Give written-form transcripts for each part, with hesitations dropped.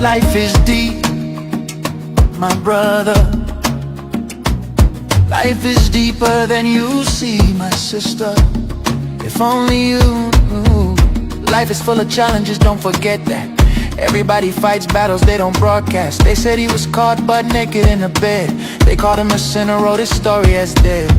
Life is deep, my brother. Life is deeper than you see, my sister. If only you knew. Life is full of challenges, don't forget that. Everybody fights battles they don't broadcast. They said he was caught butt naked in a bed. They called him a sinner, wrote his story as dead.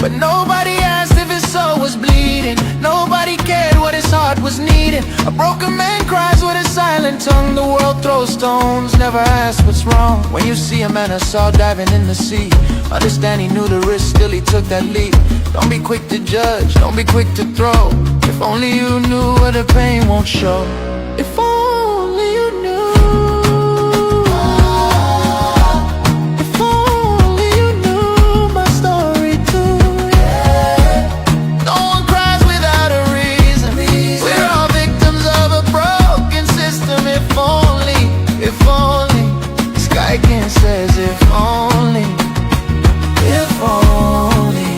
But nobody asked if his soul was bleeding. Nobody cared what his heart was needing. A broken man cries with a silent tongue. The world throws stones, never asks what's wrong. When you see a man saw diving in the sea, understand he knew the risk, still he took that leap. Don't be quick to judge, don't be quick to throw. If only you knew what the pain won't show. If only you knew. If only you knew my story too. Yeah. No one cries without a reason. We're all victims of a broken system. If only. Sky King says, if only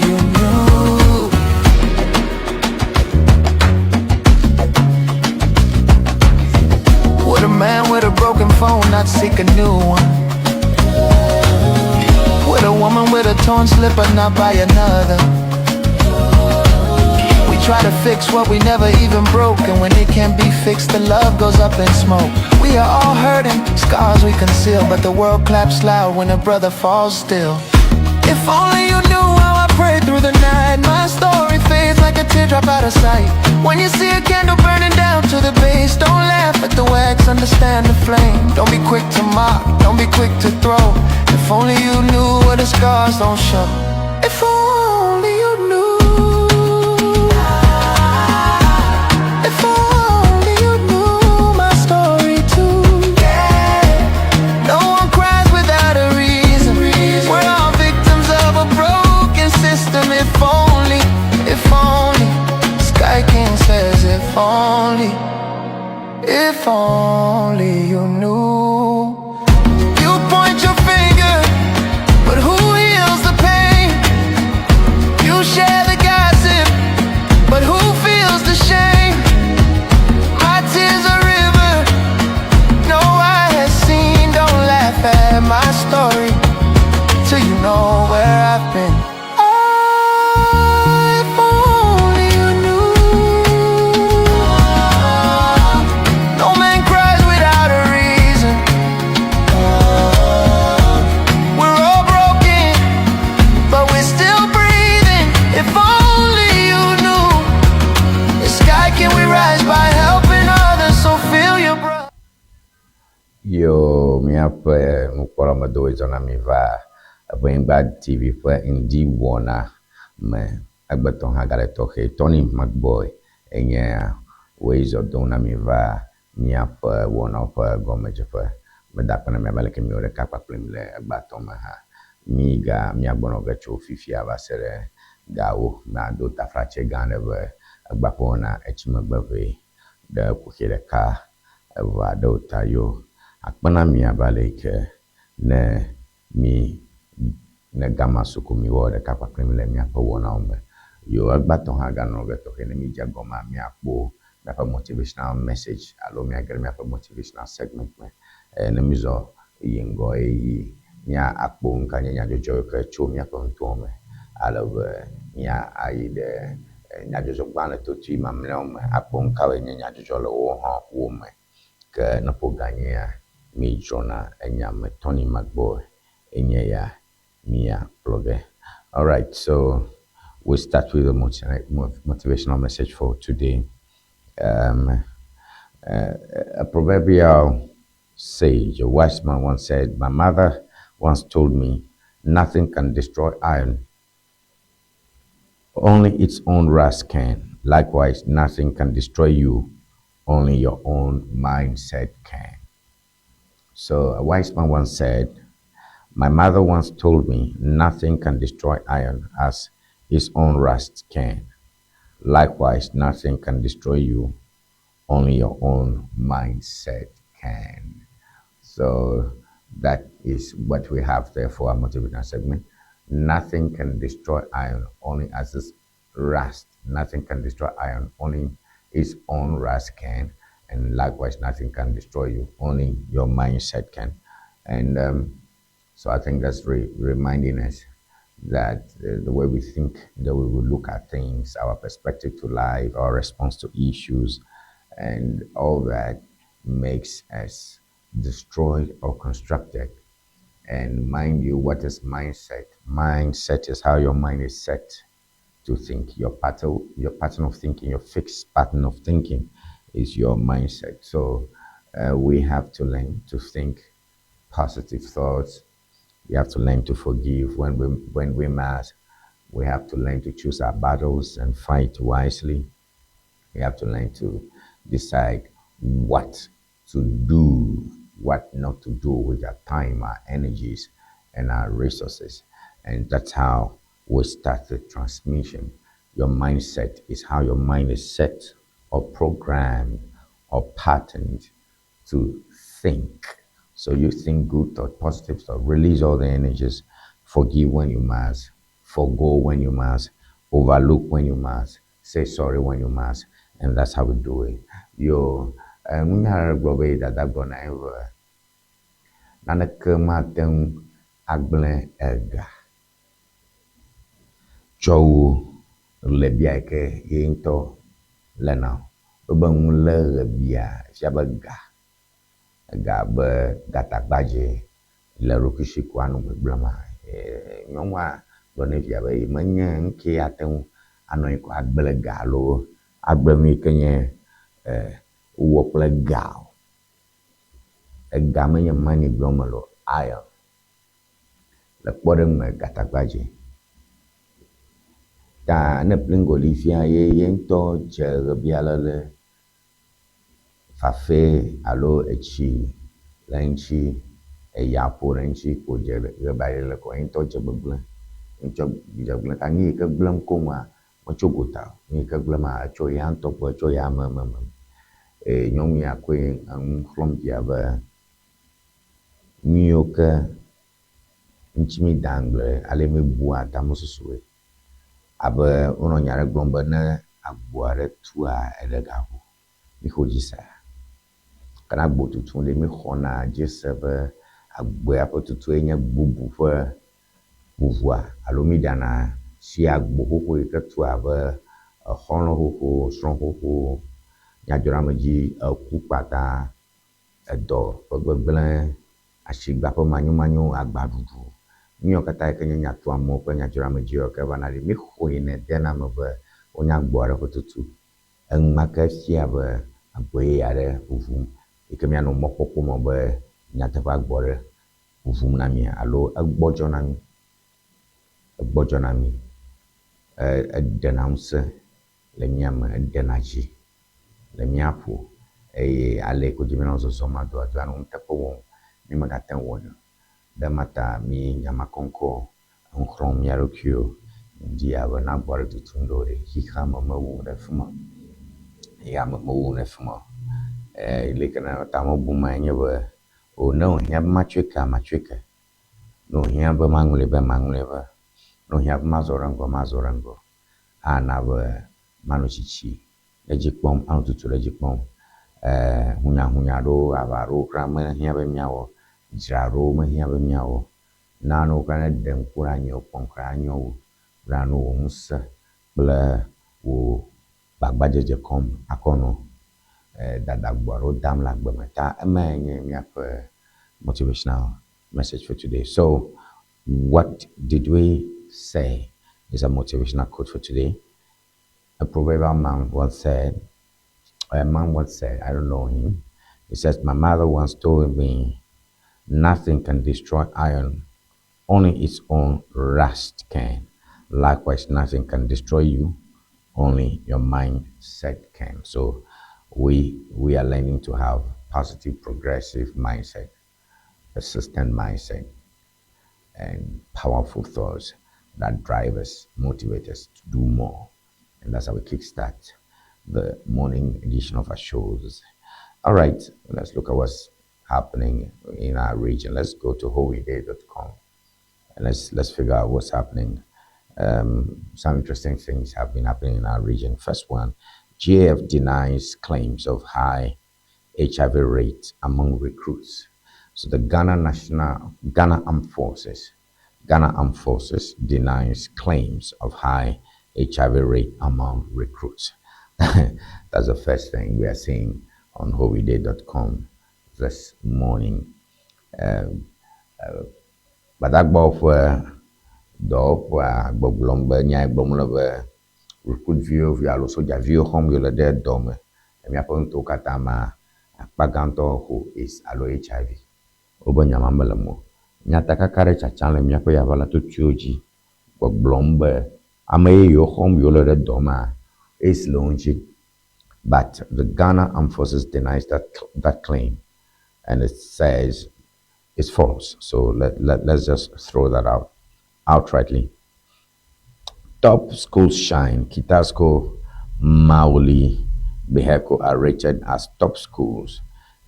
you knew. Would a man with a broken phone not seek a new one? Would a woman with a torn slipper not buy another? We try to fix what we never even broke, and when it can't be fixed, the love goes up in smoke. We are all hurting, scars we conceal, but the world claps loud when a brother falls still. If only you knew how I prayed through the night. My story fades like a teardrop out of sight. When you see a candle burning down to the base, don't laugh at the wax, understand the flame. Don't be quick to mock, don't be quick to throw. If only you knew what the scars don't show. If only you knew. If only you knew my story too. Yeah. No one cries without a reason. We're all victims of a broken system. If only. Sky King says, if only you knew. You point your finger, but who heals the pain? You share the gossip, but who feels the shame? My tears a river no eye has seen. Don't laugh at my story till you know where I've been. Ah, if only you knew. No man cries without a reason. We're all broken, but we're still breathing. If only you knew. The sky can we rise by helping others, so feel your brother. Yo, míaƒe nukpɔlamedowoe zɔna mi va Eʋenyigba TV ƒe ŋdi wɔna me. Egbetɔ hã gale tɔxɛ. Tony McBoy enye woe zɔ dom na mi va míaƒe wɔnawo ƒe gɔmedzeƒe. Meda akpe na mi abe aleke miwɔ ɖeka kpakple mi le egbea me hã. Mi ga míagbɔnɔ ge tso fifia va se ɖe gawo. Mado taflatse gã aɖe be egbea ƒe wɔna etsi megbe ʋee ɖe kuxi ɖeka eve aɖewo ta yo. Akpe na mi abe ale yi ke ne mi ne gama suku mi wɔ ɖeka kpakple mi le míaƒe wɔnawo me. Yo egbãtɔ hã ganɔ ge tɔxɛ ne mi dze gɔmea míakpɔ míaƒe motivational message alo míage ɖe míaƒe motivational segment me. Ne mi zɔ yi ŋgɔ eye mía akpɔ nu ka nye nyadzɔdzɔ yi ke tso míaƒe nutoa me ale be mía ayi ɖe nyadzɔdzɔgbalẽ totui mamlɛawo me akpɔ nu kawoe nye nyadzɔdzɔ le wo hã wo me. Ke ne ƒo ganyea mi dzrɔna enya me Tony McBoy enye ya mía kplɔ ge. Alright, so we start with the motivational message for today. A proverbial sage, a wise man once said, "My mother once told me, nothing can destroy iron, only its own rust can. Likewise, nothing can destroy you, only your own mindset can." So a wise man once said, "My mother once told me, nothing can destroy iron as its own rust can. Likewise, nothing can destroy you, only your own mindset can." So that is what we have there for our motivational segment. Nothing can destroy iron, only as its rust. Nothing can destroy iron, only its own rust can. And likewise, nothing can destroy you. Only your mindset can. And so I think that's reminding us that the way we think, the way we look at things, our perspective to life, our response to issues, and all that makes us destroyed or constructed. And mind you, what is mindset? Mindset is how your mind is set to think. Your pattern of thinking, your fixed pattern of thinking is your mindset. So we have to learn to think positive thoughts. We have to learn to forgive when we must. We have to learn to choose our battles and fight wisely. We have to learn to decide what to do, what not to do with our time, our energies, and our resources. And that's how we start the transmission. Your mindset is how your mind is set or programmed or patterned to think. So you think good thought, positive thought, release all the energies, forgive when you must, forgo when you must, overlook when you must, say sorry when you must, and that's how we do it. Yo, nunya ɖe gblɔ be dada gblɔ na ye be naneke mate ŋu agblẽ ega tsɔ wu ɣlebia yi ke ye ŋutɔ léna o. Wobe nu lé ɣebia fia be ga, ega be gatagbadze le eɖokui si ko anɔ gbegblẽma. Nyɔnua gblɔ ne via be menye nu ke ate ŋu anɔ anyi ko agblẽ ga alo agblẽ nu yi ke nye wowɔ kple ga o. Ega menye money gblɔm mele o, iron. Le kpɔɖeŋu me gatagbadze. Ta ne plingo li fia ye ye ŋutɔ dze ɣebia lele fafɛ alo etsi le eŋuti, eya ƒo ɖe eŋuti ko dze ɣebia lele ko ye ŋutɔ dze gbegblẽ. Ye ŋutɔ dze gbegblẽ ta nu yi ke gblẽm koŋua metso gota o. Nu yi ke gblẽma etso ya ŋutɔ gbɔ, etso ya me me me. Eye nyɔnu ya koe enu xlɔ̃m via be nu yiwo ke ŋuti mi da ŋugble ale mi bua tamesusuwoe. Abe wonɔ nya ɖe gblɔm be ne agbo aɖe tua eɖe gaƒo, mi xɔ dzi sea. Ke ne agbo tutum ɖe mi xɔna dzi se be agboa ƒe tutue nye bubu ƒe ʋuʋua alo mi ɖana si agbo xoxo yi ke tu abe exɔlɔ̃ xoxo, srɔ̃ xoxo, nyadzɔɖeamedzi, eku kpata, edɔ ƒe gbegblẽ, asigba ƒe manyomanyo, agbaɖuɖu. Nu yiwo katã yi ke nye nyatuamewo kple nyadzɔɖeamedzi yiwo ke vana ɖi, mi xɔe dena eme be wonye agbo aɖe ƒe tutu. Enumake fia be agbo yeye aɖe ʋuʋum yi ke mianɔ mɔkpɔkpɔ me be nyateƒe agbo aɖe ʋuʋum na mi alo egbɔdzɔ na mi. Egbɔdzɔ na mi. Eɖena ŋusẽ le mía me, eɖena dzi le mía ƒo eye ale ko dzi míanɔ zɔzɔm adoado anɔ nuteƒe wɔm, mi megate ŋu wɔnɛ o. Ɖe ema ta mi nyamakɔŋkɔ enu xlɔ̃m mía ɖokuiwo ŋdi abe ne agbo aɖe tutum ɖo ɖe xexea me mewu ɖe fi ma o. Xexea me mewu ɖe fi ma o. Leke ne tame bum nye be o ne wòhiã be matsɔe kea, matsɔe ke. Ne wòhiã be maŋlɔe be maŋlɔe be. Ne wòhiã be mazɔ ɖe ŋgɔ, mazɔ ɖe ŋgɔ. Ana be manɔ tsitsi ɖe edzi kpɔm, anɔ tutu ɖe edzi kpɔm. Hunyahunya ɖewo, aʋa ɖewo kura mehiã be míawɔ, dzra ɖewo mehiã be míawɔ. Nanewo kura ne ɖe ŋku ɖe anyi kpɔm kura anyo wu bena ne wò ŋusẽ kple wò gbagbadzedze kɔm akɔ nɔ dadagbo aɖewo dam le agbe me. Ta emae nye míaƒe motivational message for today. So what did we say is a motivational quote for today? A proverbial man once said, a man once said, I don't know him. He says, "My mother once told me, nothing can destroy iron, only its own rust can. Likewise, nothing can destroy you, only your mindset can." So we are learning to have positive, progressive mindset, persistent mindset, and powerful thoughts that drive us, motivate us to do more. And that's how we kickstart the morning edition of our shows. All right, let's look at what's happening in our region. Let's go to howeday.com and let's figure out what's happening. Some interesting things have been happening in our region. First one, GAF denies claims of high HIV rate among recruits. So the Ghana National Ghana Armed Forces, Ghana Armed Forces denies claims of high HIV rate among recruits. That's the first thing we are seeing on howiday.com this morning. Gbadagbawo ƒe dɔwɔƒea gbɔgblɔm be nya gblɔm le be recruit-viwo alo sojaviwo xɔm yele ɖe dɔme le míaƒe nutowo katã mea, akpa gãtɔ xɔ AIDS alo HIV. Wobe nya ma mele eme o. Nyatakaka ɖe tsatsam le míaƒe yaʋalatotoewo dzi gbɔgblɔm be ame yeyewo xɔm yewole ɖe dɔ mea, AIDS le wo ŋuti. But the Ghana Armed Forces denies that claim and it says it's false. So let's just throw that out outrightly. Top schools shine. Ketasco, Mawuli, Beheku are rated as top schools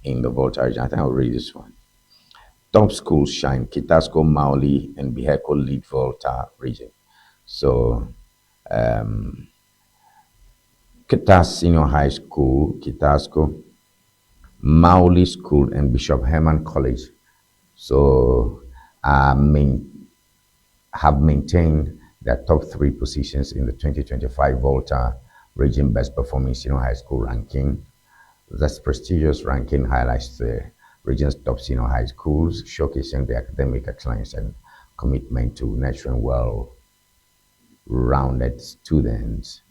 in the Volta region. I think I'll read this one. Top schools shine. Ketasco, Mawuli, and Beheku lead Volta region. So, Keta Senior High School, Ketasco, Mawuli School, and Bishop Herman College. So, have maintained their top three positions in the 2025 Volta Region Best Performing Senior High School ranking. This prestigious ranking highlights the region's top senior high schools, showcasing their academic excellence and commitment to nurturing well-rounded students.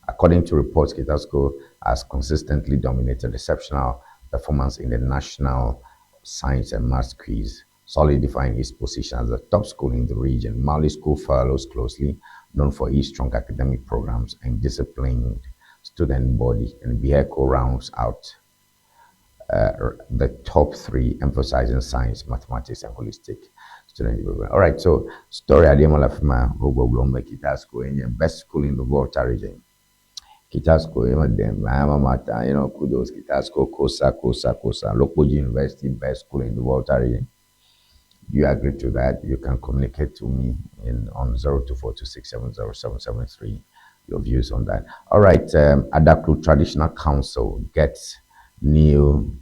According to reports, Ketasco has consistently dominated exceptional performance in the National Science and Maths Quiz, solidifying its position as the top school in the region. Mawuli School follows closely, known for its strong academic programs and disciplined student body, and Beheku rounds out the top three, emphasizing science, mathematics, and holistic student development. All right, so story Ademola Fima Hobo Ketasco in best school in the Volta region. Ketasco, them, alma mater, kudos, Ketasco, Kosa, Kosa, Kosa, Lokpoji University, best school in the Volta region. Do you agree to that? You can communicate to me in on 0242670773 your views on that. All right, Adaklu Traditional Council gets new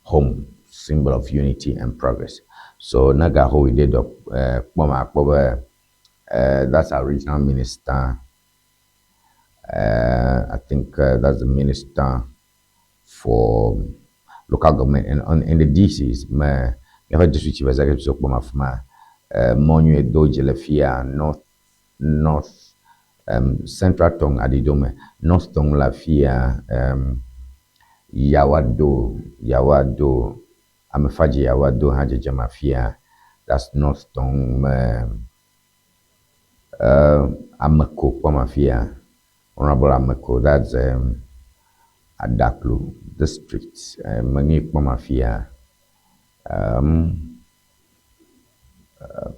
home, symbol of unity and progress. So Naga ho we did up that's our regional minister. I think that's the minister for local government and on in the DCs. Me míaƒe district chief executive so kpɔm afi ma mɔ nyuie do dze le fia north Central Tongu Adidome, North Tongu le afia Yawado Amefaji Yawado hã dzedzem afia. That's North Tongu me. Ameko kpɔm afia, Honorable Ameko, that's Adaklu district. Menyi kpɔm afia.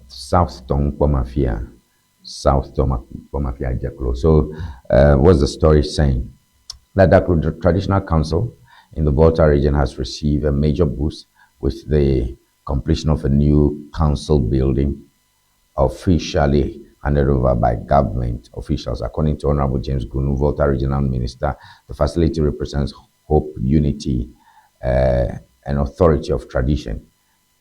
South Tongu kpɔm afia. South Tongu kpɔm afia Jeklo. So, what's the story saying? The Adaklu Traditional Council in the Volta region has received a major boost with the completion of a new council building officially handed over by government officials. According to Honorable James Gunu, Volta Regional Minister, the facility represents hope, unity, and authority of tradition,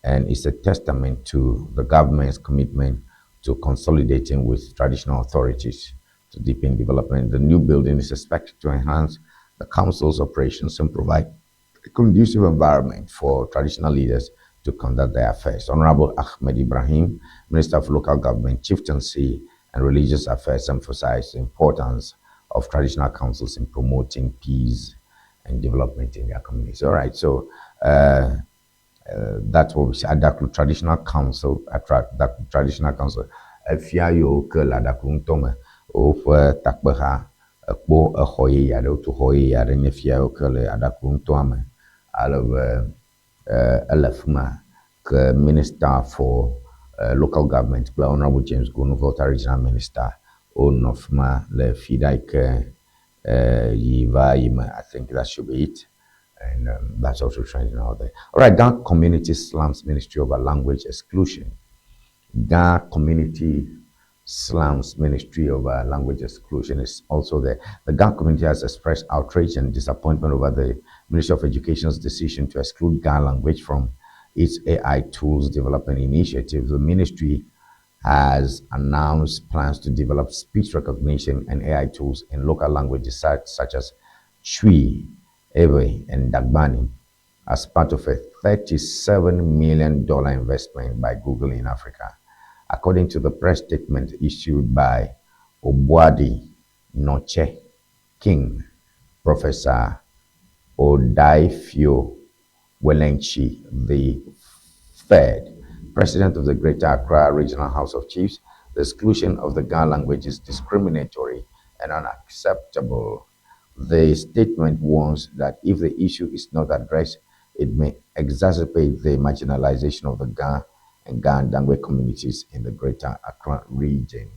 and is a testament to the government's commitment to consolidating with traditional authorities to deepen development. The new building is expected to enhance the council's operations and provide a conducive environment for traditional leaders to conduct their affairs. Honorable Ahmed Ibrahim, Minister of Local Government, Chieftaincy and Religious Affairs, emphasized the importance of traditional councils in promoting peace and development in their communities. All right, so that's what we say. Adaklu Traditional Council, Adaklu Traditional Council. Efia yiwo ke le Adaklu ŋutɔ me woƒe takpeha ekpɔ exɔ yeye aɖe wotu xɔ yeye aɖe nye fia yiwo ke le Adaklu ŋutɔa me ale be ele afi ma ke Minister for Local Government kple Honorable James Gunu, Volta Regional Minister, wonɔ afi ma le fi ɖa yi ke yi va yi me. I think that should be it. And that's also trending out there. All right, Ga community slams Ministry over language exclusion. Ga community slams Ministry over language exclusion is also there. The Ga community has expressed outrage and disappointment over the Ministry of Education's decision to exclude Ga language from its AI tools development initiative. The ministry has announced plans to develop speech recognition and AI tools in local languages such as Twi, Ewe, and Dagbani as part of a $37 million investment by Google in Africa. According to the press statement issued by Obuadi Noche King, Professor Odaifio Welentsi the third, President of the Greater Accra Regional House of Chiefs, the exclusion of the Ga language is discriminatory and unacceptable. The statement warns that if the issue is not addressed, it may exacerbate the marginalization of the Ga and Ga Dangme communities in the Greater Accra region.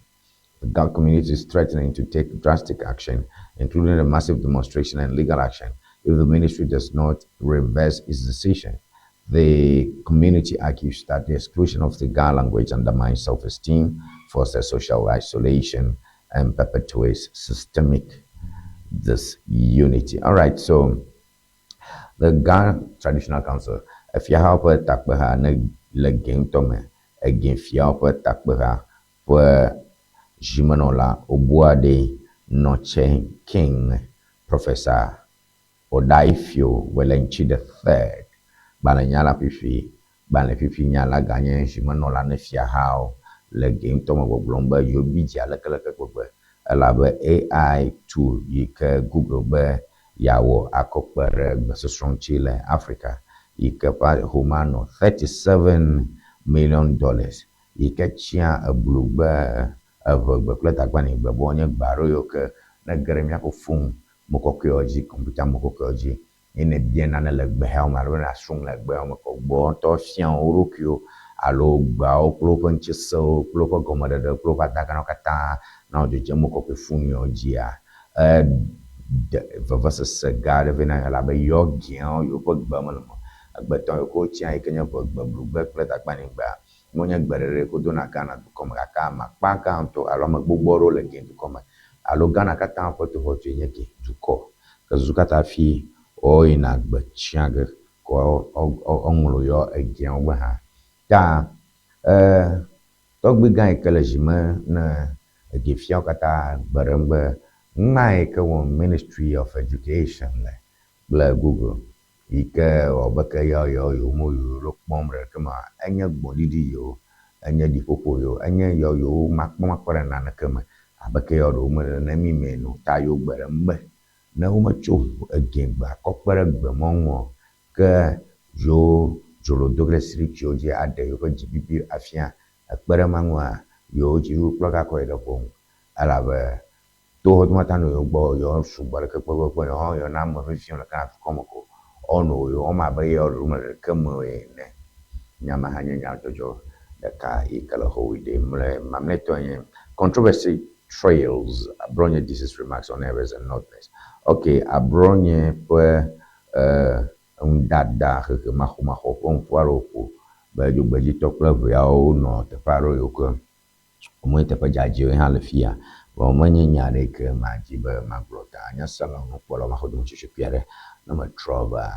The Ga community is threatening to take drastic action, including a massive demonstration and legal action, if the ministry does not reverse its decision. The community argues that the exclusion of the Ga language undermines self-esteem, fosters social isolation, and perpetuates systemic disunity. All right, so the Ga Traditional Council, efiahawo ƒe takpeha ne le ge ŋutɔ me, egefiawo ƒe takpeha ƒe zimenɔla Obuade Noche King, Professor Odaifio Welentsi the third, gbalẽnyala fifi, gbalẽ fifi nyala ganye zimenɔla ne fiahawo le ge ŋutɔ me gbɔgblɔm be yewo bi dzi alekeleke gbegbe elabe AI tool yi ke Google be yeawɔ akɔ kpe ɖe gbesɔsrɔ̃ ŋuti le Africa yi ke ƒe home anɔ $37 million yi ke tsia eblugbe, eʋegbe kple dagbanigbe be wonye gbe aɖewo yiwo ke ne ge ɖe míaƒe fon mo kɔkɔewo dzi, kɔmpita mo kɔkɔewo dzi ye ne bia nane le gbehawo me alo ne asrɔ̃ nu le gbeawo me kɔ gbɔ ŋutɔ fia wo ɖokuiwo alo gbeawo kple woƒe ŋutisewo kple woƒe gɔmeɖeɖe kple woƒe adaganawo katã na wo dzedzem mo kɔkɔe foniawo dzia, eɖe vevesese gã aɖe vɛ na elabe yɔ geawo yewoƒe gbe me le me. Egbetɔ yiwo ke wotsia yi ke nye ʋegbe, blugbe kple dagbanigbe wonye gbe ɖeɖe yi ke wodona Ghana dukɔ me gake ame akpa gãtɔ alo ame gbogbo aɖewo le ge dukɔ me alo Ghana katã ƒe toxɔtsoe nye ge dukɔ. Ke susu katã fi woyina gbe tsia ge ko woŋlɔ yɔ egeawo gbe hã. Ta tɔgbui gã yi ke le zime ne egefiawo katã gbe ɖem be numa yi ke wɔm Ministry of Education le kple Google yi ke wɔ be ke yɔ yɔ yewo mo yewo le kpɔm ɖe ɖeke mea, enye gbɔɖiɖi yewo, enye ɖiƒoƒo yewo, enye yɔ yewo makpɔmakpɔ ɖe naneke me abe ke yɔ ɖewo mele nemi me ene o. Ta yewo gbe ɖem be ne wometso egegbe akɔ kpe ɖe gbemɔ ŋu o ke yewo dzolo do ɖe sritsiwo dzi aɖe yewoƒe dzibibi afia. Ekpe ɖe ema ŋua, yewo dziɖuɖu kplɔ yi ɖe ʋɔnu elabe toxɔ mata nɔ yewo gbɔ yewo sugbɔ ɖeke kpekpekpe yewo hã yewo na ame veviwo le Ghana dukɔ me ko woanɔ yewo wɔm abe yewo ɖewo mele ɖeke me o ene. Nya ma hã nye nyadzɔdzɔ ɖeka yi ke le xɔwui ɖem. Mlɔe mamlɛtɔe nye controversy trails Abronye DC's remarks on errors and northerners. Okay, Abronye ƒe ŋdada hehe maxɔmaxɔ ƒe ŋku aɖewo ƒo be dzogbedzitɔ kple ʋeawo nɔ teƒe aɖewo yiwo ke womenye teƒe dzadzɛwo hã le fia. Vɔ menye nya aɖe yi ke madzi be magblɔ ta nye selawo nukpɔlawo maxɔ dometsotsokui aɖe ne metrɔ va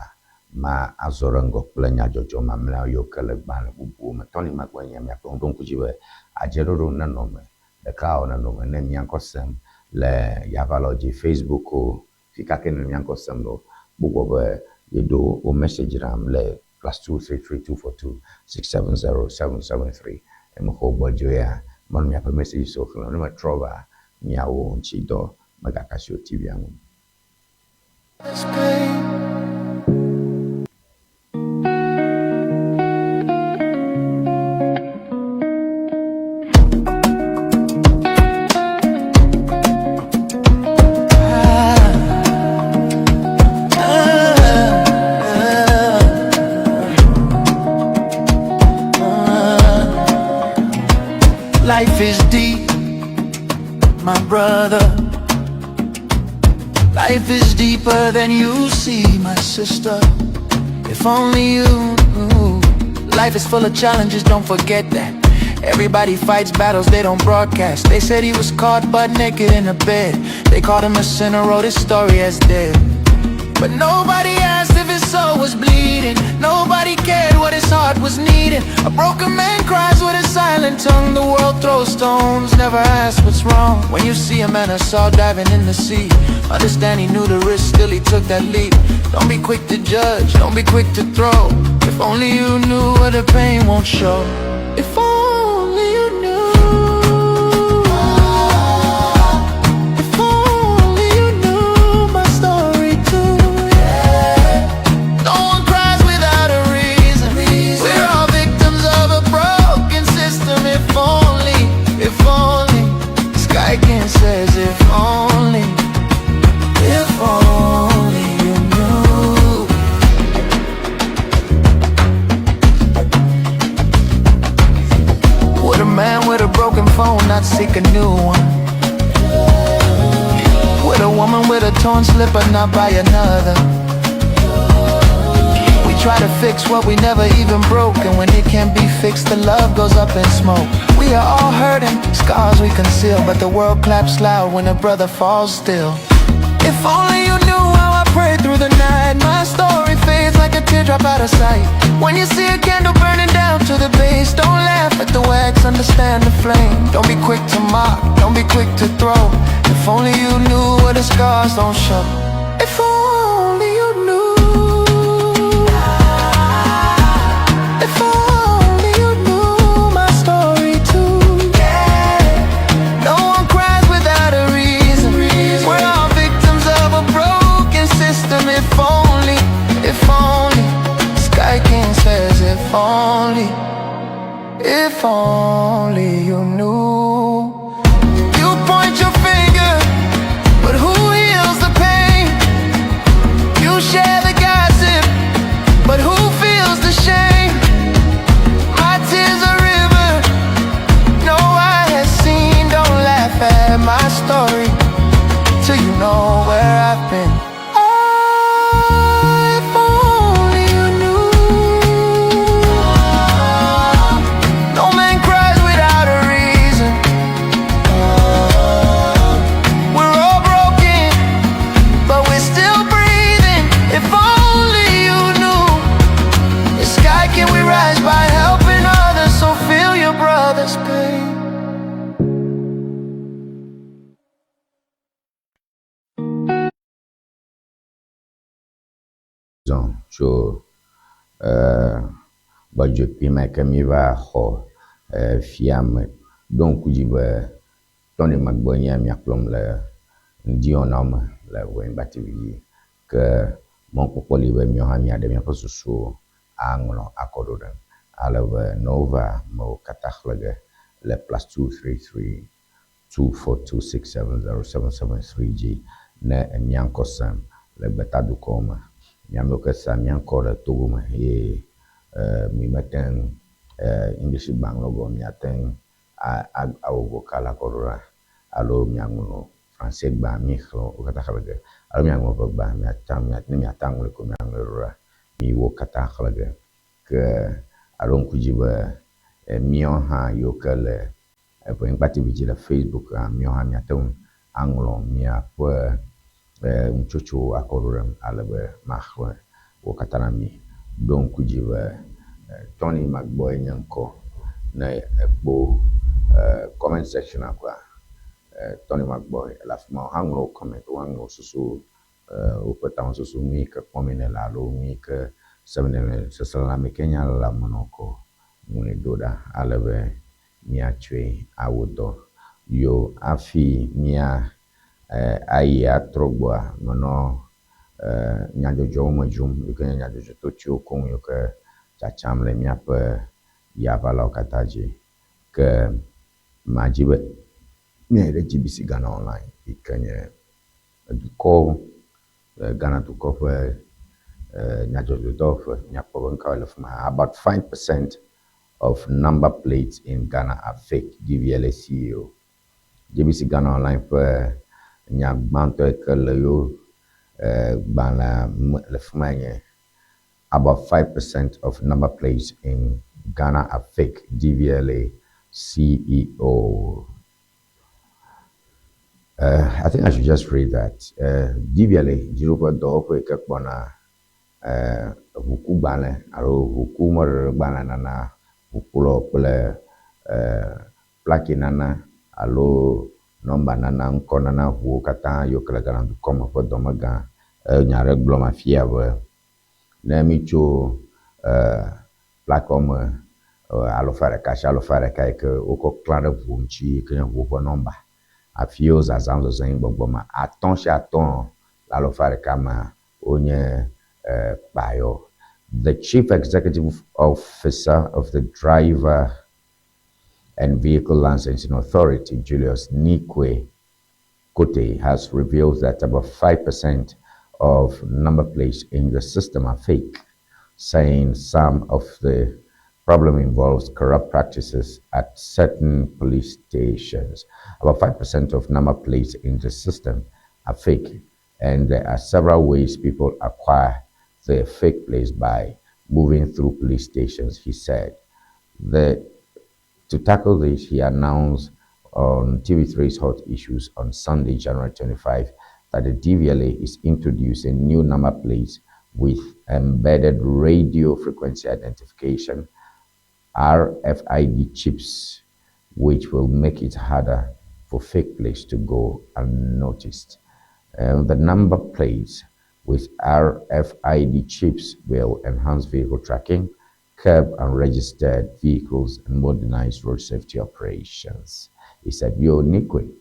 ma azɔ ɖe ŋgɔ kple nyadzɔdzɔ mamlɛawo yiwo ke le gbalẽ bubuwo me. Tɔni magblɔ nye miaƒe ŋuɖo ŋku dzi be adzeɖoɖo nenɔ me ɖeka wɔ nenɔ me ne mía ŋkɔ sem le yavalɔ dzi Facebook o fi ka ke ne mía ŋkɔ sem le o gbogbo be yeɖo wo message ɖam le +233 242 670 773 emexɔ gbɔdzɔe ya menɔ miaƒe message so xlẽm ne metrɔ va miawo ŋuti dɔ megakasi o TV ŋu. This pain. Life is deep, my brother. Life is deeper than you see, my sister. If only you knew. Life is full of challenges, don't forget that. Everybody fights battles they don't broadcast. They said he was caught butt naked in a bed. They called him a sinner, wrote his story as dead. But nobody asked if his soul was bleeding. Nobody cared what his heart was needing. A broken man cries with a silent tongue. The world throws stones, never asks what's wrong. When you see a man Esau diving in the sea, understand he knew the risk, still he took that leap. Don't be quick to judge, don't be quick to throw. If only you knew what the pain won't show. If only you knew. If only you knew my story too. Yeah. No one cries without a reason. We're all victims of a broken system. If only. Sky King says, if only you knew. Would a man with a broken phone not seek a new one? Would a woman with a torn slipper not buy another? We try to fix what we never even broke, and when it can't be fixed, the love goes up in smoke. We are all hurting, scars we conceal, but the world claps loud when a brother falls still. If only you knew how I prayed through the night. My story fades like a teardrop out of sight. When you see a candle burning down to the base, don't laugh at the wax, understand the flame. Don't be quick to mock, don't be quick to throw. If only you knew what the scars don't show. If only you knew. If only you knew my story too. Yeah. No one cries without a reason. We're all victims of a broken system. If only. Sky King says, if only you knew. You point your finger, but who heals the pain? You share the gossip, but who feels the shame? My tears are river, no eye has seen. Don't laugh at my story till you know where I've been. Ah, if only you knew. No man cries without a reason. We're all broken, but we're still breathing. If only you knew. The sky can we rise by helping others, so feel your brother's pain. Zɔ tso gbɔdzɔekpui ma ke míeva xɔ fia me. Ɖo ŋku dzi be Tony Magbɔe nye mia kplɔm le ŋdiwɔnawo me le Ʋenyigba TV dzi. Ke mɔkpɔkpɔ li be míawo hã míaɖe míaƒe susuwo aŋlɔ akɔ ɖo ɖe ale be ne wova amewo katã xlẽ ge le +233 242670773 dzi ne emia ŋkɔ sem le gbetadukɔwo me. Mi amewo ke sea mía ŋkɔ ɖe Togo me ye mi mete ŋu English gba ŋlɔ gɔme miate ŋu awɔ vocal akɔ ɖo ɖa alo miaŋlɔ Français gba mi xlẽ wo katã xlẽ ge alo miaŋlɔ ʋegba miata ne miate aŋlɔe ko miaŋlɔe ɖo ɖa mi wo katã xlẽ ge. Ke aɖo ŋku dzi be míawo hã yiwo ke le Eʋenyigba TV dzi le Facebook hã, míawo hã míate ŋu aŋlɔ miaƒe nutsotsowo akɔ ɖo ɖem ale be maxlẽ wo katã na mi. Ɖo ŋku dzi be Tony Magbɔe nye ŋkɔ. Ne èkpɔ comment section koa, Tony Magbɔe le afi ma. Woaŋlɔ wò comment, woaŋlɔ wò susuwo, woƒe tamesusu nu yi ke kpɔm nèle alo nu yi ke sem nèle, seselelãme ke nya le ame nɔ kɔ ŋlɔe ɖo ɖa ale be míatsɔe awɔ dɔ. Yo hafi mía ayi atrɔ gbɔa, menɔ nyadzɔdzɔwo me dzrom yi ke nye nyadzɔdzɔtotoewo koŋ yiwo ke tsatsam le míaƒe yaʋalawo katã dzi. Ke madzi be míayi ɖe GBC Ghana Online yi ke nye dukɔwo Ghana dukɔ ƒe nyadzɔdzɔdɔwɔƒe. Míakpɔ be nu kawoe le fi ma. About 5% of number plates in Ghana are fake, DVLA CEO. GBC Ghana Online ƒe nya gbãtɔ yi ke le yewo gbalẽa me le fi mae nye About 5% of number plates in Ghana are fake, DVLA CEO. I think I should just read that. DVLA dziɖuƒe dɔwɔƒe yi ke kpɔna ʋukugbalẽ alo ʋukumɔɖeɖegbalẽ nana ʋukplɔ kple plaki nana alo nɔmba nana ŋkɔ nana ʋuwo katã yiwo ke le Ghana dukɔ me ƒe dɔmegã enya ɖe gblɔm afia be ne mitso plaki wɔme alɔfa ɖeka sia alɔfa ɖeka yi ke wokɔ klã ɖe ʋu ŋuti yi ke nye ʋu ƒe nɔmba hafi wo zazãm zɔzɔm yi gbɔgbɔ me atɔ̃ sia atɔ̃ le alɔfa ɖeka mea wonye kpayɔ. The Chief Executive Officer of the Driver and Vehicle Licensing Authority, Julius Neequaye Kotey, has revealed that about 5% of number plates in the system are fake, saying some of the problem involves corrupt practices at certain police stations. About 5% of number plates in the system are fake, and there are several ways people acquire their fake plates by moving through police stations, he said. To tackle this, he announced on TV3's Hot Issues on Sunday, January 25, that the DVLA is introducing new number plates with embedded radio frequency identification, RFID chips, which will make it harder for fake plates to go unnoticed. The number plates with RFID chips will enhance vehicle tracking, curb unregistered vehicles, and modernize road safety operations. He said, Yo, Neequaye,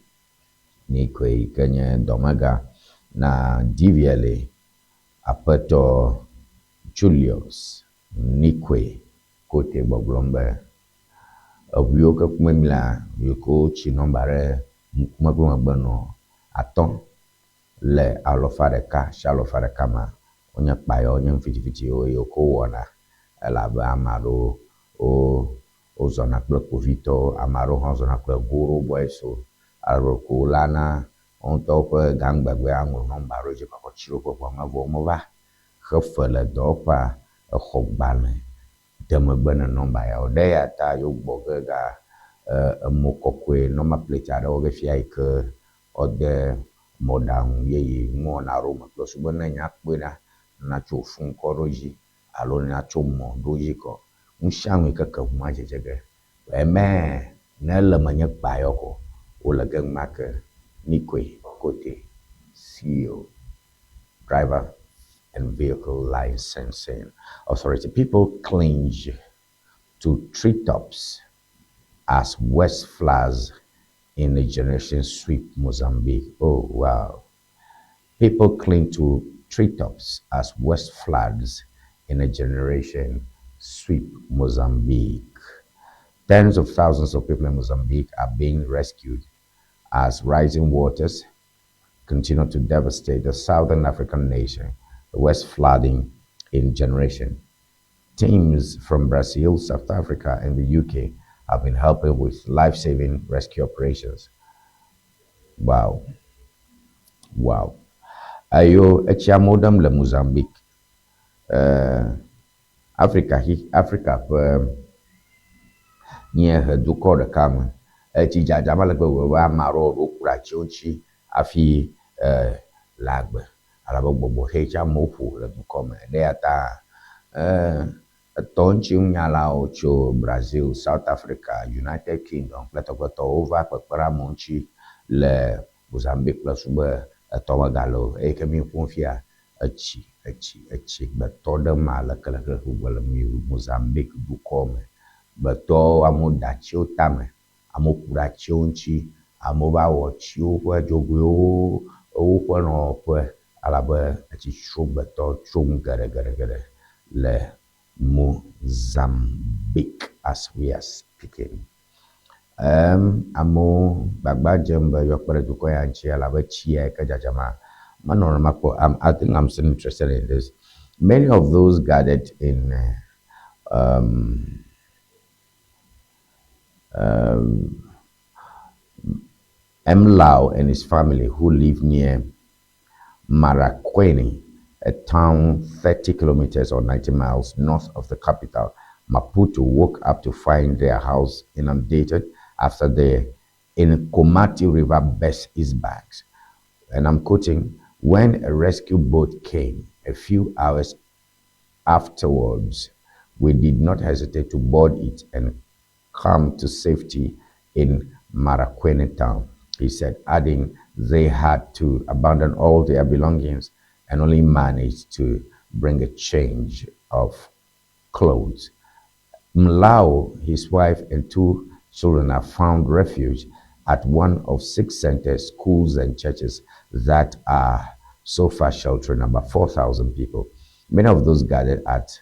Neequaye, ke nye dɔmegã na DVLA, Aƒetɔ Julius Neequaye Kotey gbɔgblɔm be eʋu yiwo ke kum mía yi ke wotsi nɔmba ɖe ŋkume kple megbe nɔ atɔ̃ le alɔfa ɖeka sia alɔfa ɖeka mea, wonye kpayɔ, wonye nu fitifitiwo yi ke wowɔna elabe ame aɖewo wo wozɔna kple kpovitɔwo, ame aɖewo hã zɔna kple goro boys wo alo ko wolana wo ŋutɔwo ƒe gangbegbe aŋlɔ nɔmba ɖe dzi kɔkɔ tsi woƒe ʋua me vɔ womeva xe fe le dɔwɔƒea exɔ gbalẽ de megbe ne nɔmba yawo. Ɖe eya ta yewo gbɔ ge ga emɔ kɔkɔe number plate aɖewo ge fia yi ke wode mɔɖaŋu yeye nuwɔna aɖewo me kple susu be ne nya kpɔe ɖa, natso fon kɔ ɖo dzi alo natso mɔ ɖo dzi kɔ. Nu sia nu yi ke ke ʋu ma dzedze ge. Eme ne ele me nye kpayɔ ko wole ge enumake. Neequaye Kotey, CEO, Driver and Vehicle Licensing Authority. People cling to treetops as worst floods in a generation sweep Mozambique. Oh, wow. People cling to treetops as worst floods in a generation sweep Mozambique. Tens of thousands of people in Mozambique are being rescued as rising waters continue to devastate the southern African nation, the worst flooding in generation. Teams from Brazil, South Africa, and the UK have been helping with life-saving rescue operations. Wow. Wow. Ayo, etsi amewo ɖem le Mozambique. Afrika hi Afrika ƒe nyiehe dukɔ ɖeka me. Etsi dzadza ma le gbegbe be ame aɖewo ɖo ku ɖe atiwo ŋuti hafi le agbe. Elabe gbɔgbɔ xe tsi amewo ƒo le dukɔ me. Ɖe ya ta etɔ ŋutinunyalawo tso Brazil, South Africa, United Kingdom kple tɔkpetɔwo va kpekpe ɖe amewo ŋuti le Mozambique kple su be etɔ megale o. Eye ke mi ƒom fia etsi etsi etsi gbetɔ ɖe ma le ke gbogbo le Mozambique dukɔ me. Gbetɔwo amewo da atiwo tame, amewo ku ɖe atiwo ŋuti, amewo va wɔ tsiwo ƒe dzogoewo woƒe nɔƒe elabe etsi tso gbetɔ tso nu geɖe le Mozambique as we are speaking. Amewo gbagba dzem be yewoakpe ɖe dukɔ ya ŋuti elabe tsi ya yi ke dzadzama menɔ nenema kpɔ. I think I'm still interested in this. Many of those gathered in Mlau and his family, who live near Marracuene, a town 30 kilometers or 90 miles north of the capital, Maputo, woke up to find their house inundated after the in Komati River burst its banks. And I'm quoting, when a rescue boat came a few hours afterwards, we did not hesitate to board it and come to safety in Marracuene town, he said, adding they had to abandon all their belongings and only managed to bring a change of clothes. Mlao, his wife, and 2 children have found refuge at one of 6 centers, schools, and churches that are so far sheltering about 4,000 people. Many of those gathered at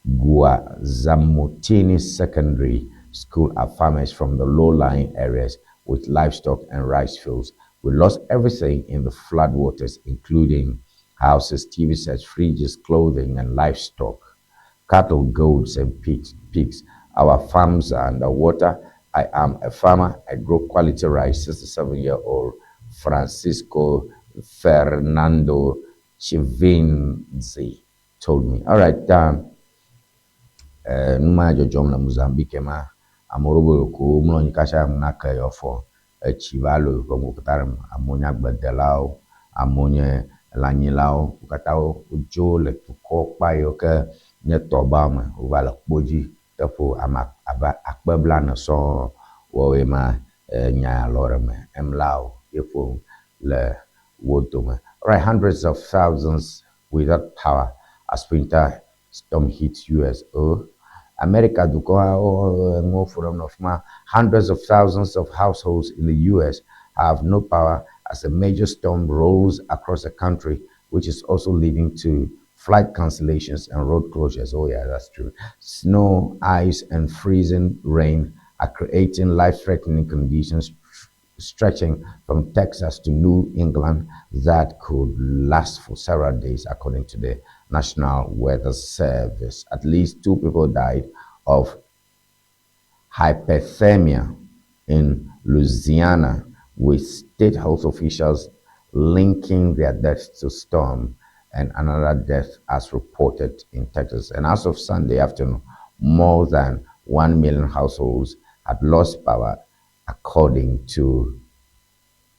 Gwazamuthini Secondary School are farmers from the low-lying areas with livestock and rice fields. We lost everything in the flood waters, including houses, TV sets, fridges, clothing, and livestock, cattle, goats, and pigs. Our farms are underwater. I am a farmer. I grow quality rice. 67-year-old Francisco Fernando Chivinzi told me. All right. Nu ma dzɔdzɔm le Mozambique ma, ame ɖewo be ko womlɔ anyi kasa nake yewoa fɔ etsi va lɔ yewoƒe nuwo katã ɖe eme. Amewo nye agbledelawo, amewo nye lãnyilawo, wo katã wodzo le dukɔ kpa yiwo ke nye tɔba me. Wova le kpo dzi teƒo ame abe akpe blaene sɔŋ wɔwoe ma nya lɔ ɖe me. Emlawo ye ƒo le wo dome. All right, hundreds of thousands without power as winter storm hits US. Oh, America dukɔ ŋuwo ƒo ɖe nɔ fi ma. Hundreds of thousands of households in the US have no power as a major storm rolls across the country, which is also leading to flight cancellations and road closures. Oh yeah, that's true. Snow, ice, and freezing rain are creating life-threatening conditions stretching from Texas to New England that could last for several days, according to the National Weather Service. At least 2 people died of hyperthermia in Louisiana, with state health officials linking their deaths to storm and another death as reported in Texas. And as of Sunday afternoon, more than 1 million households had lost power, according to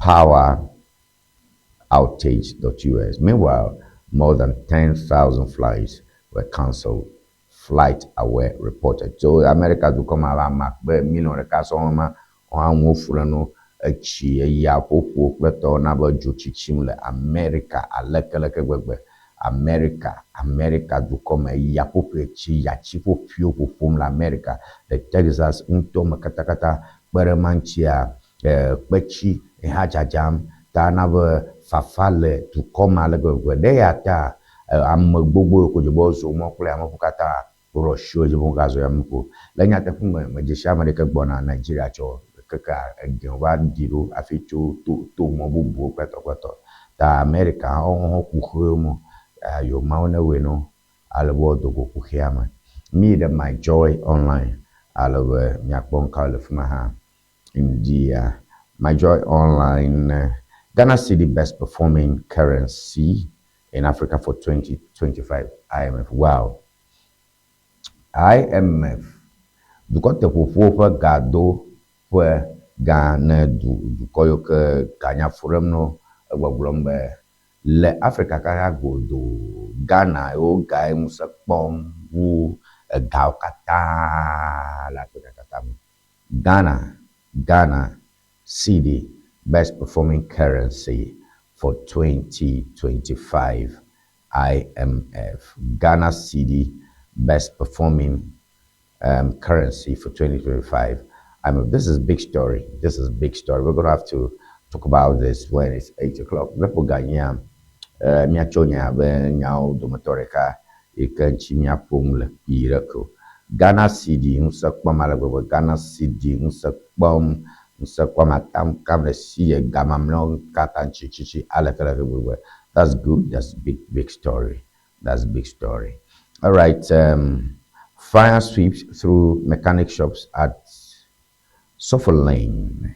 poweroutage.us. Meanwhile, more than 10,000 flights were cancelled, FlightAware reported. So America dukɔ ma va ame akpe miliɔn ɖeka sɔŋ ma woaŋu fu ɖe nu etsi eya ƒoƒo kple tɔwo na be dzo tsitsim le America alekeleke gbegbe. America, America dukɔ me eya ƒoƒo tsi yatsi ƒoƒuiwo ƒoƒom le America le Texas ŋutɔ me katakata kpe ɖe ma ŋutia kpetsi hã dzadzam ta na be fafa le dukɔ ma ale gbegbe. Ɖe ya ta ame gbogbo yiwo ko dze be woazɔ mɔ kple yameʋu katã woɖo asi wo dzi be wogazɔ yameʋu o. Le nyateƒe me medze si ame ɖeke gbɔna Nigeria tsɔ keke ege va ɖi ɖo hafi tso to mɔ bubuwo kple tɔ kple tɔ. Ta America hã wohã kuxiwo me yewo mawo ne wɔe no ale be woado go kuxia me. Mi ɖe My Joy Online ale be miakpɔ ŋkawo le fi ma hã. India, My Joy Online, Ghana Cedi best performing currency in Africa for 2025 IMF. Wow. IMF dukɔ teƒoƒo ƒe gado ƒe gã ne du dukɔ yiwo ke ganya ƒo ɖem no egbɔgblɔm be le Afrika katã godoo Ghana yewo ga ŋusẽ kpɔm wu egawo katã le Afrika katã me. Ghana Cedi best performing currency for 2025 IMF. Ghana Cedi best performing currency for 2025. I mean, this is big story. This is big story. We're gonna have to talk about this when it's 8 o'clock. Míaƒo ganya míatsɔ nya be nyawo dometɔ ɖeka yi ke ŋuti míaƒo nu le kpuie ɖe ko. Ghana Cedi ŋusẽ kpɔm ale gbegbe. Ghana Cedi ŋusẽ kpɔm ŋusẽ kpɔm atam kam ɖe si ye ga mamlɛawo katã ŋuti tsitsi aleke le gbegbe. That's good. That's big, big story. That's big story. All right. Fire sweeps through mechanic shops at Sofoline.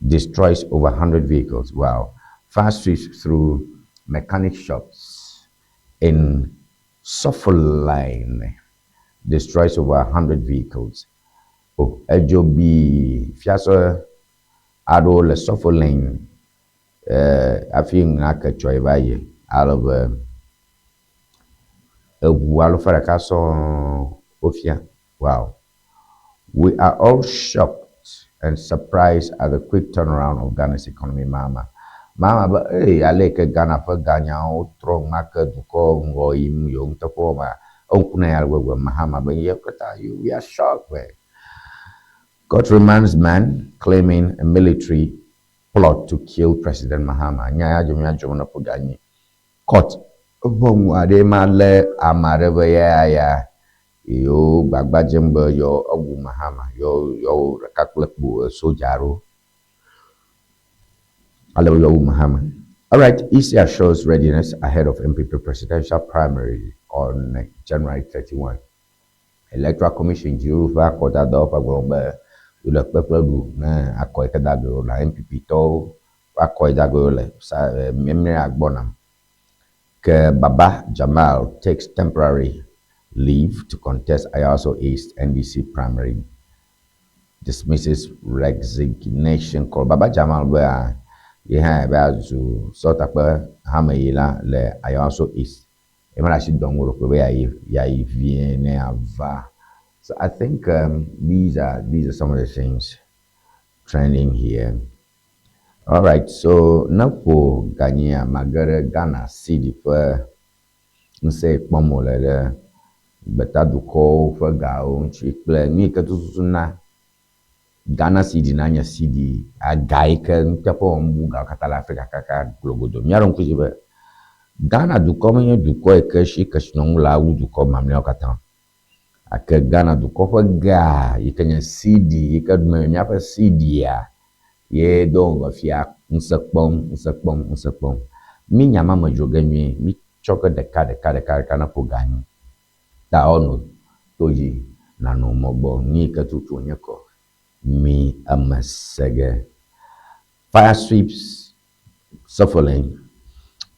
Destroys over 100 vehicles. Wow. Fire sweeps through mechanic shops in Sofoline. Destroys over 100 vehicles. O, edzo bi fiase aɖewo le Sɔfolɛn hafi ŋake tsɔe va yi ale be eʋu alafa ɖeka sɔŋ wofia. Wow. We are all shocked and surprised at the quick turnaround of Ghana's economy, Mahama. Mahama be, ee, ale yi ke Ghana ƒe ganyawo trɔ ŋmake dukɔ ŋgɔ yim yewo ŋutɔ ƒe wɔma, eŋku na ya ale gbegbe. Mahama be, ye katã, we are shocked, man. Court remands man claiming a military plot to kill President Mahama. Nya ya dzɔ mía dzɔ ne ƒo ganyi. Court ʋɔnu aɖee ma lé ame aɖe be ya ya yewo gbagba dzem be yewo ewu Mahama, yewo yewo ɖeka kple kpo soja aɖewo. Ale be yewowu Mahama. All right, EC assures readiness ahead of NPP presidential primary on January 31. Electoral Commission dziɖuɖu ƒe akɔdadawo ƒe agblɔ be wole kpekpe ɖu ne akɔ yi ke da ge la NPP tɔwo ƒe akɔ yi da ge le sa memlea gbɔna. Ke Baba Jamal takes temporary leave to contest Ayawaso East NDC primary, dismisses resignation call. Baba Jamal be a ye hã be azu sɔtakpe hame yi la le Ayawaso East. Ema le asi dɔm wo ɖokui be yeayi yeayi vie ne yeava. So I think these are some of the things trending here. All right, so ne ƒo ganyia mage ɖe Ghana cedi ƒe ŋusẽ kpɔm wòle ɖe gbetadukɔwo ƒe gawo ŋuti kple nu yi ke tututu na Ghana cedi nanye cedi aga yi ke nuteƒe wɔm wu gawo katã le Afrika kaka globodo. Míaɖo ŋku dzi be Ghana dukɔ menye dukɔ yi ke si kesinɔnu le awu dukɔ mamlɛawo katã. Gake Ghana dukɔ ƒe ga yi ke nye cedi yi ke ɖume míaƒe cedia ye do ŋgɔ fia ŋusẽ kpɔm, ŋusẽ kpɔm, ŋusẽ kpɔm. Mí nya ma me dzro ge nyuie, mí tsɔ ke ɖeka ɖeka ɖeka ɖeka ne ƒo ga anyi. Ta woanɔ to dzi nanɔ mɔ gbɔ nu yi ke tutu wònye kɔ mí eme se ge. Fire sweeps Sofoline.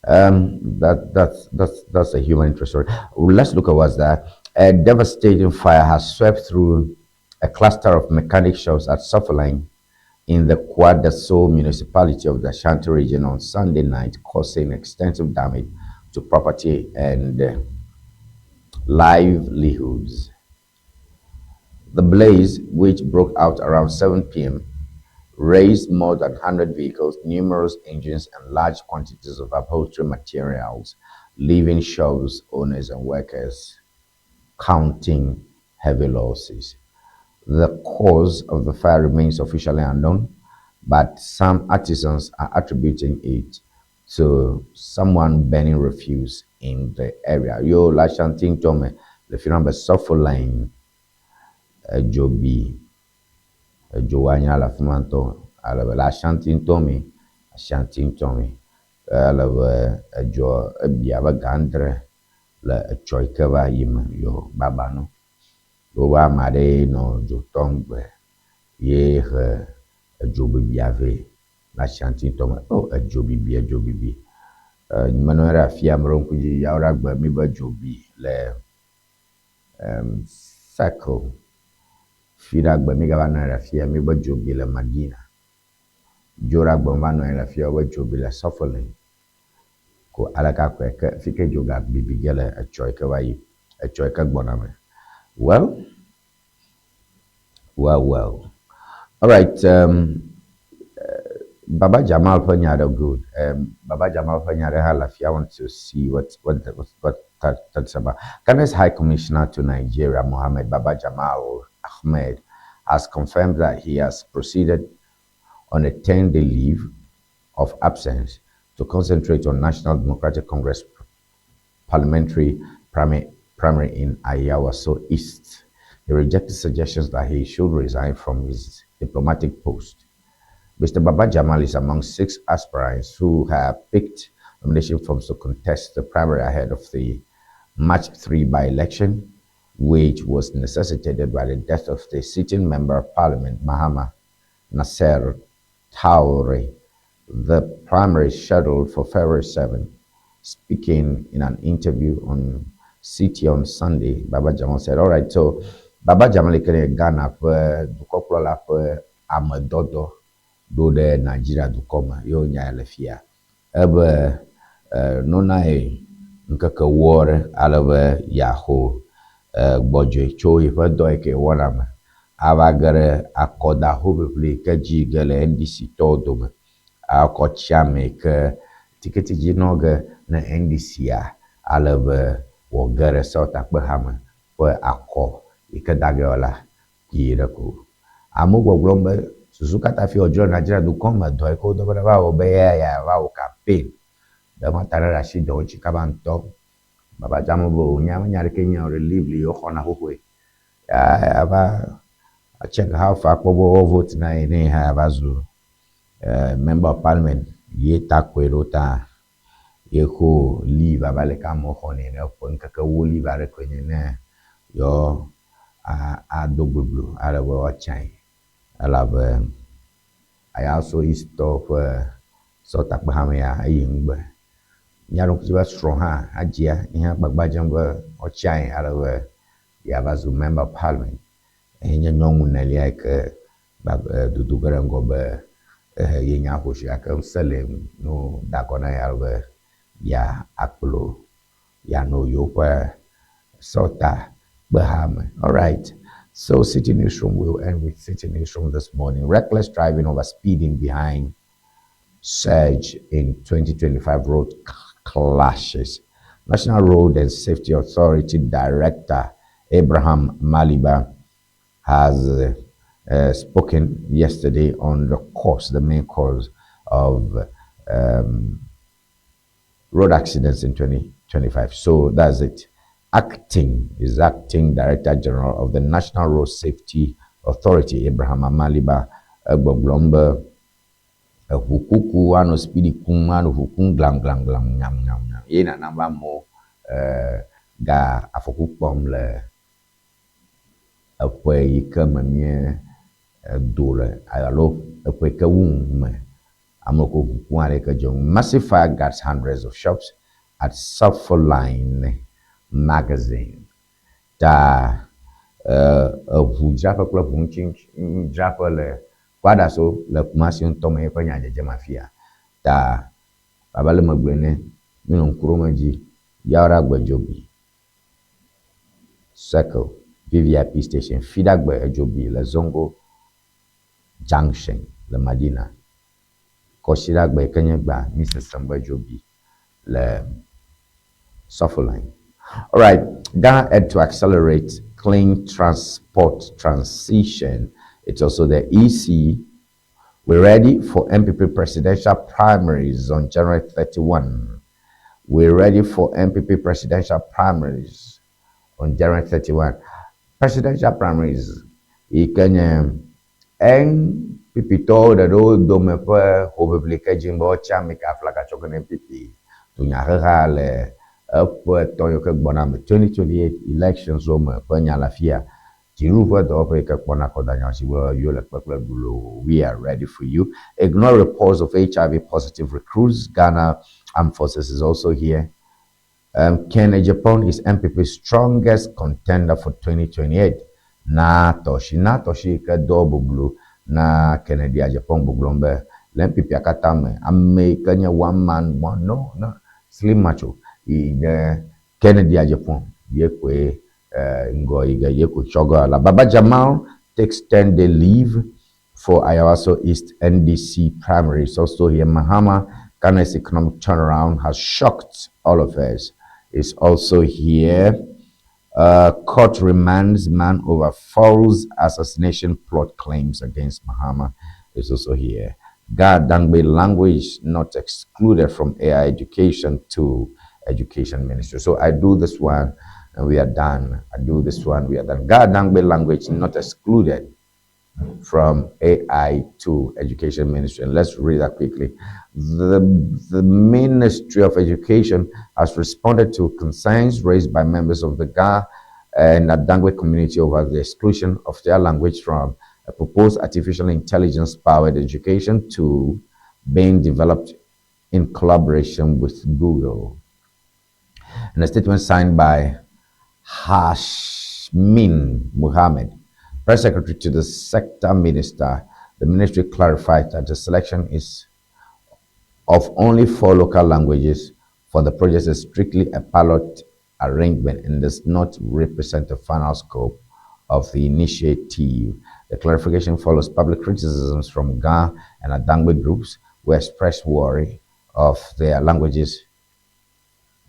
That's a human interest story. Let's look at what's that. A devastating fire has swept through a cluster of mechanic shops at Sofoline in the Kwadaso municipality of the Ashanti region on Sunday night, causing extensive damage to property and livelihoods. The blaze, which broke out around 7 p.m., razed more than 100 vehicles, numerous engines, and large quantities of upholstery materials, leaving shops owners and workers counting heavy losses. The cause of the fire remains officially unknown, but some artisans are attributing it to someone burning refuse in the area. Yo, la chanting tome, le film be Sofoline, edzo bi, edzo wa nya le afi ma ŋutɔ. Ale be le Ashanti ŋutɔ me, Ashanti ŋutɔ me. Ale be edzo ebi abe ga adre le etsɔ yi ke va yi me yo baba no. Wobe ame aɖee nɔ dzo tɔm gbe ye he edzo bibia vɛ le Ashanti ŋutɔ me. Oh, edzo bibi, edzo bibi. Menɔ anyi ɖe afia meɖo ŋku dzi yawo ɖe agbe mi be dzo bi le Circle. Fi ɖe agbe mi gava nɔ anyi ɖe afia mi be dzo bi le Madina. Dzo ɖe agbe va nɔ anyi ɖe afia wobe dzo bi le Sofoline. Ko aleke akɔe ke fi ke dzo ga bibi ge le etsɔ yi ke va yi etsɔ yi ke gbɔna me. Well. All right. Baba Jamal ƒe nya ɖe good. Baba Jamal ƒe nya ɖe hã le afia. I want to see what that's about. Ghana's High Commissioner to Nigeria, Mohammed Baba Jamal Ahmed, has confirmed that he has proceeded on a 10-day leave of absence to concentrate on National Democratic Congress parliamentary primary in Ayawaso East. He rejected suggestions that he should resign from his diplomatic post. Mr. Baba Jamal is among six aspirants who have picked nomination forms to contest the primary ahead of the March 3 by-election, which was necessitated by the death of the sitting member of parliament, Mahama Nasser Traore. The primary is scheduled for February 7. Speaking in an interview on Citi on Sunday, Baba Jamal said, all right, so Baba Jamal yi ke nye Ghana ƒe dukɔkplɔla ƒe amedɔdɔ ɖo ɖe Nigeria dukɔ me ye wonya le fia. Ebe nona ye ŋkeke ewo aɖe ale be yeaxɔ gbɔdzɔe tso yeƒe dɔ yi ke yewɔna me ava ge ɖe akɔdahoʋiʋli yi ke dzi ge le NDC tɔwo dome akɔ tsi ame yi ke tikiti dzi nɔ ge ne NDC-a ale be wòage ɖe Sewɔtakpeha me ƒe akɔ yi ke da ge wòla kpuie ɖe ko. Amewo gbɔgblɔm be susu ka ta fi wòdzro Nigeria dukɔ me dɔ yi ke wodɔ be ne va wɔ be ya yeava wɔ campaign be mata ɖe asi dɔ ŋuti kaba ŋutɔ. Baba Jamo be wònya menya ɖeke nye o ɖe leave li woxɔna xoxoe. Ya ava check how far kpɔ be woa vote na ye ne ye hã yeava zu member of parliament ye ta koe ɖo ta ye xɔ leave abe aleke amewo xɔnɛ ene ƒe ŋkeke ewo leave aɖe koe nye ne yewo ado gbogbo ale be woatsiãe elabe Ayawaso East tɔwo ƒe sewɔtakpehame ya eyi ŋgbe. Mía ɖokui be srɔ̃ hã adzia ye hã gbagba dzem be woatsiãe ale be yeava zu member of parliament. Eyi nye nyɔnu nelia yi ke dodo ge ɖe ŋgɔ be ye nye ahosi gake ŋusẽ le ŋu ne woda akɔ na ye ale be yeakplɔ yeanɔ yewoƒe sewɔtakpeha me. Alright. So Citi Newsroom will end with Citi Newsroom this morning. Reckless driving over speeding behind surge in 2025 road clashes. National Road and Safety Authority Director Abraham Maliba has spoken yesterday on the cause, the main cause of road accidents in 2025. So that's it. Acting is acting Director General of the National Road Safety Authority, Abraham Amaliba, egbɔgblɔm be eʋukuku anɔ speed kum anɔ ʋu kum glam glam glam nyam nyam nyam ye nana be amewo ga afɔku kpɔm le eƒe yi ke me mie do le alo eƒe yi ke wu me amewo ko ʋu kum ale yi ke dze ŋu. Massive fire guts hundreds of shops at Sufferline Magazine. Ta eʋudzraƒe kple ʋu ŋuti dzraƒe le Kwadaso le Kumasi ŋutɔ me eƒe nya dzedzem afia. Ta abe ale megblɔe ne míenɔ ŋku ɖom edzi Yawoɖagbe Dzobi Circle VVIP station Fiɖagbe Edzobi le Zongo Junction le Madina. Kɔsiɖagbe yi ke nye gbea mí sesem be Dzobi le Sufferline. All right, Ghana Ed to accelerate clean transport transition. It's also the EC. We're ready for NPP presidential primaries on January 31. We're ready for NPP presidential primaries on January 31. Presidential primaries. Yi ke nye NPP tɔwo ɖe ɖewo dome ƒe hoʋiʋli ke dzi be woatsi ame ke aflaga tsɔ ge na NPP dunyaheha le eƒe tɔ yiwo ke gbɔna me 2028 elections wo me ƒe nya le afia. Dziɖuɖu ƒe dɔwɔƒe yi ke kpɔna akɔdanyawo dzi be yewo le kpekple ɖu We are ready for you. Ignore reports of HIV positive recruits. Ghana Armed Forces is also here. Ken Agyapong is NPP's strongest contender for 2028. Naa Torshie Naa Torshie yi ke do boblo na Kennedy Agyapong gbɔgblɔm be le NPP katã me ame yi ke nye one man one no slim macho yi nye Kennedy Agyapong ye koe ŋgɔ yi ge ye ko tsɔ ge la. Baba Jamal takes 10-day leave for Ayawaso East NDC primaries. Also here, Mahama, Ghana's economic turnaround has shocked all of us. Is also here. Court remands man over false assassination plot claims against Mahama. Is also here. Ga Dangme language not excluded from AI education to education ministry. So I do this one and we are done. I do this one, we are done. Ga Dangme language not excluded from AI to Education Ministry. And let's read that quickly. The Ministry of Education has responded to concerns raised by members of the Ga and Adangbe community over the exclusion of their language from a proposed artificial intelligence-powered education tool being developed in collaboration with Google. In a statement signed by Hash Yasmin Muhammad, press secretary to the sector minister, the ministry clarified that the selection is of only four local languages for the project is strictly a pilot arrangement and does not represent the final scope of the initiative. The clarification follows public criticisms from Ga and Adangbe groups who expressed worry of their languages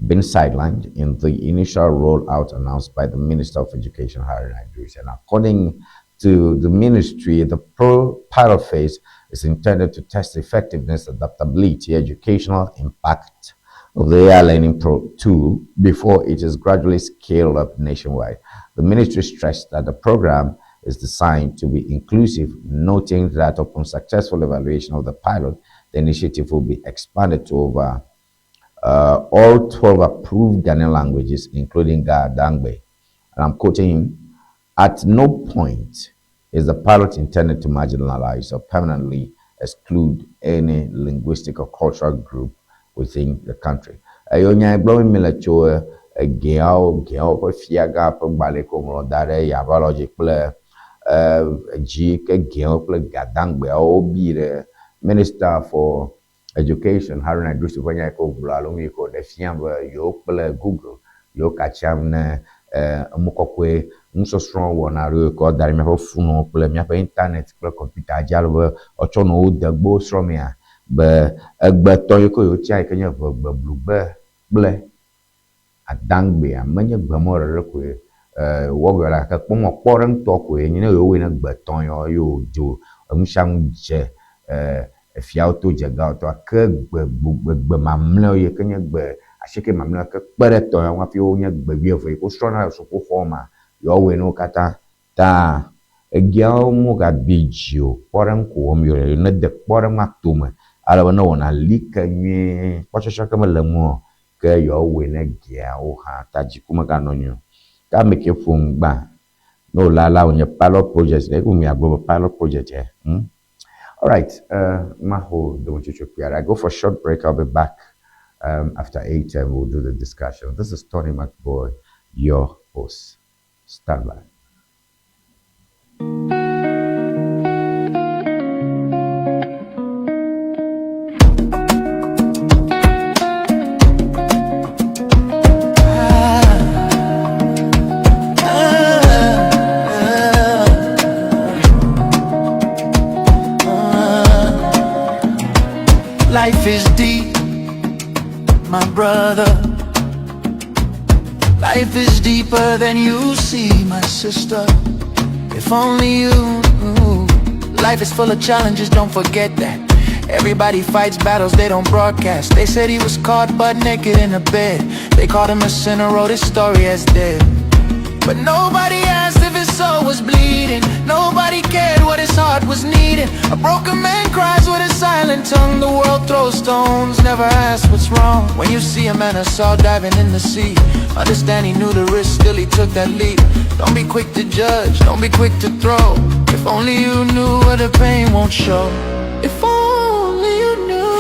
being sidelined in the initial rollout announced by the Minister of Education, Harry Idris. And according to the ministry, the pro pilot phase is intended to test effectiveness, adaptability, educational impact of the AI learning pro tool before it is gradually scaled up nationwide. The ministry stressed that the program is designed to be inclusive, noting that upon successful evaluation of the pilot, the initiative will be expanded to over all 12 approved Ghanaian languages, including Ga Dangme. And I'm quoting him, at no point is the pilot intended to marginalize or permanently exclude any linguistic or cultural group within the country. Eyo nya gblɔm mi le tso egeawo geawo ƒe fiagã ƒe gbalẽ ko ŋlɔ da ɖe yabalɔdzi kple dzi ke geawo kple gadangbeawo wobi ɖe Minister for Education Haruna Iddrisu ƒe nya yi ke wògblɔ alo nu yi ke wòɖe fia be yewo kple Google yewo ka tsiam ne emu kɔkɔe nusɔsrɔ̃ wɔna aɖewo yi ke woda ɖe míaƒe fonuwo kple míaƒe internet kple kɔmpita dzi ale be wotsɔ nɔ wo degbewo srɔ̃mea be egbetɔ yi ke yewotia yi ke nye ʋegbe, blugbe kple adangbea menye gbemɔ ɖeɖe koe wɔgbe la gake kpɔmɔ kpɔ ɖe ŋutɔ koe nye ne yewowɔe ne gbetɔ yɔ ye wodzo enu sia nu dze efiawo to dze gawo tɔ ke gbe gbe mamlɛwo yi ke nye gbe asieke mamlɛwo ke kpe ɖe tɔ ya hafi wonye gbe wuieve yi ke wosrɔ̃na le sukuxɔ me yewoawɔe ne wo katã ta egeawo mogabi dzi o kpɔɖeŋu ko wɔm yewo ne de kpɔɖeŋu atome ale be ne wɔna li ke nyuie kpɔtsɔtsɔ ke mele ŋu o ke yewoawɔe ne geawo hã ta dziku meganɔ anyi o. Ke ame ke ƒom gbã ne wòle alea wònye pilot project ɖe eke miagblɔ be pilot project yɛ. All right, Maho I go for a short break. I'll be back after 8 and we'll do the discussion. This is Tony McBoy, your host. Stand by. Life is deep, my brother. Life is deeper than you see, my sister. If only you knew. Life is full of challenges, don't forget that. Everybody fights battles they don't broadcast. They said he was caught butt naked in a bed. They called him a sinner, wrote his story as dead. But nobody asked if his soul was bleeding. Nobody cared what his heart was needing. A broken man cries with a silent tongue. The world throws stones, never asks what's wrong. When you see a man assault diving in the sea, understand he knew the risk, still he took that leap. Don't be quick to judge, don't be quick to throw. If only you knew what the pain won't show. If only you knew.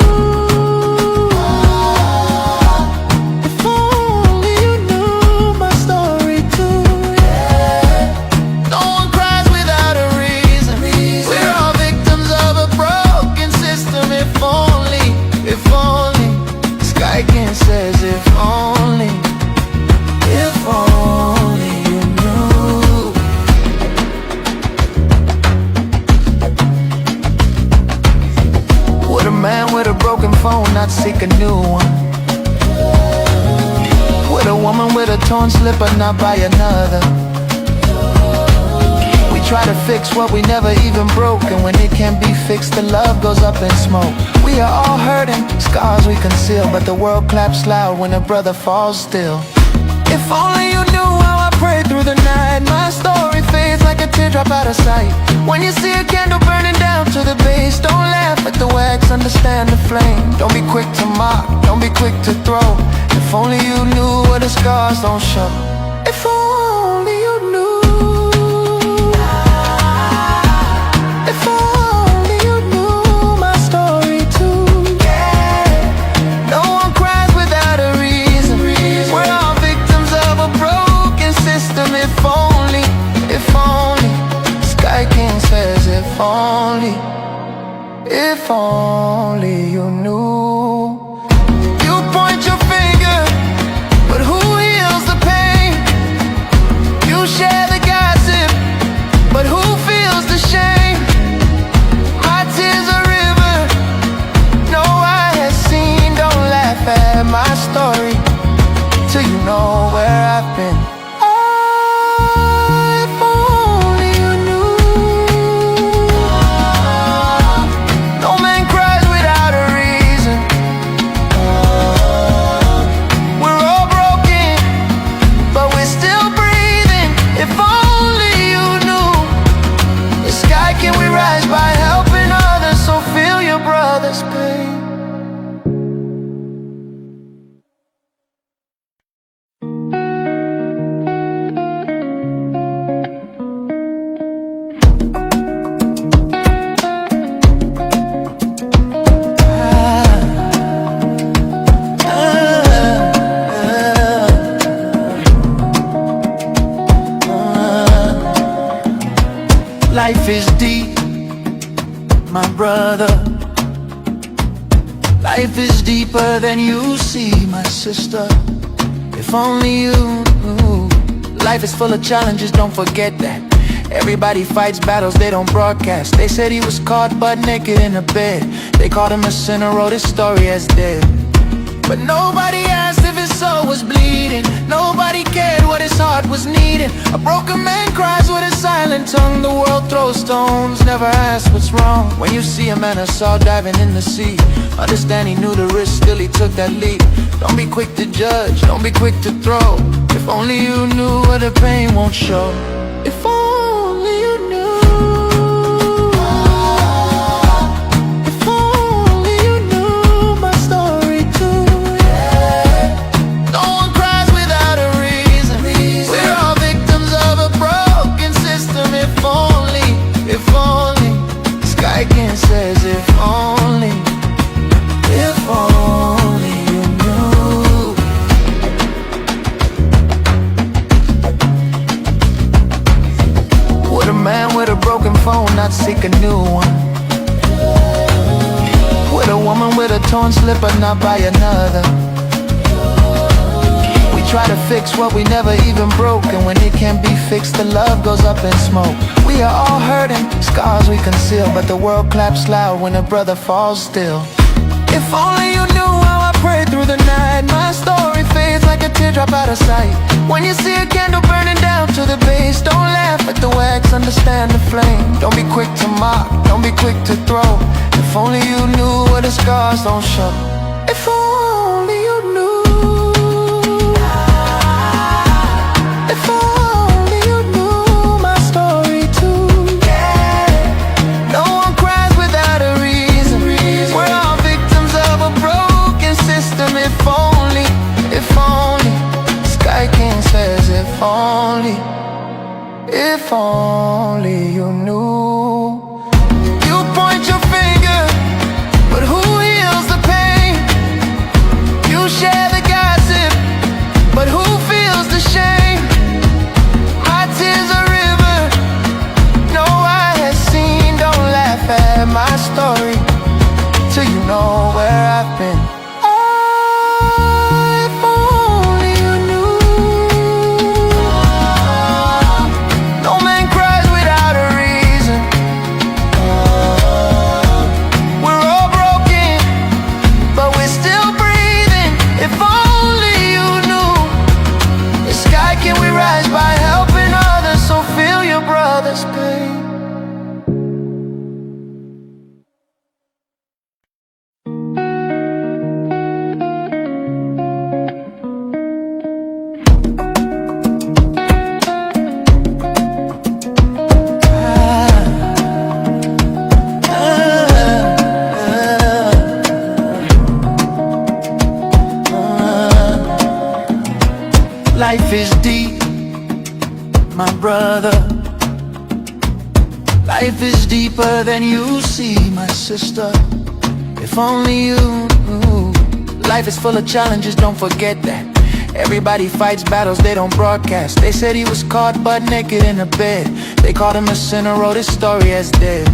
If only you knew my story too. Yeah. No one cries without a reason. We're all victims of a broken system. If only. Sky King says, if only you knew. Would a man with a broken phone not seek a new one? Would a woman with a torn slipper not buy another? We try to fix what we never even broke, and when it can't be fixed, the love goes up in smoke. We are all hurting, scars we conceal, but the world claps loud when a brother falls still. If only you knew how I prayed through the night. My story fades like a teardrop out of sight. When you see a candle burning down to the base, don't laugh at the wax, understand the flame. Don't be quick to mock, don't be quick to throw. If only you knew what the scars don't show. If only you knew. If only you knew my story too. Yeah. No one cries without a reason. We're all victims of a broken system. If only, story till you know where I've been. Ah, if only you knew. No man cries without a reason. We're all broken, but we're still breathing. If only you knew. The sky can we rise by helping others, so feel your brother's pain. Life is deep, my brother. Life is deeper than you see, my sister. If only you knew. Life is full of challenges, don't forget that. Everybody fights battles they don't broadcast. They said he was caught butt naked in a bed. They called him a sinner, wrote his story as dead. But nobody asked if his soul was bleeding. Nobody cared what his heart was needing. A broken man cries with a silent tongue. The world throws stones, never asks what's wrong. When you see a man I saw diving in the sea, understand he knew the risk, still he took that leap. Don't be quick to judge, don't be quick to throw. If only you knew what the pain won't show. If only you knew. If only you knew my story too. Yeah. No one cries without a reason. We're all victims of a broken system. If only, Sky King says, if only you knew. Would a man with a broken phone not seek a new one? Would a woman with a torn slipper not buy another? We try to fix what we never even broke, and when it can't be fixed, the love goes up in smoke. We are all hurting, scars we conceal, but the world claps loud when a brother falls still. If only you knew how I prayed through the night. My story fades like a teardrop out of sight. When you see a candle burning down to the base, don't laugh at the wax, understand the flame. Don't be quick to mock, don't be quick to throw. If only you knew what the scars don't show. If only you knew. If only you knew my story too. Yeah. No one cries without a reason. We're all victims of a broken system. If only, Sky King says, if only you knew. You point your finger, but who heals the pain? You share the gossip, but who feels the shame? My tears are river no eye has seen. Don't laugh at my story till you know where I've been. Ah, if only you knew. No man cries without a reason. We're all broken, but we're still breathing. If only you knew. The sky can we rise by helping others, so feel your brother's pain. Life is deep, my brother. Life is deeper than you see, my sister. If only you knew. Life is full of challenges, don't forget that. Everybody fights battles they don't broadcast. They said he was caught butt naked in a bed. They called him a sinner, wrote his story as dead.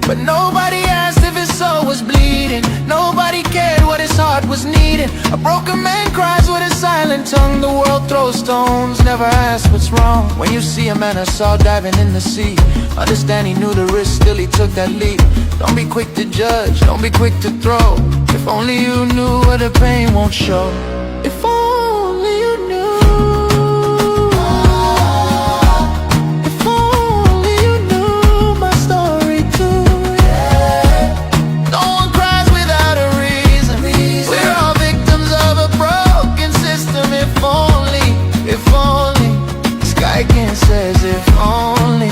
But nobody asked if his soul was bleeding. Nobody cared what his heart was needing. A broken man cries with a silent silent tongue. The world throws stones, never ask what's wrong. When you see a man I saw diving in the sea, understand he knew the risk, still he took that leap. Don't be quick to judge, don't be quick to throw. If only you knew what the pain won't show. If only you knew. If only you knew my story too. Yeah. No one cries without a reason. We're all victims of a broken system. If only, Sky King says, if only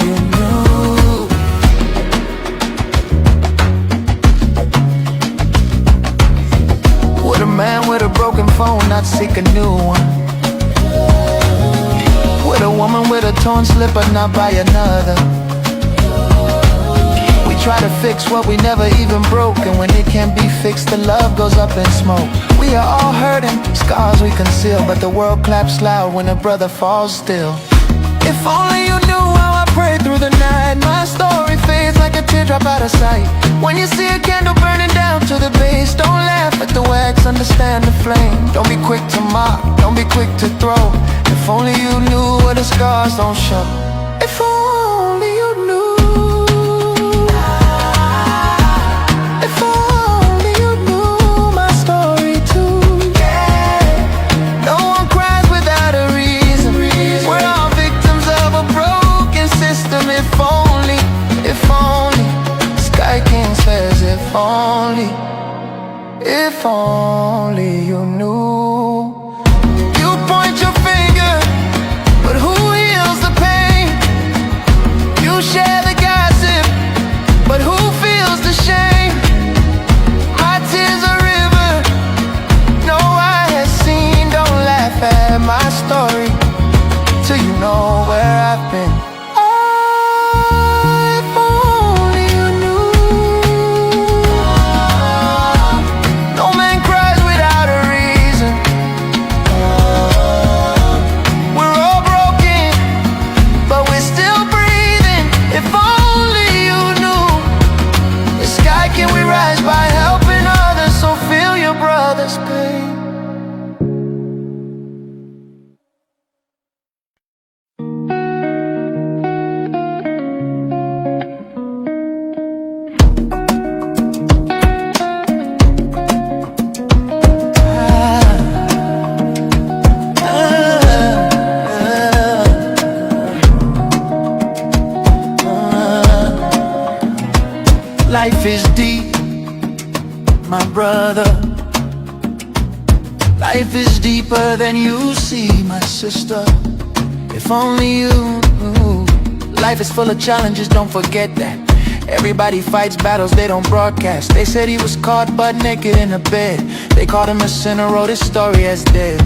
you knew. Would a man with a broken phone not seek a new one? Would a woman with a torn slipper not buy another? We try to fix what we never even broke, and when it can't be fixed, the love goes up in smoke. We are all hurting, scars we conceal, but the world claps loud when a brother falls still. If only you knew how I prayed through the night. My story fades like a teardrop out of sight. When you see a candle burning down to the base, don't laugh at the wax, understand the flame. Don't be quick to mock, don't be quick to throw. If only you knew what the scars don't show. If only you knew. If only you knew my story too. Yeah. No one cries without a reason. We're all victims of a broken system. If only, Sky King says, if only you knew. You point your finger, but who heals the pain? You share the gossip, but who feels the shame? My tears are river no eye has seen. Don't laugh at my story till you know where I've been. Oh, if only you knew. No man cries without a reason. We're all broken, but we're still breathing. If only you knew. The sky can we rise by helping others, so feel your brother's pain. Life is deep, my brother. Life is deeper than you see, my sister. If only you knew. Life is full of challenges, don't forget that. Everybody fights battles they don't broadcast. They said he was caught butt naked in a bed. They called him a sinner, wrote his story as dead.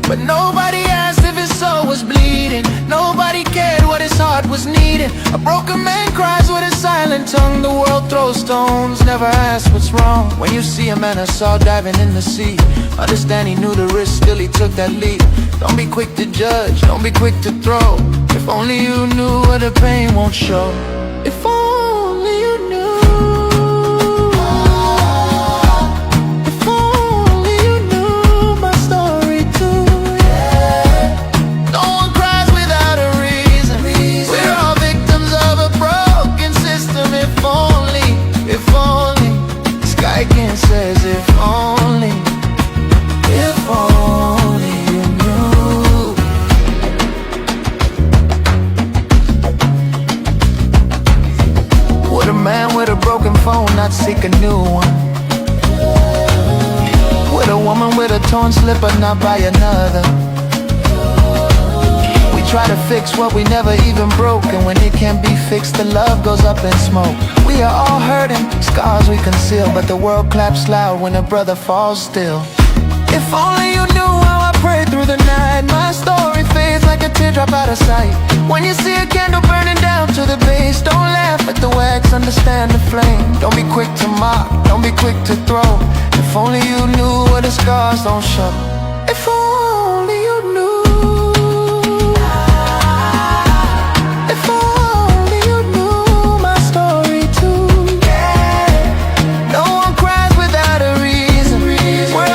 But nobody asked if his soul was bleeding. Nobody cared what his heart was needing. A broken man cries with a silent tongue. The world throws stones, never asks what's wrong. When you see a man I saw diving in the sea, understand he knew the risk, still he took that leap. Don't be quick to judge, don't be quick to throw. If only you knew what the pain won't show. If only you knew. If only you knew my story too. Yeah. No one cries without a reason. We're all victims of a broken system. If only, Sky King says, if only you knew. Would a man with a broken phone not seek a new one? Would a woman with a torn slipper not buy another? We try to fix what we never even broke, and when it can't be fixed, the love goes up in smoke. We are all hurting, scars we conceal, but the world claps loud when a brother falls still. If only you knew how I prayed through the night. My story fades like a teardrop out of sight. When you see a candle burning down to the base, don't laugh at the wax, understand the flame. Don't be quick to mock, don't be quick to throw. If only you knew what the scars don't show. If only you knew. If only you knew my story too. Yeah. No one cries without a reason. We're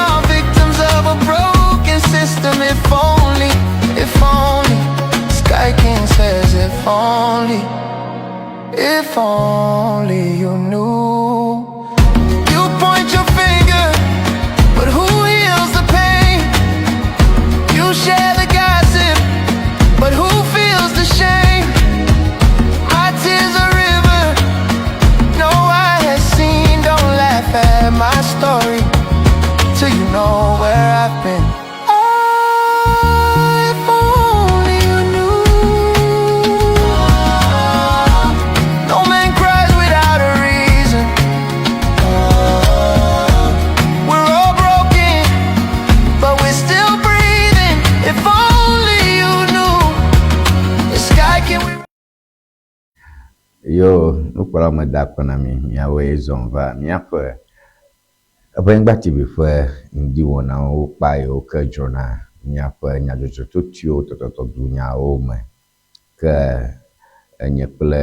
Yo, nukpɔlawo meda akpe na mi, miawoe zɔ̃ va míaƒe Eʋenyigba TV ƒe ŋdiwɔnawo kpa yiwo ke dzrona míaƒe nyadzɔdzɔtotoewo tɔtɔtɔ dunyawo me. Ke enye kple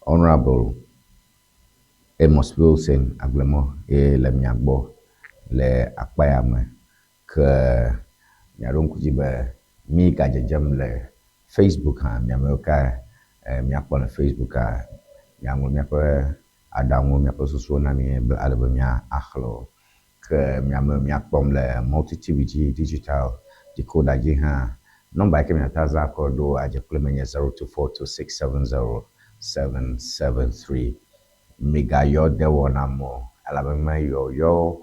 Honourable Amos Wilson Agblemɔ ye le mia gbɔ le akpa ya me. Ke miaɖo ŋku dzi be mí gadzedzem le Facebook hã. Mia amewo ka miakpɔ le Facebooka, miaŋlɔ miaƒe aɖaŋuwo, miaƒe susuwo na mí be ale be míaxlẽ wo. Ke mia amewo miakpɔm le Multi TV dzi, digital decoder dzi hã. Nɔmba yi ke miate azã akɔ ɖo adze kple mí nye 0242670773. Migayɔ dewɔnam o elabe meyɔyɔ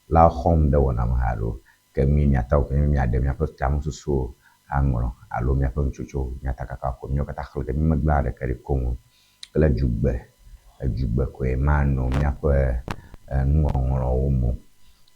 la xɔm ɖe wɔna me haɖe o. Ke mí míate ŋu míaɖe míaƒe tamesusuwo aŋlɔ alo míaƒe nutsotso nyatakaka ko míawo katã xlẽ ke mímegblẽa ɖeke ɖi koŋ o. Kple dzugbe, edzugbe koe manɔ míaƒe nuŋɔŋlɔwo me o.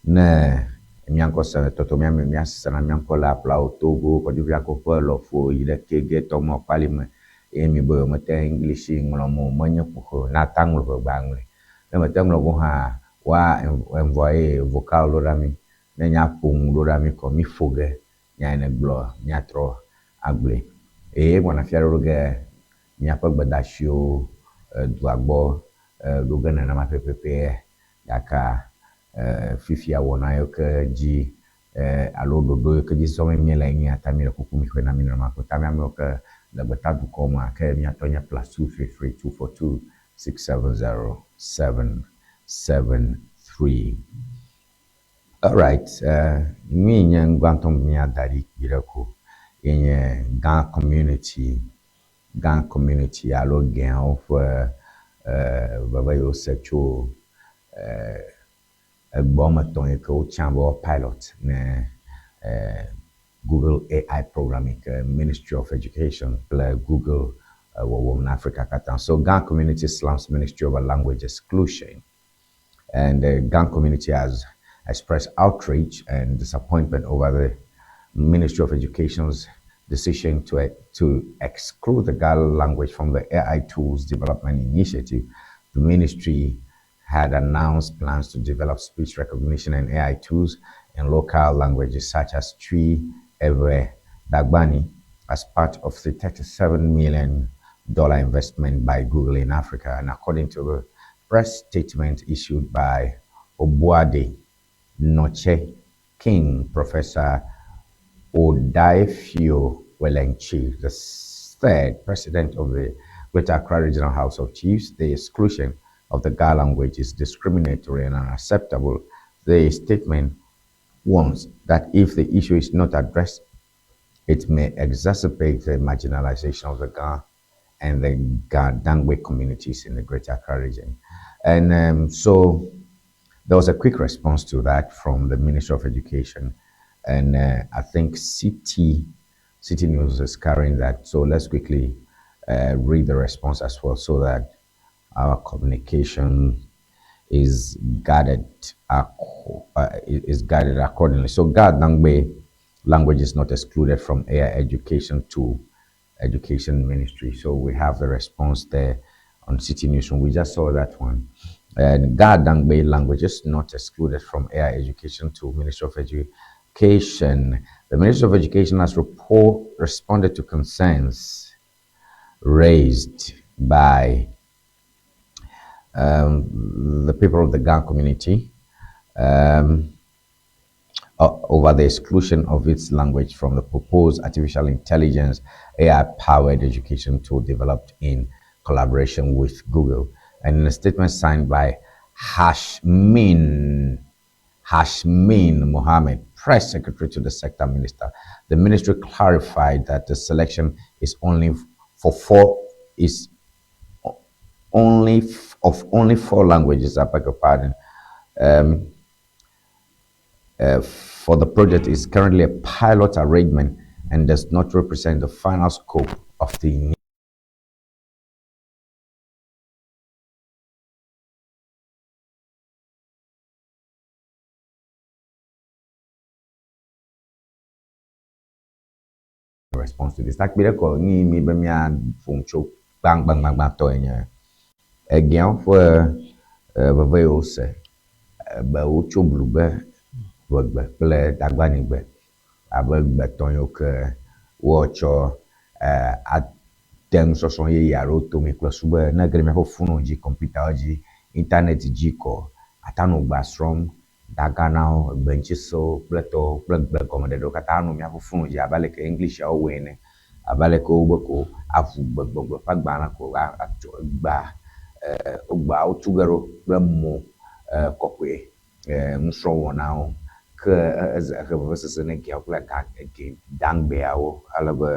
Ne mía ŋkɔ se tɔtɔ mía me míasena mía ŋkɔ le aƒlawo, Togo, Kɔdziƒiakoƒe, lɔƒo yi ɖe Kege, Tɔmɔ, Kpalime eye míbe yewomete English ŋlɔm o, menye kuxi o. Ne ate ŋlɔ ʋegba ŋlɔe. Ne mete ŋlɔ go hã, woa envoyer vocal ɖo ɖa mí. Ne nya ƒo nu ɖo ɖa mí kɔ mí ƒo ge nya yi ne gblɔ míatrɔ agblɔe. Eye egbɔna fia ɖoɖo ge míaƒe gbedasiwo dua gbɔ ɖo ge nenema pɛpɛpɛ gakea fifia wɔna yiwo ke dzi alo ɖoɖo yiwo ke dzi zɔm míele enye ta míele kuku mí xɔe na mí nenema ko ta mía amewo ke le gbeta dukɔ mea ke míatɔ nye +233 242 670 773. Alright, nui nye ŋgbãtɔ míada ɖi kpui ɖe ko ye nye Gã community, Gã community alo gɛawo ƒe veve yi wose tso Egbe woame etɔ̃ yi ke wotsã be woa pilot ne Google AI program yi ke Ministry of Education kple Google wɔwɔm na Afrika katã. So Ga Community Slams Ministry over Language Exclusion and the Ga community has expressed outrage and disappointment over the Ministry of Education's decision to, to exclude the Ga language from the AI tools development initiative. The ministry had announced plans to develop speech recognition and AI tools in local languages such as Twi, Ewe, Dagbani, as part of the $37 million investment by Google in Africa. And according to a press statement issued by Obuade Noche King, Professor Odaifio Welenchi, the third president of the Greater Accra Regional House of Chiefs, the exclusion of the Ga language is discriminatory and unacceptable. The statement warns that if the issue is not addressed, it may exacerbate the marginalization of the Ga and the Ga-Dangme communities in the Greater Accra region. And so there was a quick response to that from the Ministry of Education. And I think City News is carrying that. So let's quickly read the response as well so that our communication is guided is guided accordingly. So Ga-Dangme language is not excluded from AI education to Education Ministry. So we have the response there on City News. We just saw that one. And Ga-Dangme language is not excluded from AI education to Ministry of Education. The Ministry of Education has responded to concerns raised by the people of the Ga community over the exclusion of its language from the proposed artificial intelligence AI-powered education tool developed in collaboration with Google. And in a statement signed by Hashmin Mohammed, press secretary to the sector minister, the ministry clarified that the selection is only for four is only of only four languages. I beg your pardon. For the project is currently a pilot arrangement and does not represent the final scope of the response to this. Takpi ɖe kɔ nyi mi be mía ƒo nu tso Gbãgbãgbãgbãtɔe nye egeawo ƒe veve yi wose be wotso blugbe, ʋegbe kple dagbanigbe abe gbe tɔ̃ yiwo ke woatsɔ ate nusɔsrɔ̃ yeye alo tome kple su be ne ege ɖe míaƒe foniwo dzi, kɔmpitawo dzi, internet dzi kɔ, ate anɔ gbea srɔ̃m, daganawo, egbeŋutisewo kple tɔwo kple gbegɔmeɖeɖewo katã anɔ míaƒe foniwo dzi abe aleke Englishia wowɔe ene. Abe aleke wobe ko aʋu gbegbɔgblɔ ƒe agbalẽ ko atsɔ egbea wogbeawo tu ge ɖo kple mo kɔkɔe nusrɔ̃wɔnawo ke ehe vevesese ne geawo kple ge dangbeawo ale be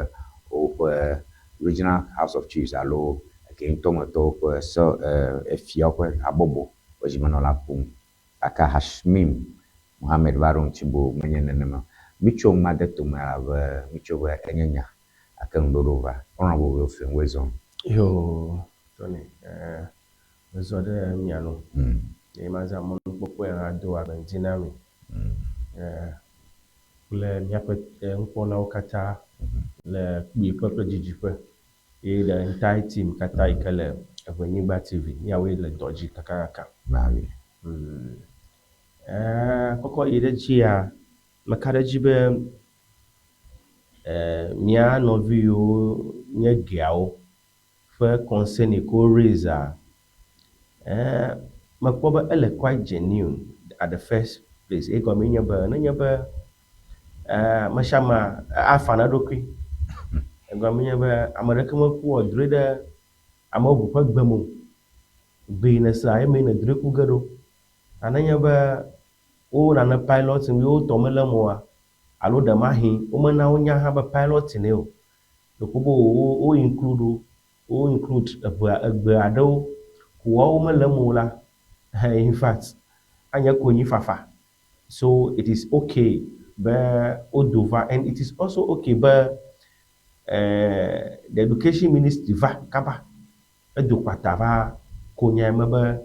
woƒe Regional House of Chiefs alo ege ŋutɔ me tɔwo ƒe se efiawo ƒe habɔbɔ ƒe zimenɔla ƒom. Gake Hashmim Mohammed va ɖo ŋuti be menye nenema o. Mitso ŋma de tome elabe mitso be enye nya gake ŋuɖoɖo va. Honourable Wilson Wezon. Yoo, Tony, ɛɛ, mezɔ ɖe mia nu. Eye mazã mɔnukpɔkpɔe hã ado agbe ŋdi na mi. Ɛɛ, kple míaƒe nukpɔlawo katã le kpuiƒe kple didiƒe. Eye the entire team katã yi ke le Eʋenyigba TV, míawoe le dɔ dzi kakaka. Mawi. Ɛɛ, kɔkɔ yi ɖe dzia, meka ɖe edzi be ɛɛ mía nɔvi yiwo nye geawo ƒe concern yi ke wo raise-a, ɛɛ mekpɔ be ele quite genuine at the first place. Egɔmee nye be nenye be ɛɛ ame sia ame afa na eɖokui. Egɔmee nye be ame ɖeke mekua drɔe ɖe ame bubu ƒe gbe me o. Gbe yi nèsea emee nèdrɔe ku ge ɖo. Ta nenye be wo nane piloting ye wotɔ mele eme oa, alo ɖemahi womena wonya hã be piloting ye o. Ɖeko be wo wo include wo, wo include eŋea egbe aɖewo ko woawo mele eme o la, in fact anye konyifafa. So it is okay be wodo va and it is also okay be the education ministry va kaba edo kpata va ko nyae me be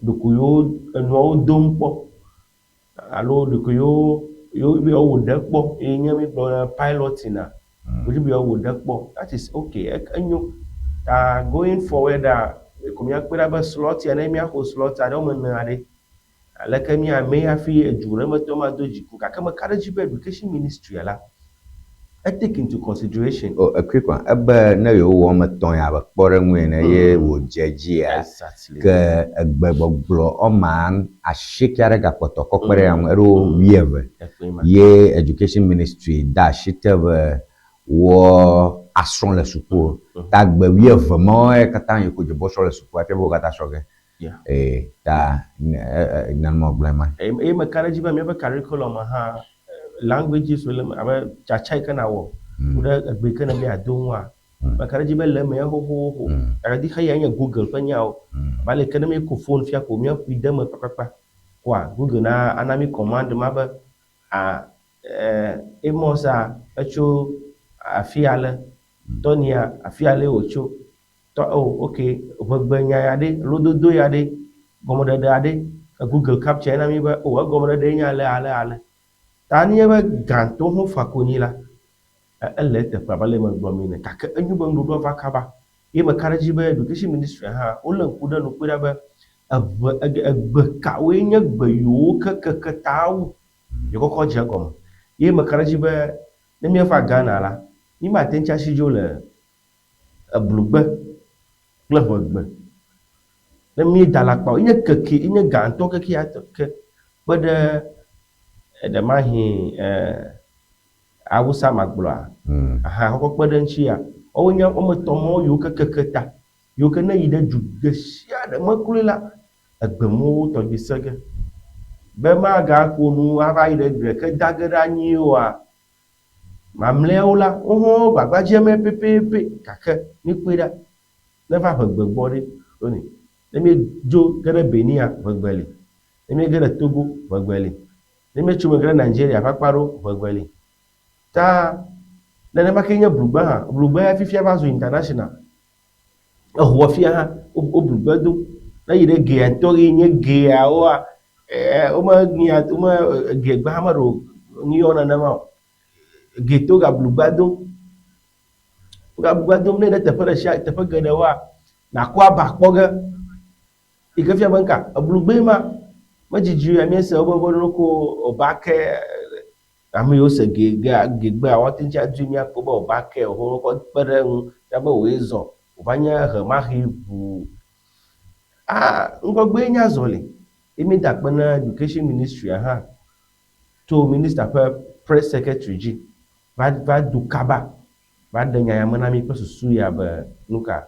ɖeko yewo enuawo dom kpɔ alo ɖeko yewo yewo be yewoawɔ ɖe kpɔ ye nye mi gblɔ be piloting a wodzi be yewoawɔ ɖe kpɔ that is okay enyo ta going forward a ko míakpɔe ɖa be slot ya ne míaxɔ slot aɖe wɔme ene aɖe Aleke míamee hafi edu ɖe me tɔ mado dziku? Gake meka ɖe edzi be Education Ministry la, e take into consideration. Oh, a quick one. Ebe ne yewowɔ eme tɔ̃e abe kpɔɖeŋu ene ye wòdze edzia, ke egbegbɔgblɔ wɔma asieke aɖe gakpɔtɔ kɔ kpe ɖe eya ŋu, eɖo wuieve. Ye Education Ministry de asi te be wɔ asrɔ̃ le sukuwo. Ta gbe wuieve mawo katã yi ko dze be woasrɔ̃ le sukua, efia be wo katã srɔ̃ ge. Yeah. Ee, ta nenema wògblɔe ma. Eye meka ɖe edzi be míaƒe curriculum hã languages le eme abe tsatsa yi ke nàwɔ ku ɖe egbe yi ke nèbe yeado ŋua, meka ɖe edzi be le eme ya xoxoxo. Gake di xeya nye Google ƒe nyawo. Abe ale ke ne míeko phone fia ko míaƒoe de eme kpakpakpa koa, Google na ana mí command ma be a Amos a etso afi ale, Tony-a afi alee wòtso. Tɔ oh ok ʋegbe nya ya ɖe, lododo ya ɖe, gɔmeɖeɖe aɖe, Google capture na mí be oh egɔmeɖeɖe nye ale ale ale. Ta nenye be gãtɔ hã fa konyi la, ele eteƒe abe ale megblɔ mi ene. Gake enyo be ŋuɖoɖoa va kaba. Ye meka ɖe edzi be Education Ministry hã wolé ŋku ɖe enu kpɔe ɖa be eʋe egbe kawoe nye gbe yiwo ke keke ta wu yekɔkɔ dze egɔme. Ye meka ɖe edzi be ne míeva Ghana la, mímate ŋu tsi asi dzo le eblugbe kple ʋegbe. Ne míeda alakpa o, enye keke, enye gãtɔ kekeake kpe ɖe ɖemahi Awusa magblɔa, aha kɔkɔ kpe ɖe eŋutia, woawoe nye woame etɔ̃ mawo yiwo ke keke ta, yiwo ke ne yi ɖe du ɖe sia ɖe me kloe la, egbe mawo tɔgbi se ge. Be magaƒo nu ava yi ɖe ɖeke da ge ɖe anyi oa, Mamlɛawo la, wo hã wo gbagba dzemee pɛpɛpɛ gake míkpɔe ɖa, ne eva ʋegbe gbɔ ɖe, woni, ne míedzo ge ɖe Benin-a, ʋegbe li, ne míege ɖe Togo, ʋegbe li, ne míetso eme ge ɖe Nigeria ƒe akpa ɖewo, ʋegbe li. Ta nenema kee nye blugbe hã. Blugbe ya fifia va zu international. Ehoa fia hã, wo blugbe do. Ne yi ɖe gea ŋutɔ ye nye geawoa, wome nya, wome gegbe hã meɖo nu yɔ nenema o. Geto gablugbea do. Wogabu dom nɛ ɖe teƒe ɖe sia teƒe geɖewoa, nàkɔ aba kpɔ ge. Yi ke fia be ŋka, eblugbee ma. Medzidzi o ya míese wobe be loko oba ke ame yiwo se gegea gegbea woate ŋu adui míakpɔ be oba ke o wokɔ kpe ɖe eŋu fia be wòe zɔ wòva nye hemaxi ʋuu. Ah, ŋgɔgbee nye azɔli. Ye míeda akpe na Education Ministry hã to minister ƒe press secretary dzi va va do kaba va ɖe nya ya me na mí kple susu ya be nuka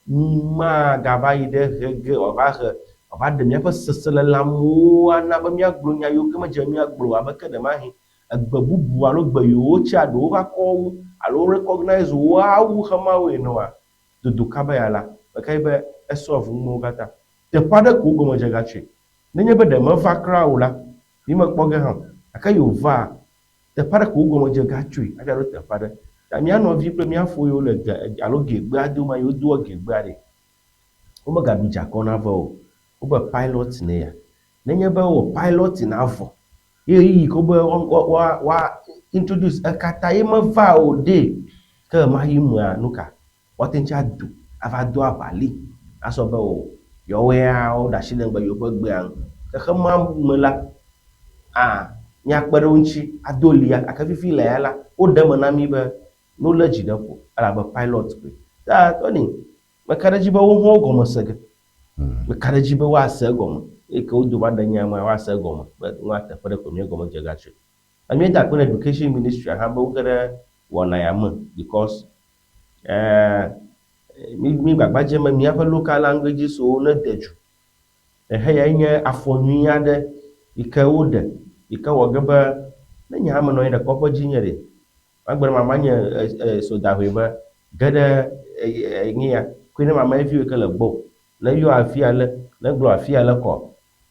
mímagava yi ɖe he ge wòava he wòava ɖe míaƒe seselelãmewo ana be míagblɔ nya yiwo ke medze be míagblɔ o abe ke ɖemahi egbe bubu alo gbe yiwo tsia ɖewo va kɔ wu alo recognize wo awu xemawo ene oa, dodo kaba ya la, meka ɖi be esɔ ŋumewo katã. Teƒe aɖe ko wogɔme dze gatsoe. Nenye be ɖe meva kura o la, mímekpɔ ge hã o. Gake yi wòvaa, teƒe aɖe ko wogɔme dze gatsoe hafi aɖo teƒe aɖe. Ta mía nɔvi kple mía fo yiwo le ge alo gegbea dome yiwo doa gegbea ɖe, womegaɖu dzakɔ na ve o. Wobe pilot ne ya. Nenye be wowɔ pilot na vɔ ye ɣeyiɣi ke wobe woa woa introduce ekatã ye meva o ɖe, ke ɣemaɣi mea nuka? Woate ŋu ado ava do aʋali asɔ be o yewoa woɖe asi le ŋgbe yewoƒe gbea ŋu. Xexe ma me la, a míakpe ɖe wo ŋuti ado lia gake fifi le ya la, woɖe eme na mí be ne wolé dzi ɖe ƒo elabe pilot koe. Ta Tony, meka ɖe edzi be wo hã wo gɔme se ge. Meka ɖe edzi be woase egɔme. Eyi ke wodo va ɖe nya mea, woase egɔme be nua teƒe ɖe ko míegɔme dze gatsoe. Míeda akpe na Education Ministry hã be woge ɖe wɔna ya me because mí mí gbagba dzem be míaƒe local languages wo nede du. Ehe yae nye afɔ nyui aɖe yi ke woɖe yi ke wɔ ge be ne nye hã menɔ anyi ɖe kɔƒe dzi nye ɖe, magblɔ na mamanye Sodahoe be ge ɖe nye ya koe ne mama viwo yi ke le gbɔ ne yɔ afi ale ne gblɔ afi ale kɔ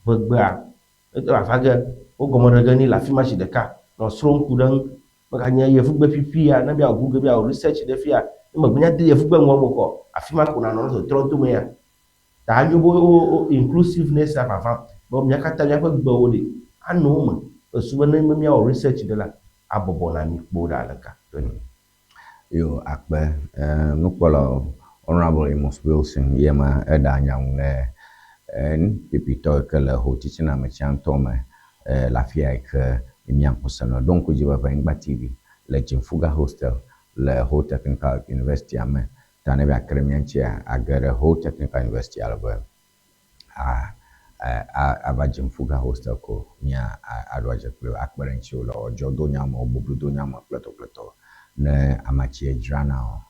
ʋegbea ava ge wo gɔme ɖe ge ni le afi ma zi ɖeka nɔ srɔ̃m ku ɖe eŋu. Meganye yevugbe ƒiƒi ya ne bia Google bia research ɖe fia ne megbe nya de yevugbe ŋuam o kɔ afi ma ko nanɔ ne tɔtrɔ dome ya. Ta anyo be wo inclusiveness ya vava be mía katã míaƒe gbewo ɖe anɔ wo me. Esu be ne míawɔ research ɖe la abɔbɔ na mí kpoo ɖa aleka. Tony. Yo akpe nukpɔlawo Honorable Amos Wilson ye ma eɖa nya ŋu ne NPP tɔ yi ke le ho titina me tsiãtɔ me le afia yi ke mía ŋku se nɔ. Ɖo ŋku dzi be Ʋenyigba TV le Dzimfuga Hostel le Ho Technical University me. Ta ne va ke ɖe mía ŋutia, age ɖe Ho Technical University ale be ava Dzimfuga Hostel ko mía aɖo adze kpli wo, akpe ɖe ŋutiwò le ɔdzɔdonya me, boblodonya me kple tɔ kple tɔ. Ne amatsie dzrana o,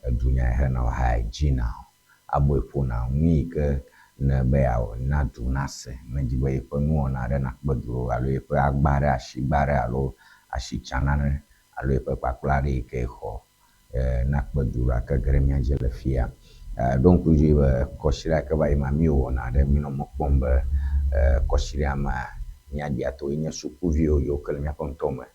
edunyahehena o, hae dzina o, aboe ƒona o, nu yi ke ne be yeawɔ na du nase, ne dzi be yeƒe nuwɔna aɖe nakpe du o alo yeƒe agba aɖe, asigba aɖe alo asitsana aɖe alo yeƒe kpakpla aɖe yi ke yexɔ nakpe du ɖo ake ge ɖe mía dzi le fia. Ɖo ŋku dzi be kɔsiɖa yi ke va yi ma míewɔna ɖe mínɔ mɔ kpɔm be kɔsiɖa mea míabia to ye nye sukuviwo yiwo ke le míaƒe ŋutɔ me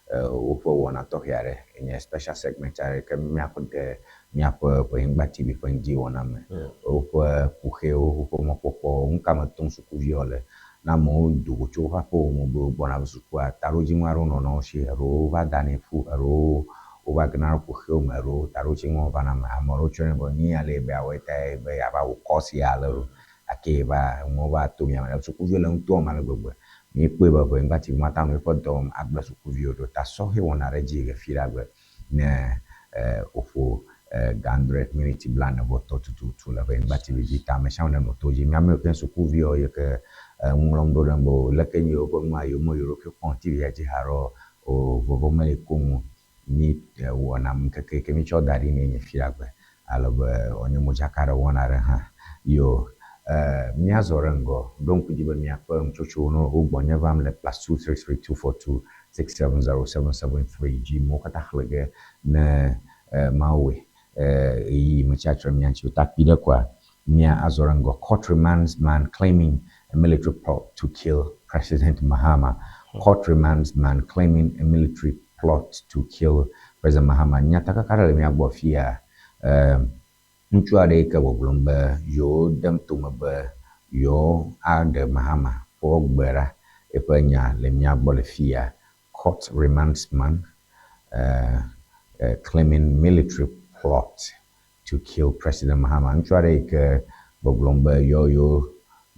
woƒe wɔna tɔxɛ aɖe nye special segment aɖe yi ke míaƒe de míaƒe Ʋenyigba TV ƒe ŋdi wɔna me. Woƒe kuxewo, woƒe mɔkpɔkpɔwo, nu ka me tom sukuviwo le. Ne amewo do go tso woƒe aƒewo me be wogbɔna va sukua, taɖodzinu aɖewo nɔna wo si, eɖewo va danɛ ƒu, eɖewo wova gena ɖe kuxiwo me, eɖewo taɖodzinuwo vana eme. Ame aɖewo tsɔnɛ be nu ya le be yeawɔe ta ye be yeava wɔ course ya ale ɖo gake yeva enuwo va to mia me. Sukuviwo le nutoa me ale gbegbe. Míekpɔe be Ʋenyigba TV mate ŋu anɔ eƒe dɔ wɔm agblẽ sukuviwo ɖo. Ta sɔhɛ wɔna ɖe edzi le fi ɖe agbe ne woƒo ga adre miniti blaene vɔ tɔ tututu le Ʋenyigba TV dzi. Ta ame sia ame nenɔ to dzi. Mía ame yiwo ke nye sukuviwo yi ke enu ŋlɔm ɖo ɖe ŋgɔ o, leke nye yewoƒe nua yewo me yewo ɖokui kpɔm TV ya dzi haɖe o, vɔvɔ meli koŋ o. Mí wɔna ŋkeke yi ke mítsɔ da ɖi nɛ nye fiagbe ale be wòanye modzakaɖewɔna aɖe hã. Yo, míazɔ ɖe ŋgɔ. Ɖo ŋku dzi be miaƒe nutsotsowo ne wo gbɔnye vam le +233 242 670 773 dzi. Mewo katã xlẽ ge ne Mawu wɔe. Ɣeyiɣi metsia tre mía ŋuti o. Ta kpui ɖe koa, mía azɔ ɖe ŋgɔ. Court remands man claiming a military plot to kill President Mahama. Court remands man claiming a military plot to kill President Mahama. Nyatakaka ɖe le mía gbɔ fia. Ŋutsu aɖe yi ke gbɔgblɔm be yewo dem tome be yewo aɖe Mahama ƒe gbe ɖa. Eƒe nya le mía gbɔ le fia. Court remands man claiming military plot to kill President Mahama. Ŋutsu aɖe yi ke gbɔgblɔm be yewo yewo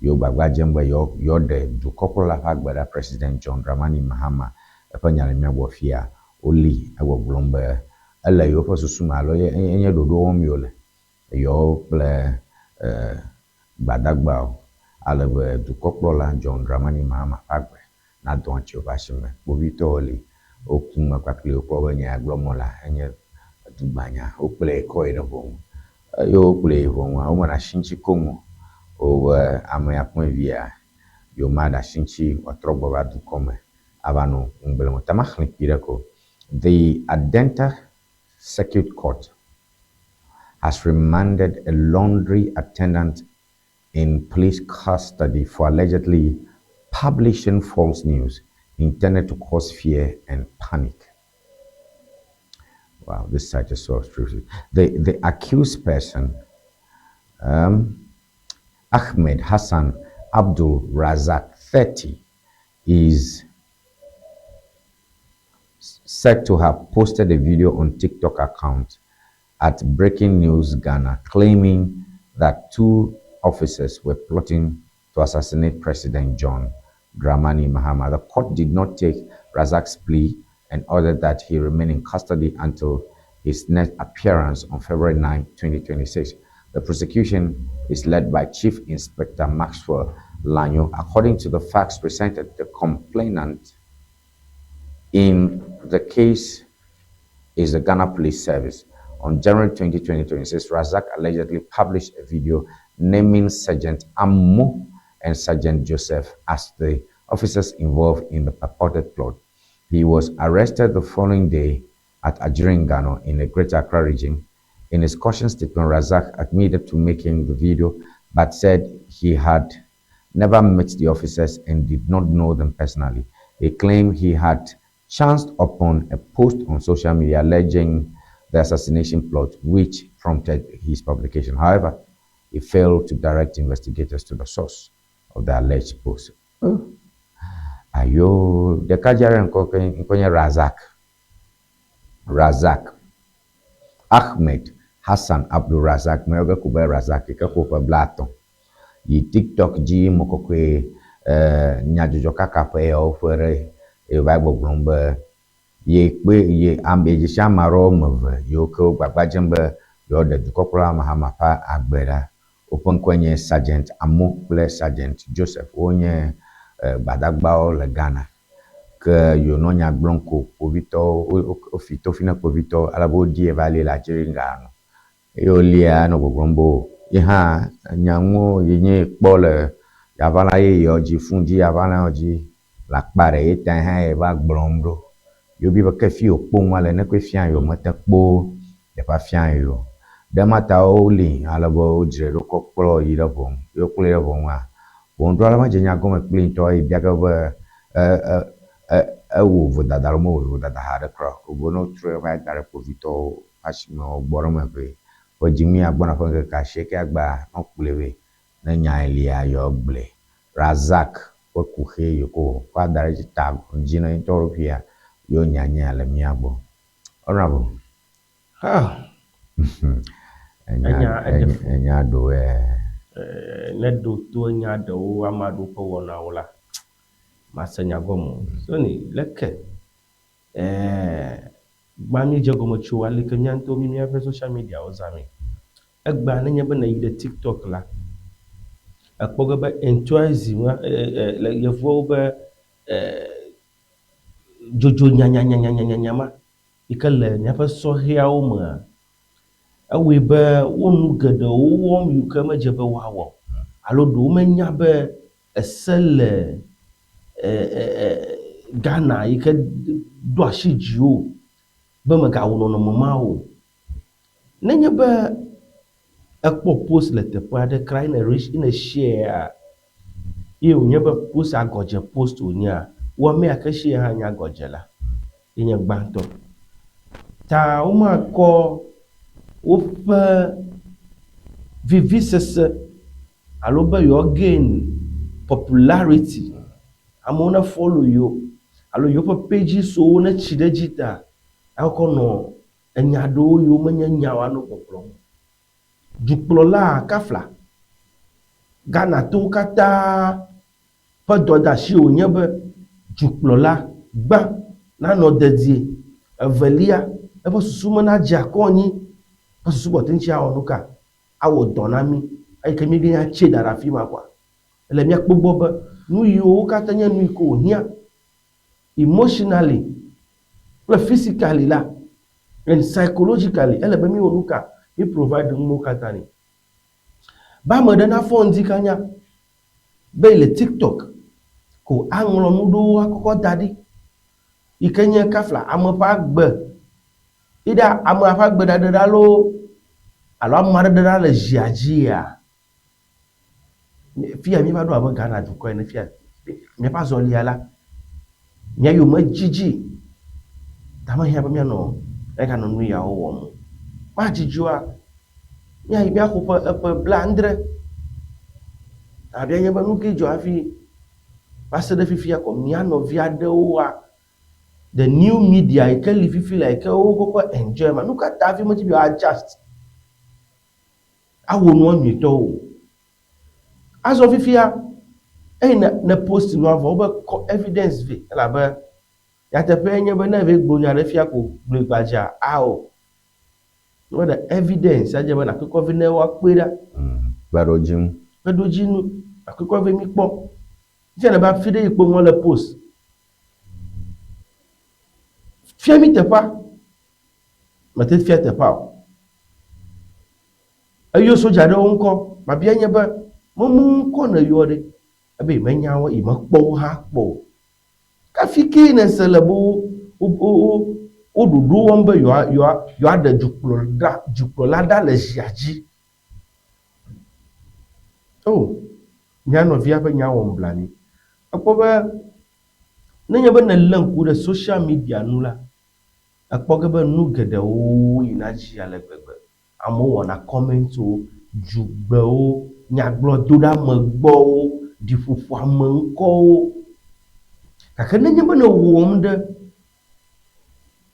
yewo gbagba dzem be yewo yewoaɖe dukɔkplɔla ƒe agbe ɖa President John Dramani Mahama eƒe nya le mía gbɔ fia. Woli egbɔgblɔm be ele yewoƒe susu me alo enye ɖoɖo wɔm yewole yewo kple e gbadagbawo ale be dukɔkplɔla John Dramani Mahama ƒe agbe nadɔ atsi woƒe asi me. Kpovitɔwo li woku me kpakple wokpɔ be nya ya gblɔm wole enye dugbanya. Wokplɔe kɔ yi ɖe ʋɔnu. Eye wokplɔe yi ʋɔnua, womele asi ŋuti koŋ o. Wobe ame ya kpɔe via, yewomaɖe asi ŋuti wòatrɔ gbɔ va dukɔ me ava nɔ ŋugble me. Ta maxlẽ kpui ɖe ko. The Adenta Circuit Court has remanded a laundry attendant in police custody for allegedly publishing false news intended to cause fear and panic. Wow, this site is so obtrusive. The, the accused person, Ahmed Hassan Abdul Razak, 30, is said to have posted a video on TikTok account at Breaking News Ghana claiming that two officers were plotting to assassinate President John Dramani Mahama. The court did not take Razak's plea and ordered that he remain in custody until his next appearance on February 9, 2026. The prosecution is led by Chief Inspector Maxwell Lanyo. According to the facts presented, the complainant in the case is the Ghana Police Service. On January 20, 2026, Razak allegedly published a video naming Sergeant Ammu and Sergeant Joseph as the officers involved in the purported plot. He was arrested the following day at Adjiringanor in the Greater Accra region. In his caution statement, Razak admitted to making the video but said he had never met the officers and did not know them personally. He claimed he had chanced upon a post on social media alleging the assassination plot, which prompted his publication. However, he failed to direct investigators to the source of the alleged post. Oh. Ayo, ɖekadze aɖe ŋkɔ ke ŋkɔ nye Razak. Razak. Ahmed Hassan Abdul Razak, meyɔ ge ko be Razak yi ke xɔ ƒe blaetɔ̃. Yi TikTok dzi mo kɔkɔe e nyadzɔdzɔkaka ƒe yawo ƒe ɖe eye wòva gbɔgblɔm be ye kpe ye ame ye dzesi ame aɖewo woame eve yiwo ke wo gbagba dzem be yewoaɖe dukɔkplɔla Mahama ƒe agbe ɖa. Woƒe ŋkɔe nye Sergeant Amo kple Sergeant Joseph. Wonye gbadagbawo le Ghana. Ke yewonɔ nya gblɔm ko kpovitɔwo wofi tofi na kpovitɔwo ale be wodie va li le Adjiringanor. Eye wolia enɔ gbɔgblɔm be o ye hã nya ŋuwo yi nye kpɔ le yaʋala yeyeawo dzi, fon dzi yaʋalawo dzi le akpa ɖe ye ta hã ye va gblɔm ɖo. Yewobi be ke fi wòkpo nua le ne koe fia yewo mete kpo teƒea fia yewo o. Ɖe ema ta woli ale be wodzrae ɖo kɔ kplɔ yi ɖe ʋɔnu. Ye wokplɔe ɖe ʋɔnua, ʋɔnudrɔ̃la medze nya gɔme kpli ŋutɔ eye bia ge be e e e ewɔ vodada alo mewɔ vodada haɖe kura o. Wobe ne wotrɔe va da ɖe kpovitɔwo ƒe asime wogbɔ ɖe eme ʋɛ. Ƒe dzimea gbɔna ƒe ŋkeke asiekɛa gbea, ne wokplɔe vɛ ne nya lia yewoagblɔe. Razak ƒe kuxi yi ko wòkɔ ada ɖe edzi ta dzi na ye ŋutɔ ɖokuia, yewo nya nyea le mía gbɔ. Honorable. Ah. Enya, Enya eɖe fu. enya ɖo ɛ. Ne ɖo to enya ɖewo ame aɖewo ƒe wɔnawo la, mase nya gɔme o. Sony, leke ɛɛ gbã míedze gɔme tso aleke mía ŋutɔwo mí míaƒe social mediawo zãmee. Egbea nenye be nèyi ɖe TikTok la, ekpɔ ge be enthusiasm le yevuawo be dzodzo nyanyanyanyanya ma yi ke le míaƒe sɔhɛawo mea, ewɔe be wo nu geɖewo wɔm yi ke medze be woawɔ o alo ɖewo menya be ese le Ghana yi ke ɖo asi dziwò be mègawɔ nɔnɔme ma o. Nenye be ekpɔ post le teƒe aɖe kra ye ne share ye wònye be post agɔdze post wònyea, wò ame ya ke share hã nye agɔdzela ye nye gbãtɔ. Ta womakɔ woƒe vivisese alo be yewoa gain popularity, amewo ne follow yewo alo yewoƒe pageswo netsi ɖe edzi ta akɔ nɔ. Enya ɖewo yiwo menye nya woanɔ gbɔgblɔm o. Dukplɔla kafla Ghanatowo katã ƒe dɔdeasi wònye be dukplɔla gbã nanɔ dedie, evelia eƒe susu me nadze akɔ anyi, eƒe susu gbɔ te ŋuti awɔ nuka? Awɔ dɔ na mí. Eyi ke míege míatse da ɖe afi ma kɔa, ele míakpɔ egbɔ be nu yiwo katã nye nu yi ke wòhiã emotionally kple physically la and psychologically ele be míwɔ nuka? Mí provide nuwo katã nɛ. Be ame ɖe nafɔ ŋdi kanya be yi le TikTok ko aŋlɔ nu ɖewo akɔkɔ da ɖi yi ke nye kafla ame ƒe agbe yi ɖa amea ƒe agbe ɖaɖe ɖa loo alo ame aɖe ɖe ɖa le zia dzia? Fia míeva ɖo abe Ghana dukɔ ene fia míaƒe azɔlia la, mía yome dzidzi ta mehiã be míanɔ míaganɔ nu yawo wɔm o. Madzidzɔa, míayi míaxɔ ƒe eƒe blaadre. Abia nye be nu ke dzɔ hafi va se ɖe fifia ko mía nɔvi aɖewoa the new media yi ke li fifi la yi ke wokɔkɔ enjoy ma. Nu ka ta hafi medzi be yewoa adjust awɔ nua nyuitɔ o. Azɔ fifia, eyi ne ne post nua vɔ wobe kɔ evidence vɛ elabe nyateƒee nye be ne eve gblɔ nya ɖe fia ko gblɔe gbadza ao. Wobe ɖe evidence adze be nàkɔe kɔ vɛ ne woakpɔe ɖa. Kpeɖodzinu. Kpeɖodzinu nàkɔe kɔ vɛ míkpɔ. Fifia nèbe afi ɖe yi kpɔ nua le post. Fia mí teƒea. Mete fia teƒea o. Eyɔ sodza ɖewo ŋkɔ. Mabia nye be, Memu ŋkɔ nèyɔ ɖe? Ebe yemenya wo, yemekpɔ wo hã kpɔ o. Ke afi kee nèse le be wo, wo, wo ɖoɖo wɔm be yewoa, yewoa, yewoaɖe dukplɔla, dukplɔla ɖa le zia dzi? O, mía nɔvia ƒe nya wɔm blanui. Ekpɔ be nenye be nèlé ŋku ɖe social media nu la, Èkpɔ ge be nu geɖewo yina edzi ale gbegbe. Amewo wɔna kɔmɛntwo, dzugbewo, nyagblɔdoɖeamegbɔwo, ɖiƒoƒoameŋkɔwo. Gake nenye be nèwɔm ɖe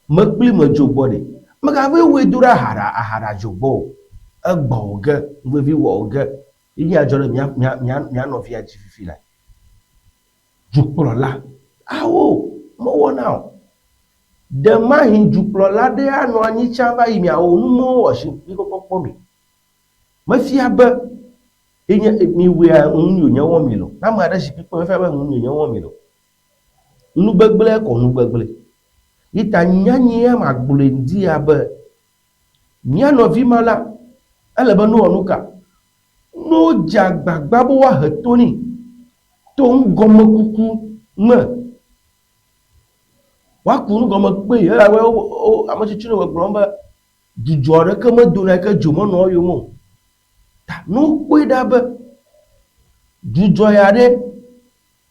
mekpli medzo gbɔ ɖe, mègava wɔe do ɖe ahaɖa ahaɖadzo gbɔ o. Egbɔ wò ge, nuvevi wɔ wò ge. Ye nye adzɔ ɖe mía mía mía mía nɔvia dzi fifi lae. Dukplɔla? Ao, mewɔna o. Ɖemahi dukplɔla ɖe anɔ anyi tsã va yi miawɔ nu mɔwo wɔ shi mi kɔkɔ kpɔ mi. Mefia be enye mi wɔea ŋu yonye wɔ mi lo. Ne ame aɖe zikpui kpɔ mefia be ŋu yonye wɔ mi lo. Nu gbegblẽ kɔ nu gbegblẽ. Yi ta nyanyia magblɔe ŋdia be mía nɔvi ma la ele be nowɔ nuka? Ne wodze agbagba be woahe to nɛ to nugɔmekuku me, woaku nugɔme kpee elabe ame tsitsi nɔ gbɔgblɔm be dzudzɔ aɖeke medona yi ke dzo menɔa eyome o. Ta ne wokpɔe ɖa be dzudzɔ ya ɖe,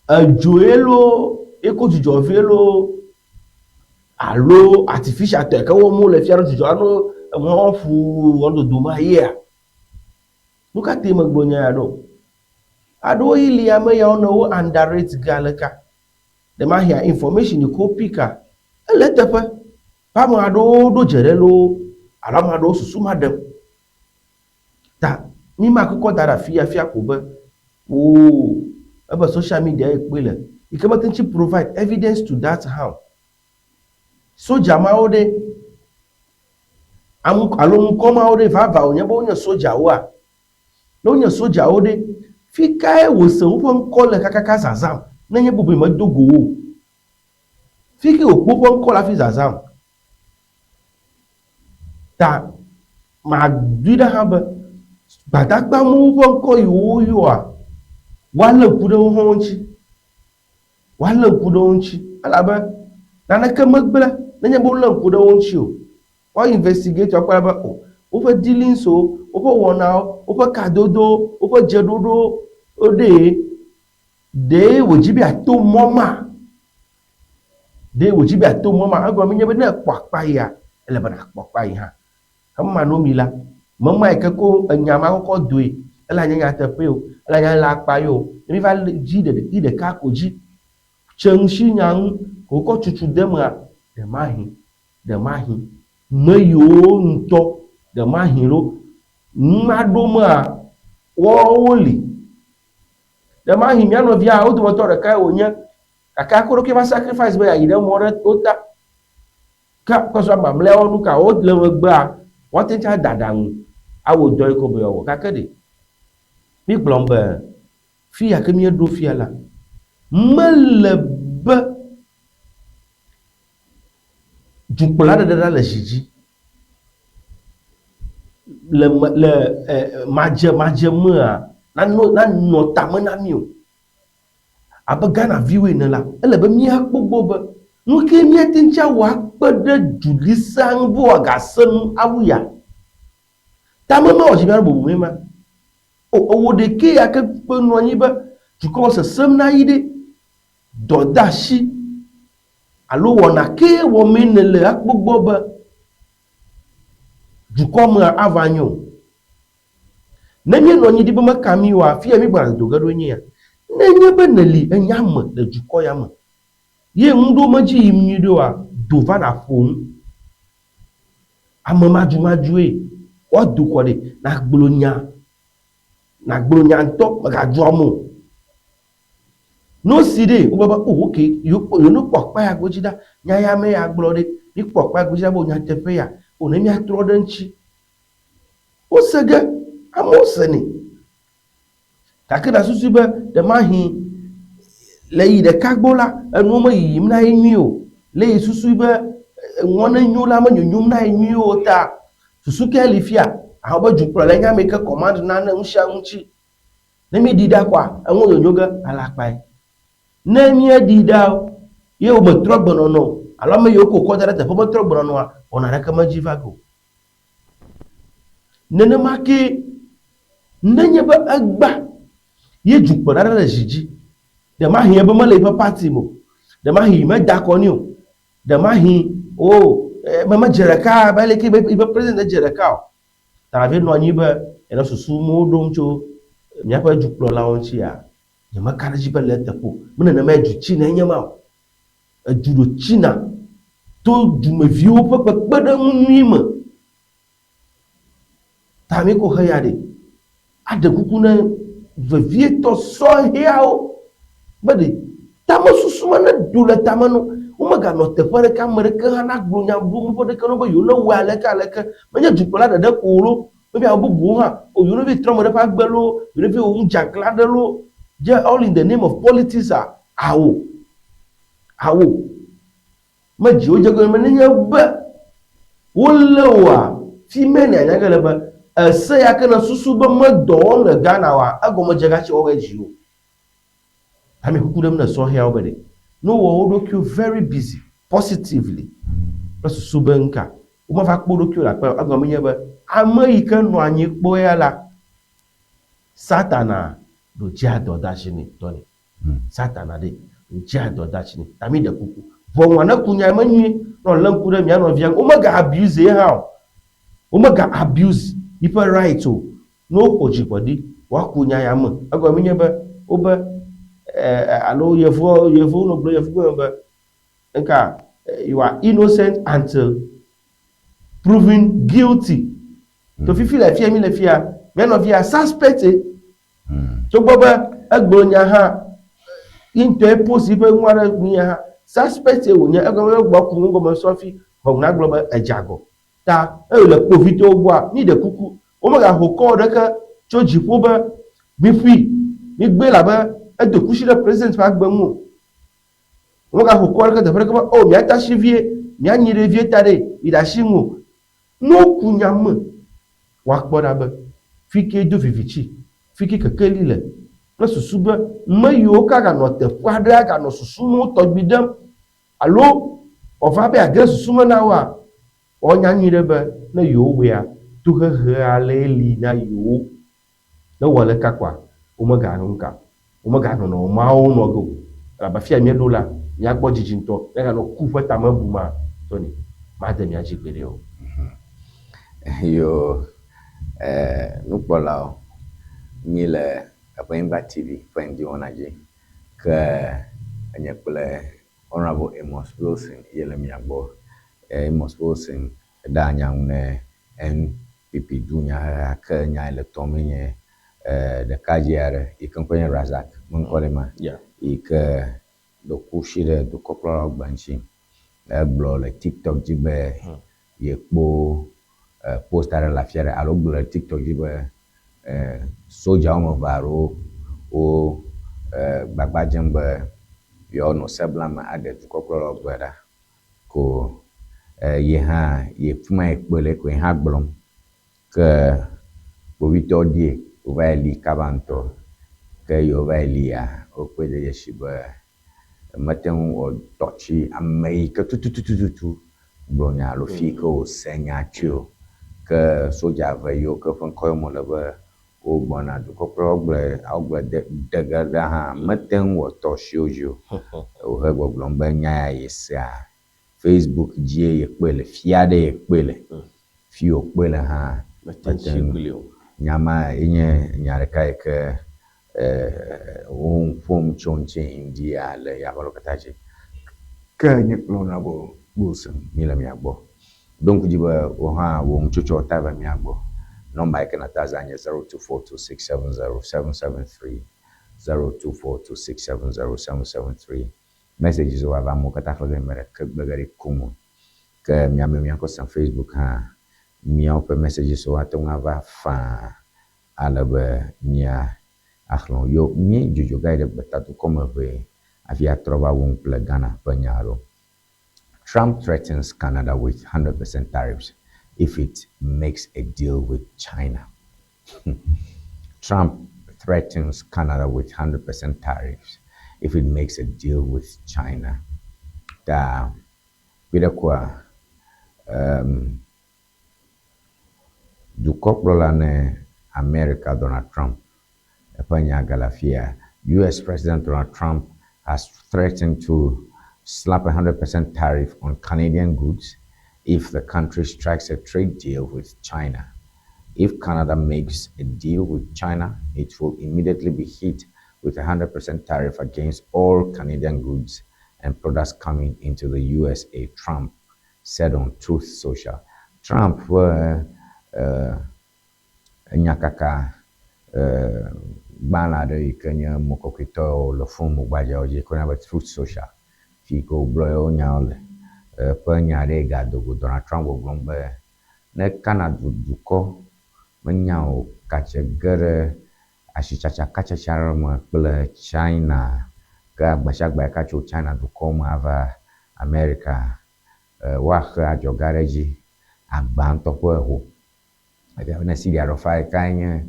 edzoe loo, ye ko dzudzɔ vɛ loo alo artificial tɔ yi ke wɔm wole fia ɖo dzudzɔ alo emɔ ƒu wɔm dodom yea? Nu ka tae megblɔ nya ya ɖo? Aɖewo yi li ame yawo ne wo underrate ge aleka? Ɖe mahia information yi ke wo pick a, ele eteƒe be ame aɖewo ɖo dze ɖe loo alo ame aɖewo susu ma ɖem. Ta mi ma kɔkɔ da ɖe afi fia ko be oo ebe social media ye kpɔe le yi ke mete ŋuti provide evidence to that hã o. Soja mawo ɖe Ame alo ŋkɔ mawo ɖe, vavã wònye be wonye sodzawoa? Ne wonye sodzawo ɖe, fi kae wòse woƒe ŋkɔ le kakaka zazãm nenye be medo go wo o? Fi kae wòkpɔ woƒe ŋkɔ le hafi zazãm? Ta madoe ɖa hã be gbadagbamewo ƒe ŋkɔ yi woyɔa, woalé ŋku ɖe wo hã ŋuti. Woalé ŋku ɖe wo ŋuti elabe naneke megblẽ nenye be wolé ŋku ɖe wo ŋuti o. Woa investigate woakpɔe ɖa be o woƒe dealings wo, woƒe wɔnawo, woƒe kadodowo, woƒe dzeɖoɖowo ɖee, ɖee wòdzi be yeato mɔ ma? Ɖee wòdzi be yeato mɔ ma? Egɔme nye be ne èkpɔ akpa yia, ele be nàkpɔ akpa yi hã. Ema no mi la, mema yi ke ko enya ma kɔkɔ doe, ele anye nyateƒee o, ele anye alakpa ye o. Ne mi va dzi ɖe yi ɖeka ko dzi, tse ŋusi nya ŋu ko wokɔ tutu de mea, ɖemahi, ɖemahi. Me yiwo ŋutɔ ɖemahi ɖo numaɖo mea, woawo li. Ɖemahi mía nɔvia wo dometɔ ɖekae wònye gake akɔ ɖokui va sacrifice be yeayi ɖe mɔ ɖe wo ta. Ke kpɔsɔ mamlɛawo nu ka wo le megbea, woate ŋu ada aɖaŋu awɔ dɔ yi ke wobe yewoawɔ. Gake ɖe mígblɔm be fi ya ke míeɖo fia la, mele be dukplɔla ɖeɖe ɖa le zi dzi le me le e madze madze mea nanɔ nanɔ tame na mí o. Abe Ghana viwo ene la, ele be míakpɔ gbɔ be nu ke míate ŋu awɔ akpe ɖe dulisea ŋu be wòagasẽ nu awu ya. Tame mewɔ dzi be bubu mee ma. O ewò ɖekɛ ya ke kpe nɔ anyi be dukɔ sesẽm na yi ɖe dɔdeasi alo wɔna kee wɔmee nèle akpɔ gbɔ be dukɔ mea ava nyo. Ne míenɔ anyi ɖi be meka mí oa, fi ya mígbɔna dodo ge ɖoe nye ya. Nenye be nèli enya me le dukɔ ya me ye nu ɖewo medzi yim nyuiɖe oa, do va nàƒo nu. Ame madzumadzue woado kɔ ɖi nàgblɔ nya, nàgblɔ nya ŋutɔ, mègadzɔ ame o. Ne wosi ɖe, wogblɔ be, oh, ok, yewo kpɔ, yewo ne kpɔ akpa ya godzi ɖa, nya ya me ya gblɔ ɖe, míkpɔ akpa ya godzi ɖa be nyateƒe ya, oh, ne míatrɔ ɖe eŋuti. Wose ge, amewo senɛ. Gake nàsusui be ɖemahi le yi ɖeka gbɔ la, enuwo meyiyim na ye nyuie o. Le yi susui be enua ne nyo la menyonyom na ye nyuie o ta, susu kae li fia? Aho be dukplɔlae nye ame yi ke command nane nusianu ŋuti. Ne míeɖi ɖa koa, eŋu nyonyo ge alakpae. Ne míeɖi ɖa ye wometrɔ gbenɔnɔ o, alo ame yiwo ke wokɔ da ɖe teƒe metrɔ gbenɔnɔa, wɔna aɖeke medzi va ge o. Nenema kee nenye be egba ye dukplɔla aɖe le zi dzi, ɖemahi ebe mele yiƒe party me o, ɖemahi meda akɔ nɛ o, ɖemahi o medze ɖeka abe aleke yiƒe president edze ɖeka o, Ta hafi nɔ anyi be yeanɔ susu mewo ɖom tso míaƒe dukplɔlawo ŋutia, nyemeka ɖe edzi be le eteƒe o. Me nenemae du tsinae nye ma o. Edu ɖo tsina to dumeviwo ƒe kpekpeɖeŋu nyui me. Ta míko heya ɖe, aɖe kuku ne vevietɔ sɔhɛawo be ɖe tamesusu ma nedo le tame no. Womeganɔ teƒe aɖeke ame ɖeke hã nagblɔ nya bu ƒe ɖeke no be yewo newɔe aleke aleke. Menye dukplɔla ɖeɖe ko o lo, maybe ame bubuwo hã. O yewo ne vi trɔ ame ɖe ƒe agbe loo, yewo ne vi wɔ nu dzeaglã aɖe loo. Je all in the name of politics a, ao. Ao. Me dziwo dze gɔme nenye be wolé wòa, fi mɛ nanya ge le be ese ya ke nèsusu be medɔ wɔm le Ghana oa, egɔme dze gatsi wɔwɔe dziwò. Ame kuku ɖem ne sɔhɛawo be ɖe ne wowɔ wo ɖokuiwo very busy positively kple susu be ŋka womava kpɔ wo ɖokuiwo le akpa egɔme nye be ame yi ke nɔ anyi kpɔ ya la Satana ɖo dzea dɔ de asi nɛ tɔ nɛ. Satana ɖe ɖo dzea dɔ de asi nɛ. Ta mi ɖe kuku. Ʋɔnua ne ku nya me nyuie ne wòlé ŋku ɖe mia nɔvia ŋu. Womega abuse ye hã o. Womega abuse yiƒe right o. Ne woxɔ dzigbɔɖi woaku nya ya me, egɔme nye be wobe alo yevuwo yevuwo nɔ gblɔ yevu gbe be nka you are innocent until proven guilty. To fifi le fia mi le fia mía nɔvia suspect togbɔ be egblɔ nya hã ye ŋutɔe post yiƒe nu aɖe nu ya hã suspect wònye egɔme be gbɔ ku nu gɔme sɔ fi ʋɔnu nagblɔ be edze agɔ. Ta eye le kpovitɔwo gbɔa, míɖe kuku, womegaho kɔ ɖeke tso dziƒo be, Miƒui! Migbee elabe edo kusi ɖe president ƒe agbe ŋu o. Womegaho kɔ ɖeke teƒe ɖeke be, O, miate asi vie, mianyi ɖe vie ta ɖe, miɖe asi ŋu o. Ne woku nya me, woakpɔ ɖa be fi kee do viviti, fi kee kekeli le, kple susu be me yiwo ke aganɔ teƒe aɖe aganɔ susu mawo tɔgbi ɖem Alo wòava be yeage ɖe susu me na woa, woanya nyuiɖe be ne yewowɔea, tohehe alee li na yewo. Ne wowɔ aleka koa, womeganɔ nuka o, womeganɔ nɔnɔme mawo nɔ ge o. Elabe afi ya míeɖo la, mía gbɔ didi ŋutɔ. Míaganɔ ku ƒe tame bum Tony, made mía dzi gbeɖe o. Yoo, eh, nukpɔlawo, míle Eƒe TV ƒe ŋdiwɔna dzi. Ke enye kple Honourable Amos Wilson ye le mia gbɔ. Amos Wilson Eɖea nya ŋu ne NPP dunyaheha ke nya yi le tɔm nye ɖekadze aɖe yi ke ŋkɔe nye Razak, me ŋkɔ ɖe ma yi ke ɖo kusi ɖe dukɔkplɔlawo gbe ŋuti. Egblɔ le TikTok dzi be yekpɔ post aɖe le afi aɖe alo gblɔ le TikTok dzi be sodza woame eve aɖewo wo gbagba dzem be yewoanɔ se blam aɖe dukɔkplɔlawo gbe ɖa ko ye hã ye fi ma yekpɔe le ko ye hã gblɔm ke kpovitɔwo die wova yi li kaba ŋutɔ ke yi wova yi lia wokpɔe de dzesi be mete ŋu wɔ tɔtsi ame yi ke tututututu gblɔ nya alo fi yi ke wòse nya tsoe o. Ke sodza eve yiwo ke ƒe ŋkɔ yɔm wole be wogbɔna dukɔkplɔlawo gblɔe wogblɔe de de ge ɖa hã mete ŋu wɔ tɔshi wo dzi o. Wohe gbɔgblɔm be nya ya yesea Facebook dzie yekpɔe le, fia ɖe yekpɔe le. Fi wòkpɔe le hã Mete ŋu tsi gli o. Nya ma enye nya ɖeka yi ke wo ƒom tso ŋuti ŋdi ya le yaƒe katã dzi. Ke nye kple Honorable Wilson míele mia gbɔ. Ɖo ŋku dzi be wò hã wò ŋutsotsowo ta va mía gbɔ. Nɔmba yi ke nàte azã nye 0242670773 0242670773. Messages wo ava amewo katã xlẽ ge ame ɖeke gbe ge ɖi koŋ o. Ke miame míakɔ se Facebook hã míawo ƒe messages wo ate ŋu ava faa ale be mía axlẽ wo. Yo mí dzodzo ga yi ɖe gbetadukɔ me ʋee hafi atrɔ va wu kple Ghana ƒe nya aɖewo. Trump threatens Canada with 100% tariffs if it makes a deal with China. Trump threatens Canada with 100% tariffs if it makes a deal with China. Ta kpi koa dukɔkplɔla ne America Donald Trump eƒe nya gale afia. US President Donald Trump has threatened to slap a 100% tariff on Canadian goods if the country strikes a trade deal with China. If Canada makes a deal with China, it will immediately be hit with a 100% tariff against all Canadian goods and products coming into the USA, Trump said on Truth Social. Trump ƒe nyakaka gbalẽ aɖe yi ke nye mɔkɔkɔetɔwo le fonu gbadzawo dzi ko be Truth Social fi ke wògblɔ yewo nyawo le ƒe nya aɖe gado go Donald Trump gbɔgblɔm be ne Canada dukɔ menya o katse ge ɖe asitsatsa katsatsa aɖe me kple China ke agbasiagba yi ka tso China dukɔ me ava America woaxe adzɔga ɖe edzi agba ŋutɔ ƒe ho. Efia be ne cedi alafa ɖekae nye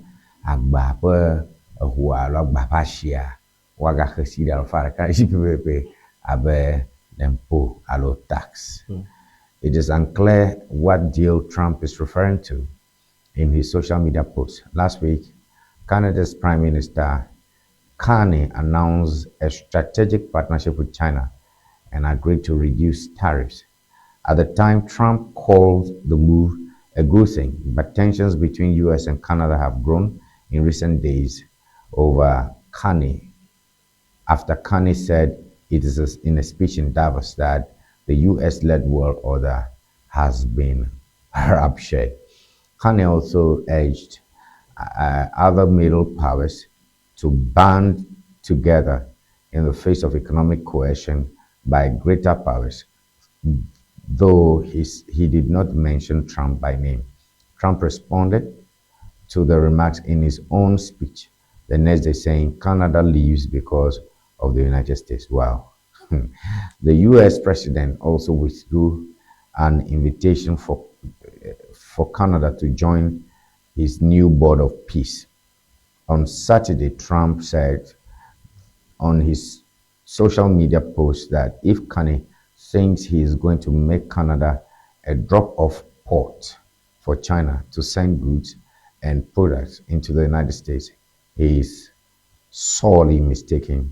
agba ƒe eho alo agba ƒe asia, woagaxe cedi alafa ɖeka ɖe edzi pɛpɛpɛ abe l'impôt alo tax. It is unclear what deal Trump is referring to in his social media post. Last week, Canada's Prime Minister Carney announced a strategic partnership with China and agreed to reduce tariffs. At the time, Trump called the move a good thing, but tensions between US and Canada have grown in recent days over Carney after Carney said it is in a speech in Davos that the US-led world order has been ruptured. Carney also urged other middle powers to band together in the face of economic coercion by greater powers, though he did not mention Trump by name. Trump responded to the remarks in his own speech the next day, saying Canada leaves because of the United States. Wow. The US president also withdrew an invitation for Canada to join his new board of peace. On Saturday, Trump said on his social media post that if Carney thinks he is going to make Canada a drop-off port for China to send goods and products into the United States, he is sorely mistaken.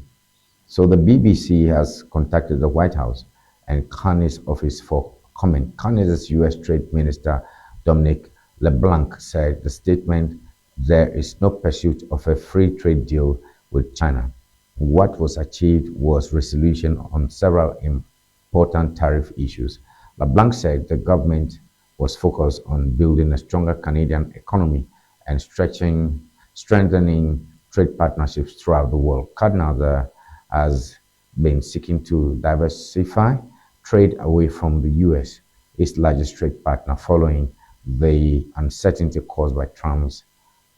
So the BBC has contacted the White House and Carney's office for comment. Canada's U.S. Trade Minister Dominic LeBlanc said the statement, "There is no pursuit of a free trade deal with China. What was achieved was resolution on several important tariff issues." LeBlanc said the government was focused on building a stronger Canadian economy and stretching, strengthening trade partnerships throughout the world. Canada has been seeking to diversify trade away from the U.S., its largest trade partner, following the uncertainty caused by Trump's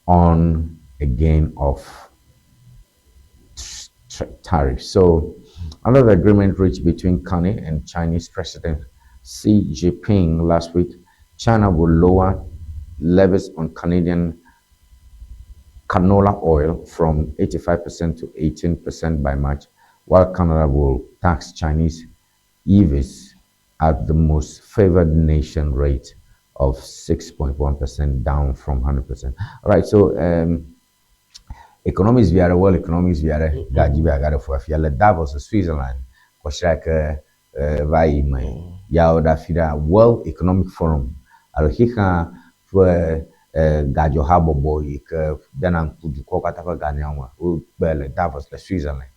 on again off tariffs. So, under the agreement reached between Carney and Chinese President Xi Jinping last week, China will lower levies on Canadian canola oil from 85% to 18% by March, while Canada will tax Chinese EVs at the most favored nation rate of 6.1%, down from 100%. All right, so economics vi aɖe, World Economics vi aɖe gadzi be yeagaɖe fu afia le Davos, Switzerland, kɔsiɖa yi ke va yi me. Ya wo ɖe afi ɖa World Economic Forum alo xexea ƒe gadzɔhabɔbɔ yi ke dena ŋku dukɔwo katã ƒe ganyawo me wokpe le Davos le Switzerland.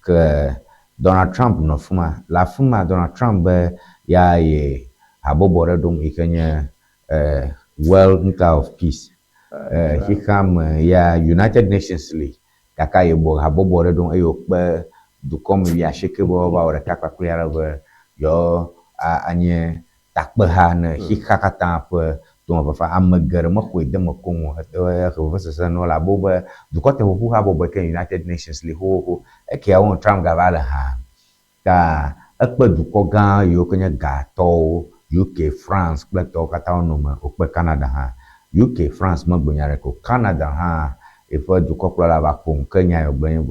Ke Donald Trump nɔ afi ma. Le afi ma Donald Trump be ya yi habɔbɔ ɖe ɖom yi ke nye World Nuclear of Peace. Xexea me ya United Nations li gake yebɔ habɔbɔ ɖe ɖom eye wòkpe dukɔme wuiasieke be woava wɔ ɖeka kpakple ale be yewoa anye takpeha ne xexea katã ƒe tomefafa. Ame geɖe mexɔe de eme koŋ o. Ehe vevesese na wo elabe wobe dukɔteƒoƒu habɔbɔ yi ke United Nations li xoxoxo. Ekea wo Trump gava le hã. Ta ekpe dukɔ gã yiwo ke nye gatɔwo UK, France kple tɔwo katã wonɔ eme. Wokpe Canada hã. UK, France megblɔ nya ɖeke o. Canada hã eƒe dukɔkplɔla va ƒo nu ke nya yi wògblɔ nye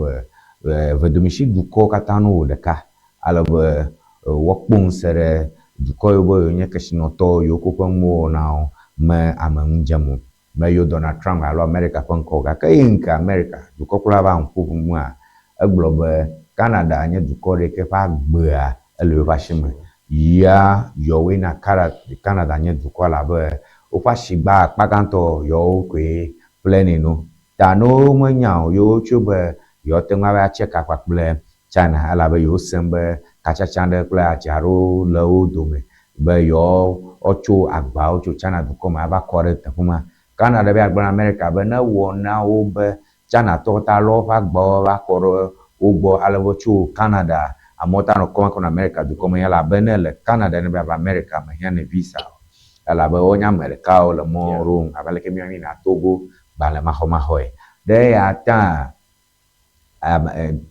be vedomisi dukɔwo katã no wɔ ɖeka ale be woakpɔ ŋusẽ ɖe dukɔ yiwo be yewonye kesinɔtɔwo yiwo ke woƒe nuwo wɔnawo me ame ŋu dzem o. Meyɔ Donald Trump alo Amerika ƒe ŋkɔ o gake eyi ŋke Amerika dukɔkplɔla va ŋku ʋuʋua egblɔ be Canada nye dukɔ ɖe ke ƒe agbea ele yewoƒe asi me. Ya yɔwoe na Canada nye dukɔ elabe woƒe asigba akpa gãtɔ yɔwo koe ƒlenɛ no. Ta ne womenya o yewo tso be yewoate ŋu ava tse ka kpakple China elabe yewosem be katsatsa ɖe kple adza aɖewo le wo dome be yewoatso agbawo tso China dukɔ me ava kɔ ɖe teƒe ma. Canada be yeagblɔ na Amerika be ne ewɔ na wo be Chinatɔwo ta lɔ woƒe agbawo va kɔ ɖe wo gbɔ ale be tso Canada amewo ta nɔ kɔm akɔ na Amerika dukɔ me elabe ne le Canada ne be yeava Amerika mehiã ne visa o elabe wonye ame ɖekawo le mɔ ɖom abe aleke míawo míyina Togo gbalẽ maxɔmaxɔe. Ɖe eya ta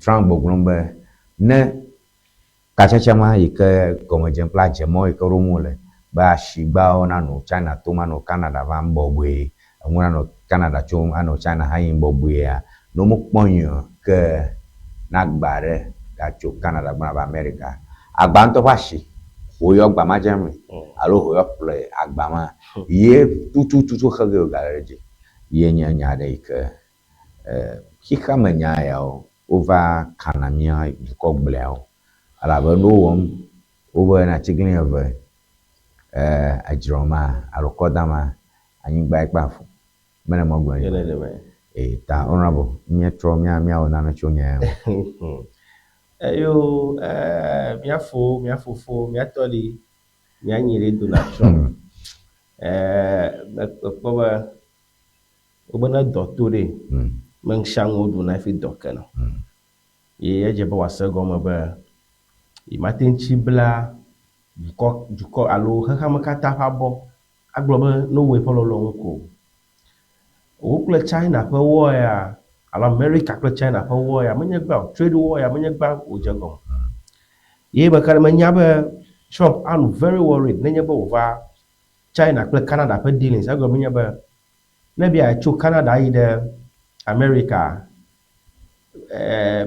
Trump gbɔgblɔm be ne katsatsa ma yi ke gɔme dzem kple adzemɔ yi ke ɖom wole be asigbawo nanɔ China tom anɔ Canada vam bɔbɔe, enuwo nanɔ Canada tsom anɔ China hã yim bɔbɔea, ne womekpɔ nyuie o ke ne agba ɖe gatso Canada gbɔna va Amerika, agba ŋutɔ ƒe asi hoyɔ agba ma dze eme alo hoyɔ ƒle agba ma ye tututu xe ge wògale ɖe edzi. Ye nye nya ɖe yi ke xexea me nya yawo wova kana mía dukɔ gblɔeawo elabe nu wowɔm wobe na atiglinyi eve edzrɔ ma alo kɔdama anyigba kple afu. Mele mɔ gblɔm nɛ. E ta honorable míetrɔ mía míawɔ nane tso nya ya me. Eyo míafo míafofo míatɔ ɖi míanyi ɖe Donald Trump. Mekpɔ be wobe ne dɔ to ɖe me ŋsia ŋu woɖuna hafi dɔ kena. Ye edze be wòase egɔme be yemate ŋuti bla dukɔ dukɔ alo xexeame katã ƒe abɔ agblɔ be ne wowɔ eƒe lɔlɔ̃nu ko. Wo kple China ƒe war ya alo America kple China ƒe war ya menye gbã o. Trade war ya menye gbã wòdze egɔme. Ye meka ɖe menya be Trump anɔ very worried nenye be wòva China kple Canada ƒe dealings egɔme nye be ne bia tso Canada yi ɖe America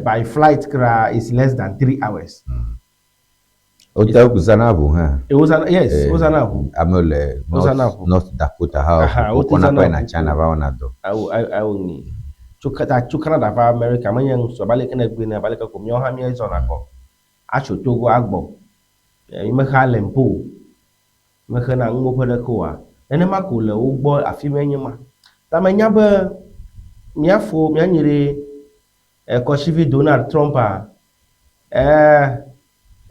by flight kura is less than 3 hours. Wote wozãna ʋu hã. Wozãna yes, wozãna ʋu. Amewo le Wozãna ʋu. North Dakota hã Aha, wote wokɔna zãna kɔ yina ʋu. China va wɔna dɔ. Awo awo ni tso ta tso Canada va America menye ŋusɔ abe aleke ne gblɔe ne abe aleke ko míawo hã míezɔna kɔ atso Togo agbɔ. Mi mexa lempo o. Mexena nuwo ƒe ɖeke oa. Nenema ko le wo gbɔ afi mae nye ma. Ta menya be míafo míanyi ɖe kɔsivi Donald Trump a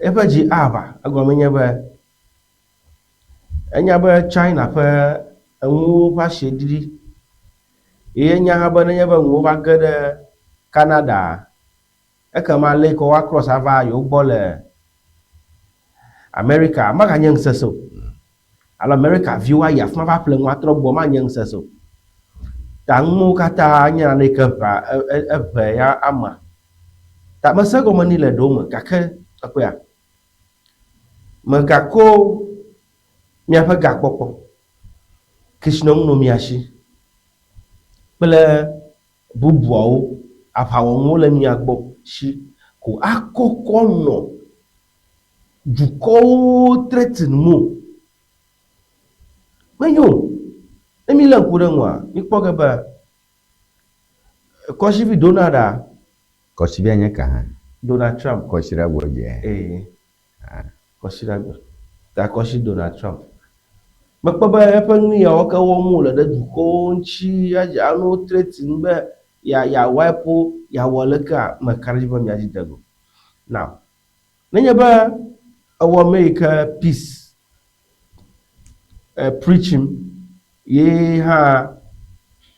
eƒe dzi aʋa egɔme nye be Enya be China ƒe enuwo ƒe asi ɖiɖi ye enya hã be nenye be nuwo va ge ɖe Canada ekema ale yi ke woa cross ava yewo gbɔ le America maganye ŋusese o. Alo America viwo ayi afi ma va ƒle nu atrɔ gbɔ manye ŋusese o. Ta nuwo katã nye nane yi ke ʋea eʋe ya amea. Ta mese egɔme nɛ le ɖewo me gake ekpɔea Mègako miaƒe gakpɔkpɔ, kesinɔnu nɔ mia si kple bubuawo, aʋawɔnuwo le mia gbɔ si ko akɔkɔ nɔ dukɔwo threaten mo. Menyo o. Ne mílé ŋku ɖe eŋua, míkpɔ ge be Kɔsivi Donald a. Kɔsivia nye ka hã? Donald Trump. Kɔsiɖagbe dze. Ee. Ah. Kɔsiɖagbe. Ta kɔsi Donald Trump. Mekpɔ be eƒe nu yawo ke wɔm wòle ɖe dukɔwo ŋuti adze alo threaten be ya ya wipe wo, yeawɔ lekea, meka ɖe edzi be mía dzi de go. Now, nenye be ewɔ ame yi ke peace preaching ye hã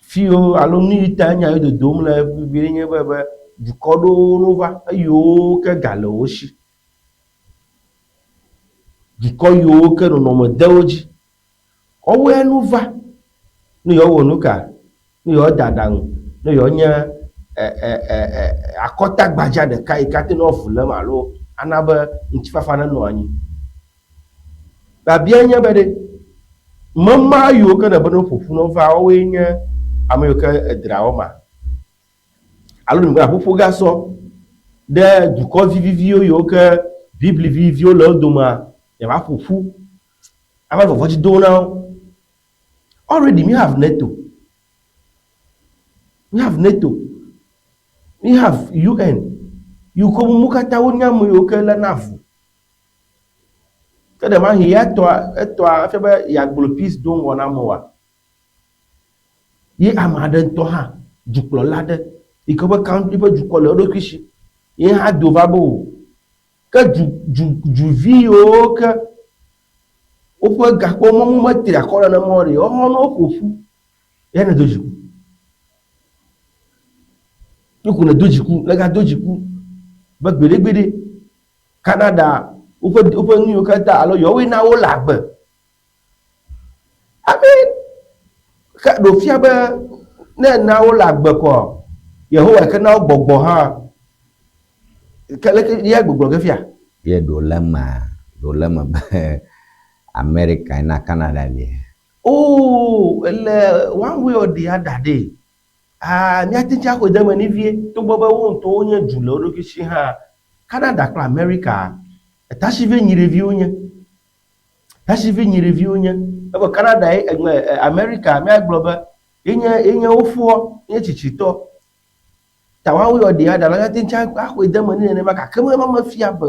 fiwo alo nu yi ta nya yi dodom le vivie nye be be dukɔ ɖewo no va eyiwo ke ga le wo si. Dukɔ yiwo ke nɔnɔme de wo dzi. Woawoe nu va ne yewoawɔ nu ka? Ne yewoada aɖaŋu, ne yewoanye akɔtagbadza ɖeka yi ke ate ŋu avu le eme alo ana be ŋutifafa nenɔ anyi. Biabiae nye be ɖe, mema yiwo ke nèbe ne woƒo ƒu ne wova, woawoe nye ame yiwo ke edra wo ma? Alo nèbe yeaƒoƒo gasɔ ɖe dukɔ viviviwo yiwo ke ʋiʋli viviviwo le wo domea, yeava ƒo ƒu ava vɔvɔ̃ dzi dom na wo? Already we have NATO. We have NATO. We have UN. Yiwo ke wo katã wonye ame yiwo ke léna avu. Ke ɖemahi ya etɔa etɔa efia be yeagblɔ peace do ŋgɔ na amewoa? Ye ame aɖe ŋutɔ hã, dukplɔla aɖe yi ke ƒe country eƒe dukɔ le eɖokui si ye hã do va be o. Ke du du duvi yiwo ke woƒe gakpɔmɔnu metri akɔ nenema o ɖe, woawo hã ne woƒo ƒu ya ne do dziku. Ne ko nèdo dziku, nègado dziku be gbeɖegbeɖe Canada woƒe woƒe nu yiwo katã alo yewoe na wole agbe. I mean, ke ɖo fia be ne ena wole agbe kɔ Yehowa ke na wo gbɔgbɔ hã. Ke leke ya gbɔgblɔ ge fia? Ye ɖo le emea, ɖo le eme be Amerika na Canada lia. Oh, ele one way or the other ɖe. Ah, míate ŋu axɔe de eme ni vie, togbɔ be wo ŋutɔwo nye du le wo ɖokui si hã. Canada kple Amerika, etasivi nyi ɖeviwo nye. Tasivi nyi ɖeviwo nye. Evɔ Canada ye, egbe, Amerika, míagblɔ be yenye, yenye wofoa, yenye tsitsitɔ. Ta woawo yɔ ɖea ɖa la, míate ŋu axɔe de eme ni nenema gake ema mefia be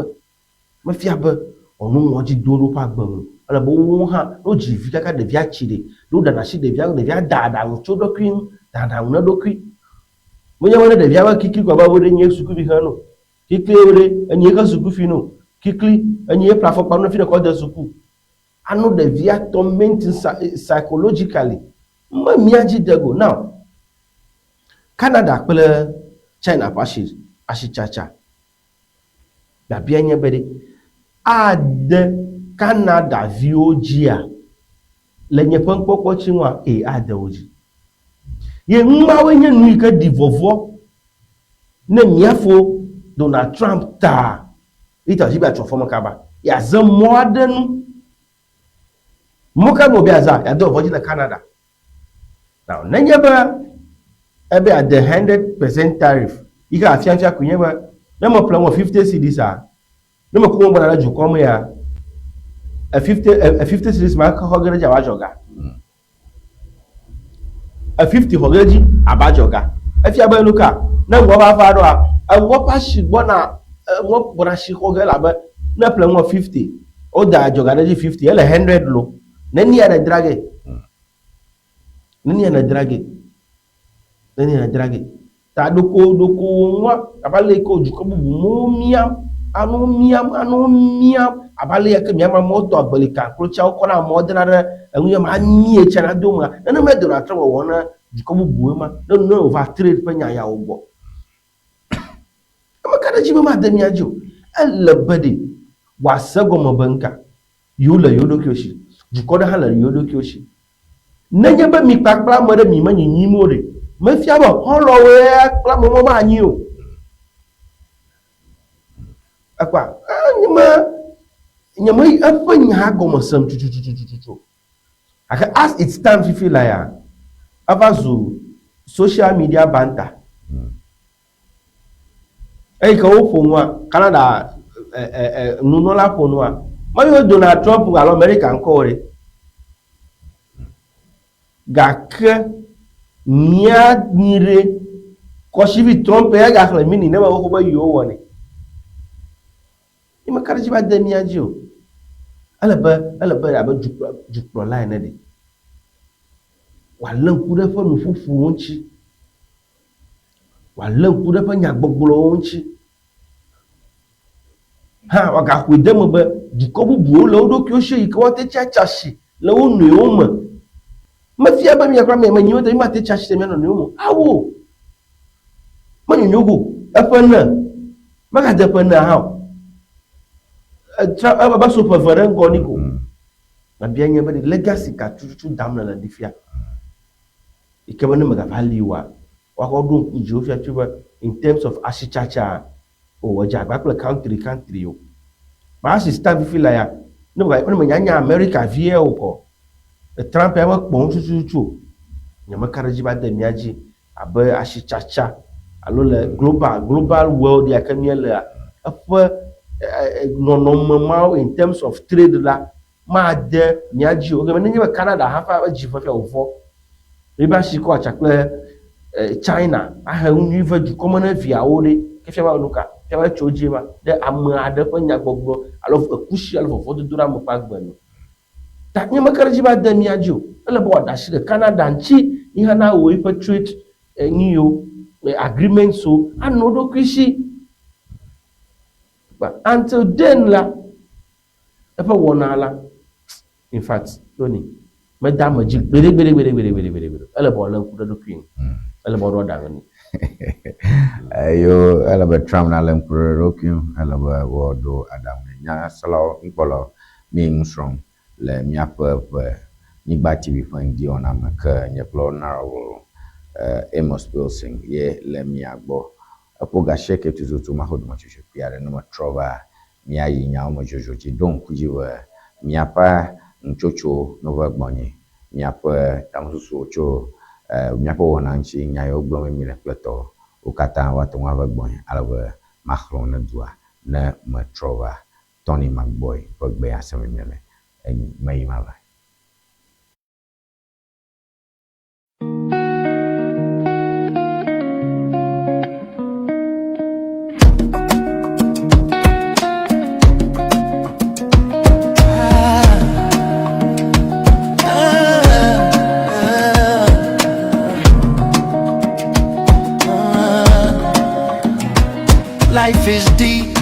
Mefia be wòanɔ ŋɔdzi dom ɖe woƒe agbe ŋu o. Ele be woawo hã, ne wodzi vi kaka ɖevia tsi ɖe, ne woɖana asi ɖevia ŋu, ɖevia daa aɖaŋu tso eɖokui ŋu, daa aɖaŋu na eɖokui. Menye be ne ɖevia be kikli ko abe wo ɖe nye sukuvi xe no. Kikli wo ɖe enye xe sukuvi no. Kikli enye eƒle afɔkpa no fi ne kɔ de suku. Ano ɖevia tormenting psychologically. Me mía dzi de go. Now, Canada kple China ƒe asi asitsatsa. Biabiae nye be ɖe, ade Canada viwo dzia? Le nye ƒe nukpɔkpɔ tsi ŋua, ee, ade wo dzi. Ye nu mawoe nye nu yi ke ɖi vɔvɔ̃ ne mía fo Donald Trump taa, yi ta wòdzi be yeatso afɔ me kaba. Yeaze mɔ aɖe nu. Mɔ ka nu wòbe yeazã? Yeade vɔvɔ̃ dzi le Canada. Now, nenye be ebe yeade 100% tariff yi ke afiafia koe nye be ne meƒle ŋu 50 cedis a, ne meku ŋu gbɔna ɖe dukɔ mea, e 50 e 50 cedis ma xɔ ge ɖe edzi abe adzɔga. E 50 xɔ ge ɖe edzi abe adzɔga. Efia be nu ka? Ne ŋua va va ɖoa, eŋua ƒe asi gbɔna eŋua gbɔna asi xɔ ge elabe ne eƒle ŋua 50, woda adzɔga ɖe edzi 50, ele 100 lo. Nenia nèdra ge? Nenia nèdra ge? Nenia nèdra ge? Ta ɖeko ɖeko wòŋua abe ale yi ke dukɔ bubu mewo miam. Anɔ miam, anɔ miam abe ale ya ke miame amewo tɔ agbelika klotsawo kɔna amewo dena ɖe enu ya me amie tsia na do mea. Nenemae Donald Trump wɔwɔ na dukɔ bubuwoe ma ne ne wòva trade ƒe nya yawo gbɔ. Ame ka ɖe edzi be made mía dzi o. Ele be ɖe wòase egɔme be nuka yewo le yewo ɖokuiwo si, dukɔ ɖe hã le yewo ɖokuiwo si. Nenye be mi kpakple ame ɖe mi menyinyim o ɖe, mefia be xɔlɔ̃woe kple ame ma manyi o. Ekpɔa, nye me, nye me eƒe nya gɔme sem tututututu o. Gake as it stand fifi la ya, eva zu social media banter. Eyi ke woƒo nua, Canada nunɔla ƒo nua, menye Donald Trump alo America ŋkɔ o ɖe. Gake mía nyi ɖe kɔsivi Trump ya gaxlẽ mini ne me xoxo be yewo wɔnɛ. Nye meka ɖe edzi be ade mía dzi o. Ele be ele be abe dukplɔ dukplɔla ene ɖe. Wòalé ŋku ɖe eƒe nuƒoƒowo ŋuti. Wòalé ŋku ɖe eƒe nyagbɔgblɔwo ŋuti. Hã wòagaxɔe de eme be dukɔ bubuwo le wo ɖokuiwo si yi ke woate tsi atsi asi le wo nɔewo me. Mefia be mia kple ame menyi wo de mímate tsi asi le mía nɔnɔewo me o. Awo! Menyonyo go eƒe ene megade ƒe ene hã o. Etra eva so ƒe eve ɖe ŋgɔ ni ko. Mabia nye be ɖe legacy ka tututu dam nèle ɖi fia? Yi ke be ne megava li oa, woakɔ ɖo ŋku dziwò fia tso be in terms of asitsatsa o edze agba kple country country o. But as it stand fifi la ya, ne mega ne menya nya America vie o kɔ, Trump ya mekpɔm tututu o. Nyemeka ɖe edzi be ade mía dzi abe asitsatsa alo le global global world ya ke míelea, eƒe nɔnɔme mawo in terms of trade la made mía dzi o. Egɔme nenye be Canada hã ƒe edzi ƒe fia wòvɔ ebe asi kɔ atsa kple China ahe nu nyui ve dukɔ me ne viawo ɖe, ke fia be nu ka? Fia be etso edzi ma ɖe ame aɖe ƒe nyagbɔgblɔ alo ekusi alo vɔvɔ̃dodo ɖe ame ƒe agbe nu. Ta nye meka ɖe edzi be ade mía dzi o. Ele be wòaɖe asi le Canada ŋuti yi hã nawɔ eƒe trade nuyiwo, agreements wo anɔ eɖokui si. But until then la, eƒe wɔna la, in fact, Tony, meda ame dzi gbeɖegbeɖegbeɖegbeɖegbeɖe. Ele be wòalé ŋku ɖe eɖokui ŋu. Ele be woaɖo aɖaŋu nɛ. Eyo ele be Trump nalé ŋku ɖe eɖokui ŋu. Ele be woaɖo aɖaŋu nɛ. Nyaselawo, nukpɔlawo, mi nu srɔ̃m le míaƒe ƒe Nyigba TV ƒe ŋdiwɔna me ke nye kple Honourable Amos Wilson ye le mia gbɔ. Eƒo ga asieke tututu maxɔ dometsotso kpui aɖe ne metrɔ va míayi nyawo me dzodzro dzi. Ɖo ŋku dzi be miaƒe nutsotsowo no va gbɔnye, miaƒe tamesusuwo tso míaƒe wɔna ŋuti, nya yiwo gblɔm míele kple tɔwo, wo katã woate ŋu ava gbɔnye ale be maxlẽ wo ne dua ne metrɔ va. Tony McBoy ƒe gbe ase mimia me. Enyi meyi mava. Life is deep,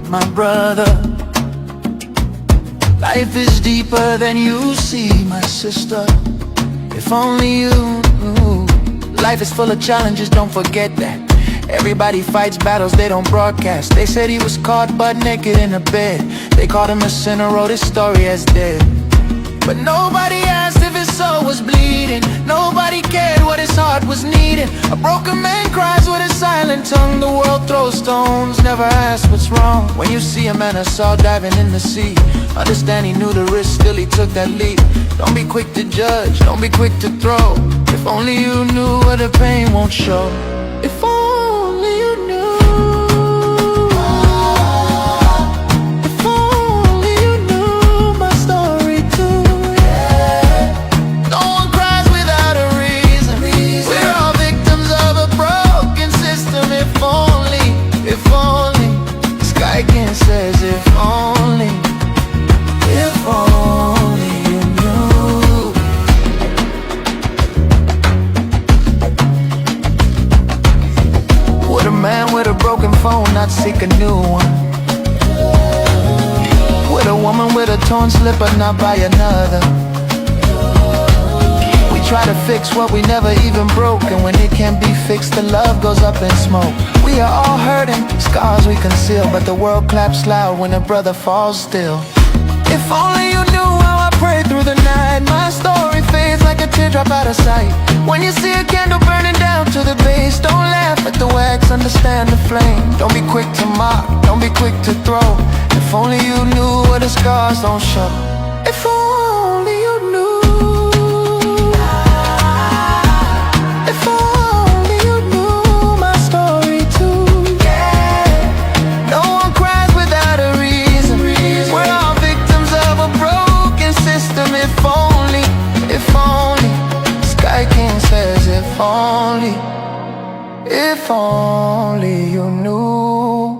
my brother. Life is deeper than you see, my sister. If only you knew. Life is full of challenges, don't forget that. Everybody fights battles they don't broadcast. They said he was caught butt naked in a bed. They called him a sinner, wrote his story as dead. But nobody asked if his soul was bleeding. Nobody cared what his heart was needing. A broken man cries with a silent tongue. The world throws stones, never asks what's wrong. When you see a man assault diving in the sea, understand he knew the risk, still he took that leap. Don't be quick to judge, don't be quick to throw. If only you knew what the pain won't show. If only you knew. If only you knew my story too. No one cries without a reason. We're all victims of a broken system. If only, Sky King says, if only you knew. torn slipper not buy another? We try to fix what we never even broke, and when it can't be fixed, the love goes up in smoke. We are all hurting, scars we conceal, but the world claps loud when a brother falls still. If only you knew how I prayed through the night. My story fades like a teardrop out of sight. When you see a candle burning down to the base, don't laugh at the wax, understand the flame. Don't be quick to mock, don't be quick to throw. If only you knew what the scars don't show. If only you knew. If only you knew my story too. Yeah. No one cries without a reason. We're all victims of a broken system. If only. Sky King says, if only you knew.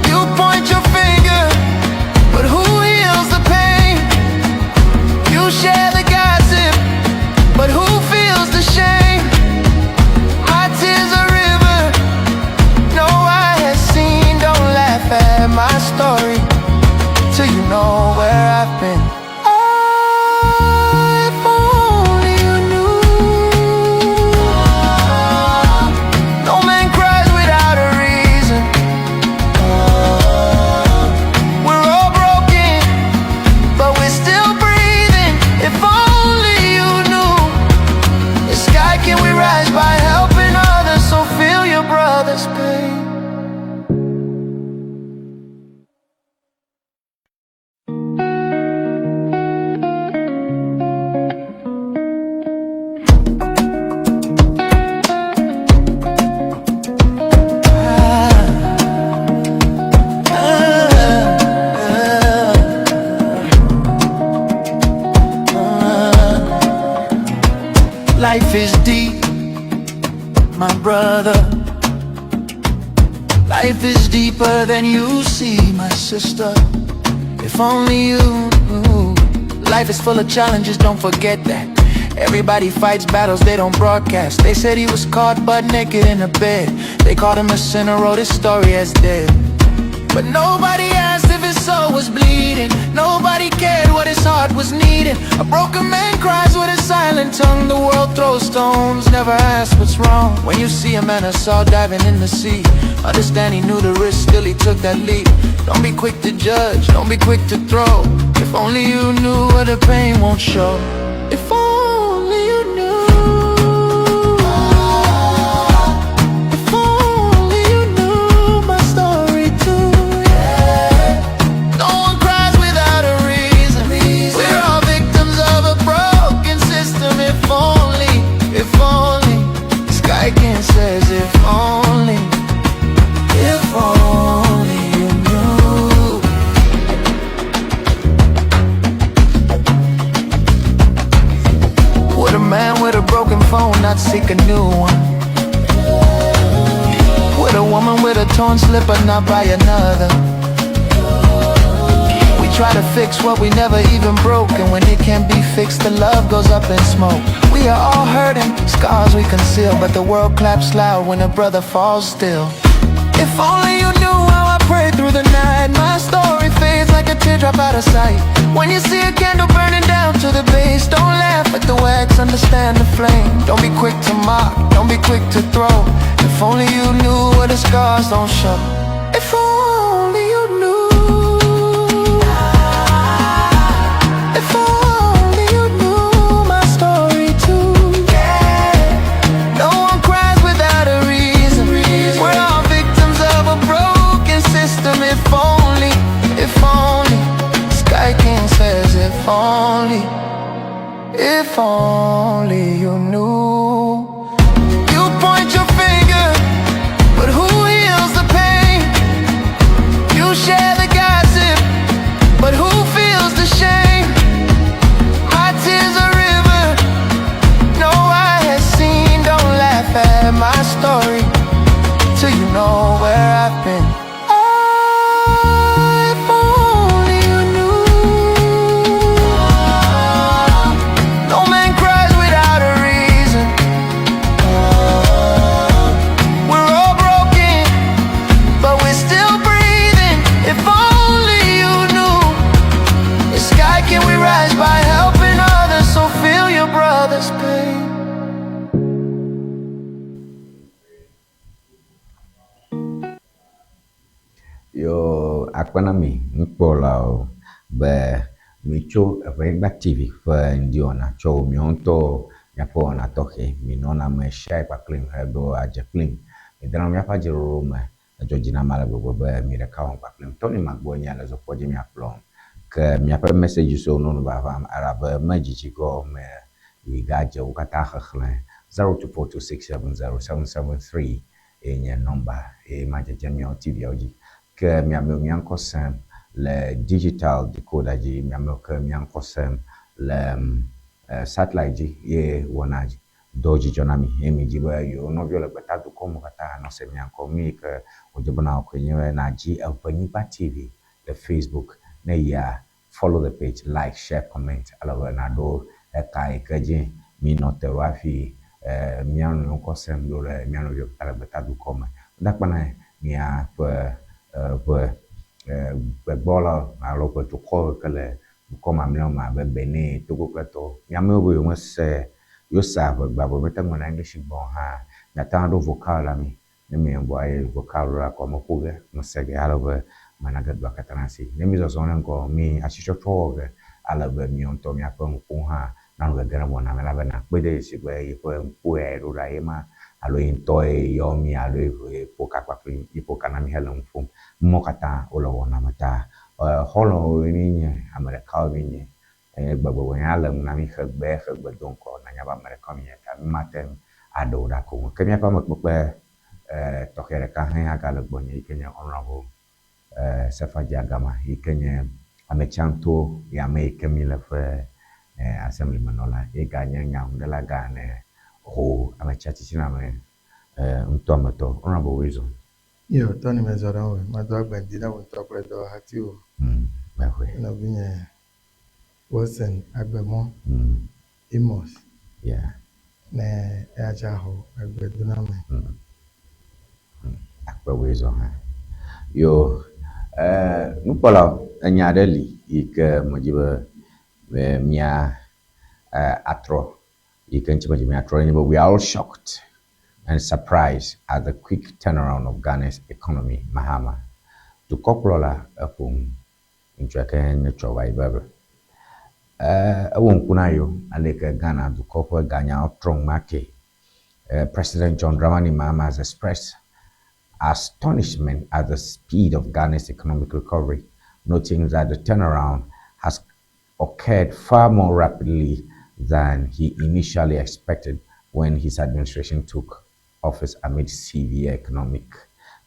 You point your finger, but who heals the pain? You share the gossip, but who feels the shame? My tears a river no eye has seen. Don't laugh at my story till you know where I've been. Ah, if only you knew. No man cries without a reason. We're all broken, but we're still breathing. If only you knew. The sky can we rise by helping others, so feel your brother's pain. Life is deep, my brother. Life is deeper than you see, my sister. If only you knew. Life is full of challenges, don't forget that. Everybody fights battles they don't broadcast. They said he was caught butt naked in a bed. They called him a sinner, wrote his story as dead. But nobody asked if his soul was bleeding. Nobody cared what his heart was needing. A broken man cries with a silent tongue. The world throws stones, never asks what's wrong. When you see a man assault diving in the sea, understand he knew the risk, still he took that leap. Don't be quick to judge, don't be quick to throw. If only you knew what the pain won't show. If only you knew. If only you knew my story too. Yeah. No one cries without a reason. We're all victims of a broken system. If only. Sky King says, if only you knew. Would a man with a broken phone not seek a new one? Would a woman with a torn slipper not buy another? We try to fix what we never even broke, and when it can't be fixed, the love goes up in smoke. We are all hurting, scars we conceal, but the world claps loud when a brother falls still. If only you knew how I prayed through the night. My story fades like a teardrop out of sight. When you see a candle burning down to the base, don't laugh at the wax, understand the flame. Don't be quick to mock, don't be quick to throw. If only you knew what the scars don't show. If only you knew. If only you knew my story too. Yeah. No one cries without a reason. We're all victims of a broken system. If only, if only. Sky King says, if only you knew. You point your finger, but who heals the pain? You share the gossip, but who feels the shame? My tears a river no eye has seen. Don't laugh at my story till you know where I've been. Ah, if only you knew. No man cries without akpe na mi nukpɔlawo be mitso Eʋenyigba TV ƒe ŋdiwɔna tsɔ wo miawo ŋutɔ miaƒe wɔna tɔxɛ. Minɔna me share kpakplim heɖo adze kplim. Midana miaƒe adzeɖoɖo me edzɔ dzi nam ale gbegbe be mi ɖeka wɔm kpakplim. Tony Magbo nye le zɔkpɔ dzi miakplɔm. Ke miaƒe messages wo nɔnɔ vavam elabe medzidzi gɔ me yi gadze wo katã xexlẽ 0242670773 ye nye nɔmba ye ma dzedze miawo TV-awo dzi. Ke miamewo mia ŋkɔ sem le digital decoder dzi, miamewo ke mia ŋkɔ sem le satellite dzi ye wɔna do dzidzɔ na mi eye mi dzi be yewo nɔviwo le gbeta dukɔ me katã nɔ se mia ŋkɔ. Nu yi ke wòdze be nawɔ koe nye be nàdzi Eʋenyigba TV le Facebook ne yia follow the page, like, share, comment ale be nàɖo eka yi ke dzi mi nɔ te ɖo hafi mía nɔewo ŋkɔ sem ɖo ɖe mía nɔviwo katã le gbeta dukɔ me. Wodakpe na miaƒe ʋe gbegbɔlawo alo ƒe dukɔ yi ke le dukɔ mamlɛawo me abe Benin, Togo kple tɔwo. Miamewo be yewomese yewo ʋegba vɔ mete ŋu ŋlɔna English gbɔ o hã miate ŋu aɖo vocal la mi. Ne mi gbɔ eye vocal la kɔ me ƒo ge mese ge ale be mana ge dua katã na si. Ne mi zɔzɔm ɖe ŋgɔ mi asitsɔtsɔ wɔ ge ale be miawo ŋutɔ miaƒe ŋku hã nanɔ gegem ɖe wɔna me elabena akpe ɖe dzesi be yeƒe ŋku ya ɖo ɖa ye ma alo ye ŋutɔe yɔ mi alo ye ƒo ka kpakple ye ƒo ka na mi hele nu ƒom. Numɔwo katã wole wɔna me ta xɔlɔ̃woe mi nye, ame ɖekawoe mi nye. Gbegbɔgblɔ nya le nu na mi xegbe xegbe do ŋkɔ nanya be ame ɖekawoe mi nye ta mi mate ŋu aɖe wo ɖa ko o. Ke míaƒe amekpekpe tɔxɛ ɖeka hã gale gbɔnye yi ke nye Honorable Sefa Agama yi ke nye ame tsãtɔ ya me yi ke mi le ƒe assembly menɔla ye ganye nyanuɖela gã ne ho ame tsia titina me ŋutɔ me tɔ. Honorable Wisdom. Yo, Tony mezɔ ɖe ŋu. Mado agbe ŋdi na wò ŋutɔ kple dɔwɔhatiwo. Mexɔe. Nɔvinye Wilson Agbemɔ, Amos. Ne eya tsa xɔ agbedoname. Akpe Wisdom hã. Yo, nukpɔlawo, enya aɖe li yi ke medzi be mia atrɔ yi ke ŋuti medzi miatrɔ nye be we are all shocked and surprised at the quick turnaround of Ghana's economy. Mahama. Dukɔkplɔla eƒo nu ŋutsu ke nye tsɔ va yi be ewɔ ŋku na yewo ale ke Ghana dukɔ ƒe ganyawo trɔ ŋumake. President John Dramani Mahama has expressed astonishment at the speed of Ghana's economic recovery, noting that the turnaround has occurred far more rapidly than he initially expected when his administration took office amid severe economic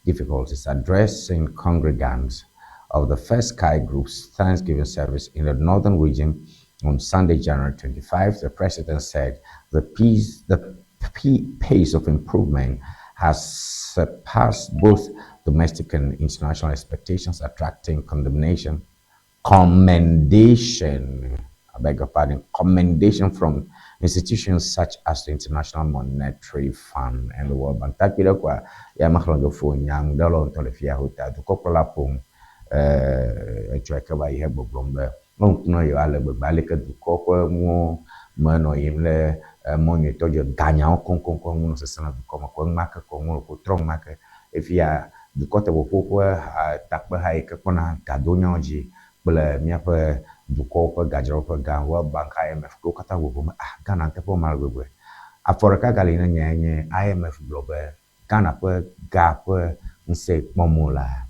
difficulties. Addressing congregants of the First Sky Group's Thanksgiving service in the northern region on Sunday, January 25, the president said the pace of improvement has surpassed both domestic and international expectations, attracting condemnation, commendation, I beg your pardon, commendation from institutions such as the International Monetary Fund and the World Bank. Takpile kwa ya maxlẽ fo nyang ɖe ŋutɔ le fia hota dukɔkplɔla ƒom etsɔ ke va yi he gbɔgblɔm be ŋkunɔ yewo ale gbegbe ale ke dukɔ ƒe nuwo menɔ yim le mɔ nyuietɔ dzi ganyawo koŋkoŋkoŋ ŋu nɔ sesẽ le dukɔ me ko enumake ko ŋu ko trɔ ŋumake efia dukɔteƒoƒo ƒe takpeha yi ke kpɔna gadonyawo dzi kple míaƒe dukɔwo ƒe gadzraɖoƒe gã World Bank, IMF kple wo katã vovovo me ah Ghana teƒe ma le gbegbe. Afɔ ɖeka gali ne nyae nye IMF gblɔ be Ghana ƒe ga ƒe ŋusẽ kpɔm wolea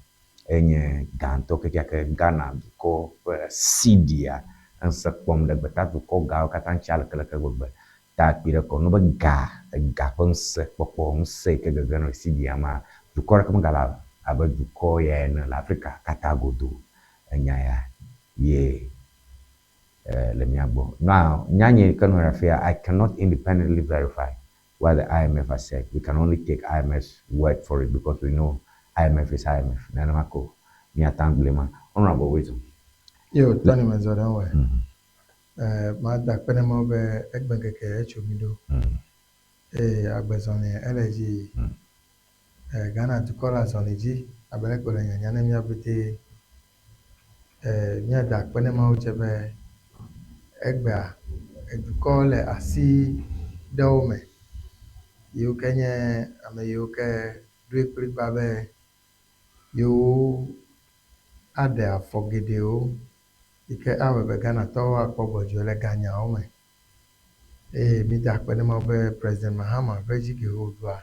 enye gãtɔ kekeake Ghana dukɔ ƒe cedi-a ŋusẽ kpɔm ɖe gbeta dukɔ gãwo katã ŋuti alekeleke gbegbe ta kpi ɖe kɔ no be ga ega ƒe ŋusẽ kpɔkpɔ ŋusẽ yi ke gege nɔ cedi-a ma dukɔ ɖeke megale abe dukɔ ya ene le Afrika katã godoo. Enya ya ye le mía gbɔ. Now, nyanye yi ke nɔ afia, I cannot independently verify what the IMF has said. We can only take IMF's word for it because we know IMF is IMF. Nenema ko míate ŋu agblɔe ma. Honorable Wisdom. Yo, Tony mezɔ ɖe ŋu. Mada akpe na Mawu be egbe ŋkeke etso mi ɖo. Eye agbezɔli ele dzi yi. Ghana dukɔ le azɔli dzi abe leke wòle nyanya ne mía ƒete. Míada akpe na Mawu dze be egbea edukɔ le asi ɖewo me yiwo ke nye ame yiwo ke ɖoe kplikpa be yewo aɖe afɔ geɖewo yi ke awɔe be Ghanatɔwo akpɔ gbɔdzɔe le ganyawo me. Eye mída akpe ne Mawu be President Mahama ƒe dzi ke woɖua,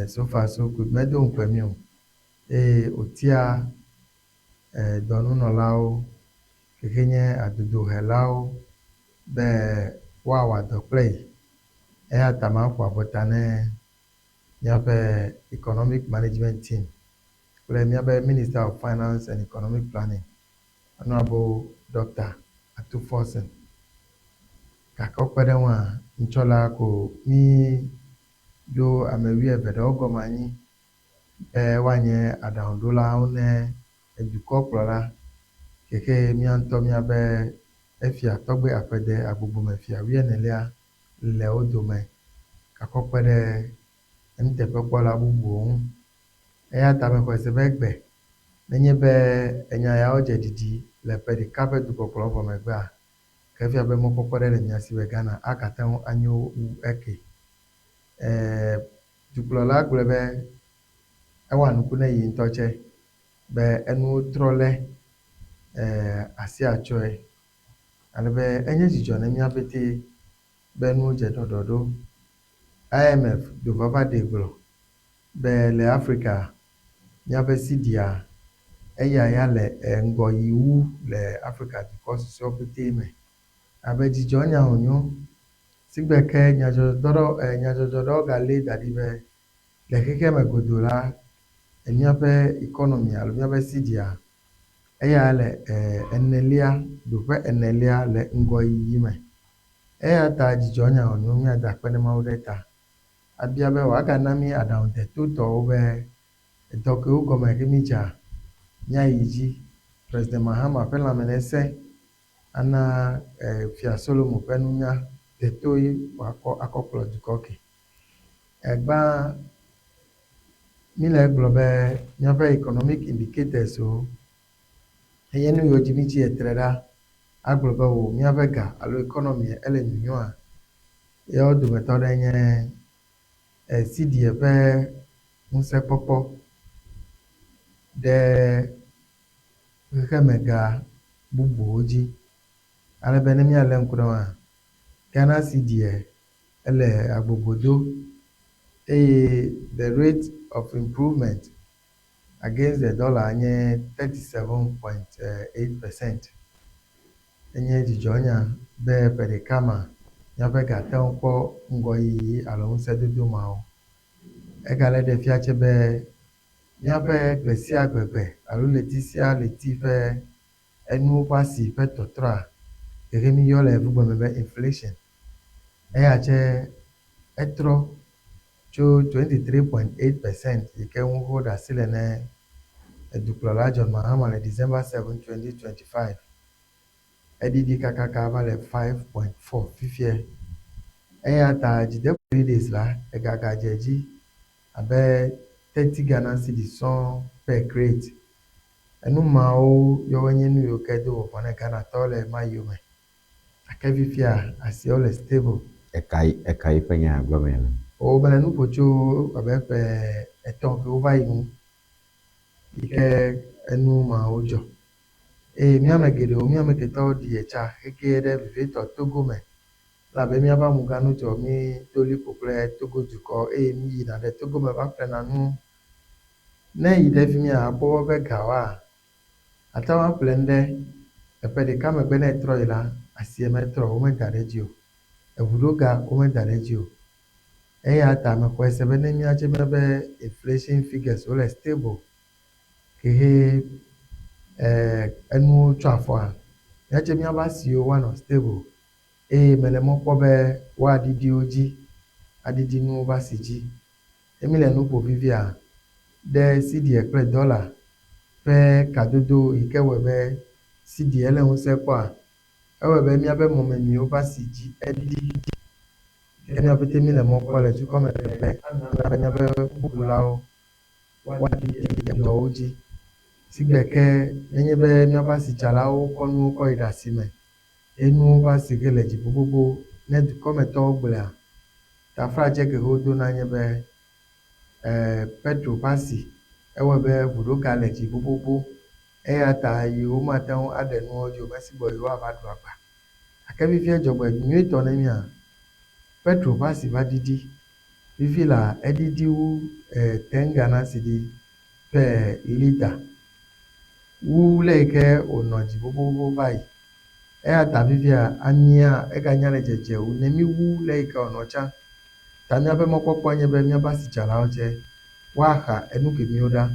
so far so good, medo ŋukpe mí o. Eye wòtia dɔnunɔlawo kexe nye adodohelawo be woawɔ dɔ kple ye. Eya ta maƒo abɔta ne míaƒe Economic Management Team kple míaƒe Minister of Finance and Economic Planning, Honourable Doctor Ato Forson. Gake wokpe ɖe eŋua, ŋtsɔ la ko mí ɖo ame wuieve ɖewo gɔme anyi be woanye aɖaŋuɖolawo ne edukɔkplɔla kexe mía ŋutɔ míaƒe efia tɔgbe aƒede agbogbome fia wuienelia le wo dome gakɔ kpe ɖe enuteƒekpɔla bubuwo ŋu. Eya ta mexɔe se be egbe nenye be enya yawo dze ɖiɖi le ƒe ɖeka ƒe dukɔkplɔ vɔ megbea, ke efia be mɔkpɔkpɔ ɖe le mía si be Ghana agate ŋu anyo wu eke. Dukplɔla gblɔe be ewɔ nuku ne yi ŋutɔ tse be enuwo trɔ lé asia tsɔe. Ale be enye dzidzɔ ne mía ƒete be nuwo dze ɖɔɖɔɖo. IMF do vava ɖee gblɔ be le Afrika míaƒe cedi-a eya ya le ŋgɔ yi wu le Afrika dukɔ susɔewo ƒete me. Abe dzidzɔ nya wònyo. Sigbe ke nyadzɔdzɔ ɖewo galée da ɖi be le xexea me godoo la, míaƒe economy alo míaƒe cedi-a eya le enelia, ɖoƒe enelia le ŋgɔyiyi me. Eya ta dzidzɔ nya wònyo míada akpe ne Mawu ɖe eta. Abia be wòagana mí aɖaŋudetotɔwo be edɔ kewo gɔme ke mídzea, míayi dzi. President Mahama ƒe lãme nesẽ ana Fia Solomo ƒe nunya deto ye wòakɔ akɔ kplɔ dukɔ ke. Egbã míle egblɔ be míaƒe economic indicators wo enye nu yiwo dzi mítsi etre ɖa agblɔ be o míaƒe ga alo economy ele nyonyoa. Yewo dometɔ ɖe nye cedi ƒe ŋusẽkpɔkpɔ ɖe xexemega bubuwo dzi. Ale be ne míalé ŋku ɖe eŋua, Ghana cedi ele agbogbo do eye the rate of improvement against the dollar nye 37.8%. Enye dzidzɔnya be ƒe ɖeka ma míaƒe ga te ŋu kpɔ ŋgɔyiyi alo ŋusẽdodo mawo. Egale ɖe fia tse be míaƒe gbe sia gbegbe alo ɣleti sia ɣleti ƒe enuwo ƒe asi ƒe tɔtrɔa kexe míyɔ le yevugbe me be inflation eya tse etrɔ tso 23.8% yi ke ŋu woɖe asi le ne edukplɔla John Mahama le December 7, 2025. Eɖiɖi kakaka va le 5.4 fifia. Eya ta dzideƒo 3 days la egaga dze edzi abe 30 Ghana cedis sɔŋ per crate. Enu mawo yɔwoe nye nu yiwo ke do vɔvɔ̃ ne Ghanatɔwo le ema yome. Gake fifia asiawo le stable. Eka eka yi ƒe nya gblɔm le? O mele nu ƒo tso abe ƒe etɔ̃ kewo va yi ŋu yi ke enu mawo dzɔ. Eye mía ame geɖewo, mía ame ketɔwo ɖi etsa xexe ɖe vevitɔ Togo me elabe míaƒe amugãnudzɔ mí do liƒo kple Togo dukɔ eye mí yina ɖe Togo me va ƒlena nu. Ne eyi ɖe fi mía akpɔ be gawoa, ate ŋu aƒle nu ɖe eƒe ɖeka megbe ne etrɔ yi la, asie metrɔ o, womeda ɖe edzi o. Eŋuɖoga womeda ɖe edzi o. Eya ta mexɔe se be ne míatse míaƒe inflation figures wole stable kexe enuwo tsɔ afɔa, míatse míaƒe asiwo woanɔ stable eye mele mɔ kpɔm be woaɖiɖi wo dzi, aɖiɖi nuwo ƒe asi dzi. Ne míle nu ƒo vivia, ɖe cedi kple dɔla ƒe kadodo yi ke wɔe be cedi ele ŋusẽ kpɔa, ewɔe be míaƒe mɔmemiwo ƒe asi dzi eɖiɖi. Ke mía ƒete míle mɔ kpɔm le dukɔ me be ana be míaƒe ʋukulawo woaɖiɖi dɔwo dzi. Sigbe ke nenye be míaƒe asitsalawo kɔ nuwo kɔ yi ɖe asime ye nuwo ƒe asi ge le dzi bobobo ne dukɔmetɔwo gblɔea, taflatse ke wodona nye be petrol ƒe asi ewɔe be ʋuɖoga le dzi bobobo. Eya ta yewomate ŋu aɖe nuwo dzi o mesi gbɔ yewoava ɖu agba. Gake fifia dzɔgbe nyuietɔ ne mía, petrol ƒe asi va ɖiɖi. Fifi la eɖiɖi wu 10 Ghana cedi per liter wu le yi ke wònɔ dzi bobobo va yi. Eya ta fifia amia eganya le dzedze wu ne mí wu le yi ke wònɔ tsã. Ta míaƒe mɔkpɔkpɔ nye be míaƒe asitsalawo tse woaxa enu kemiwo ɖa,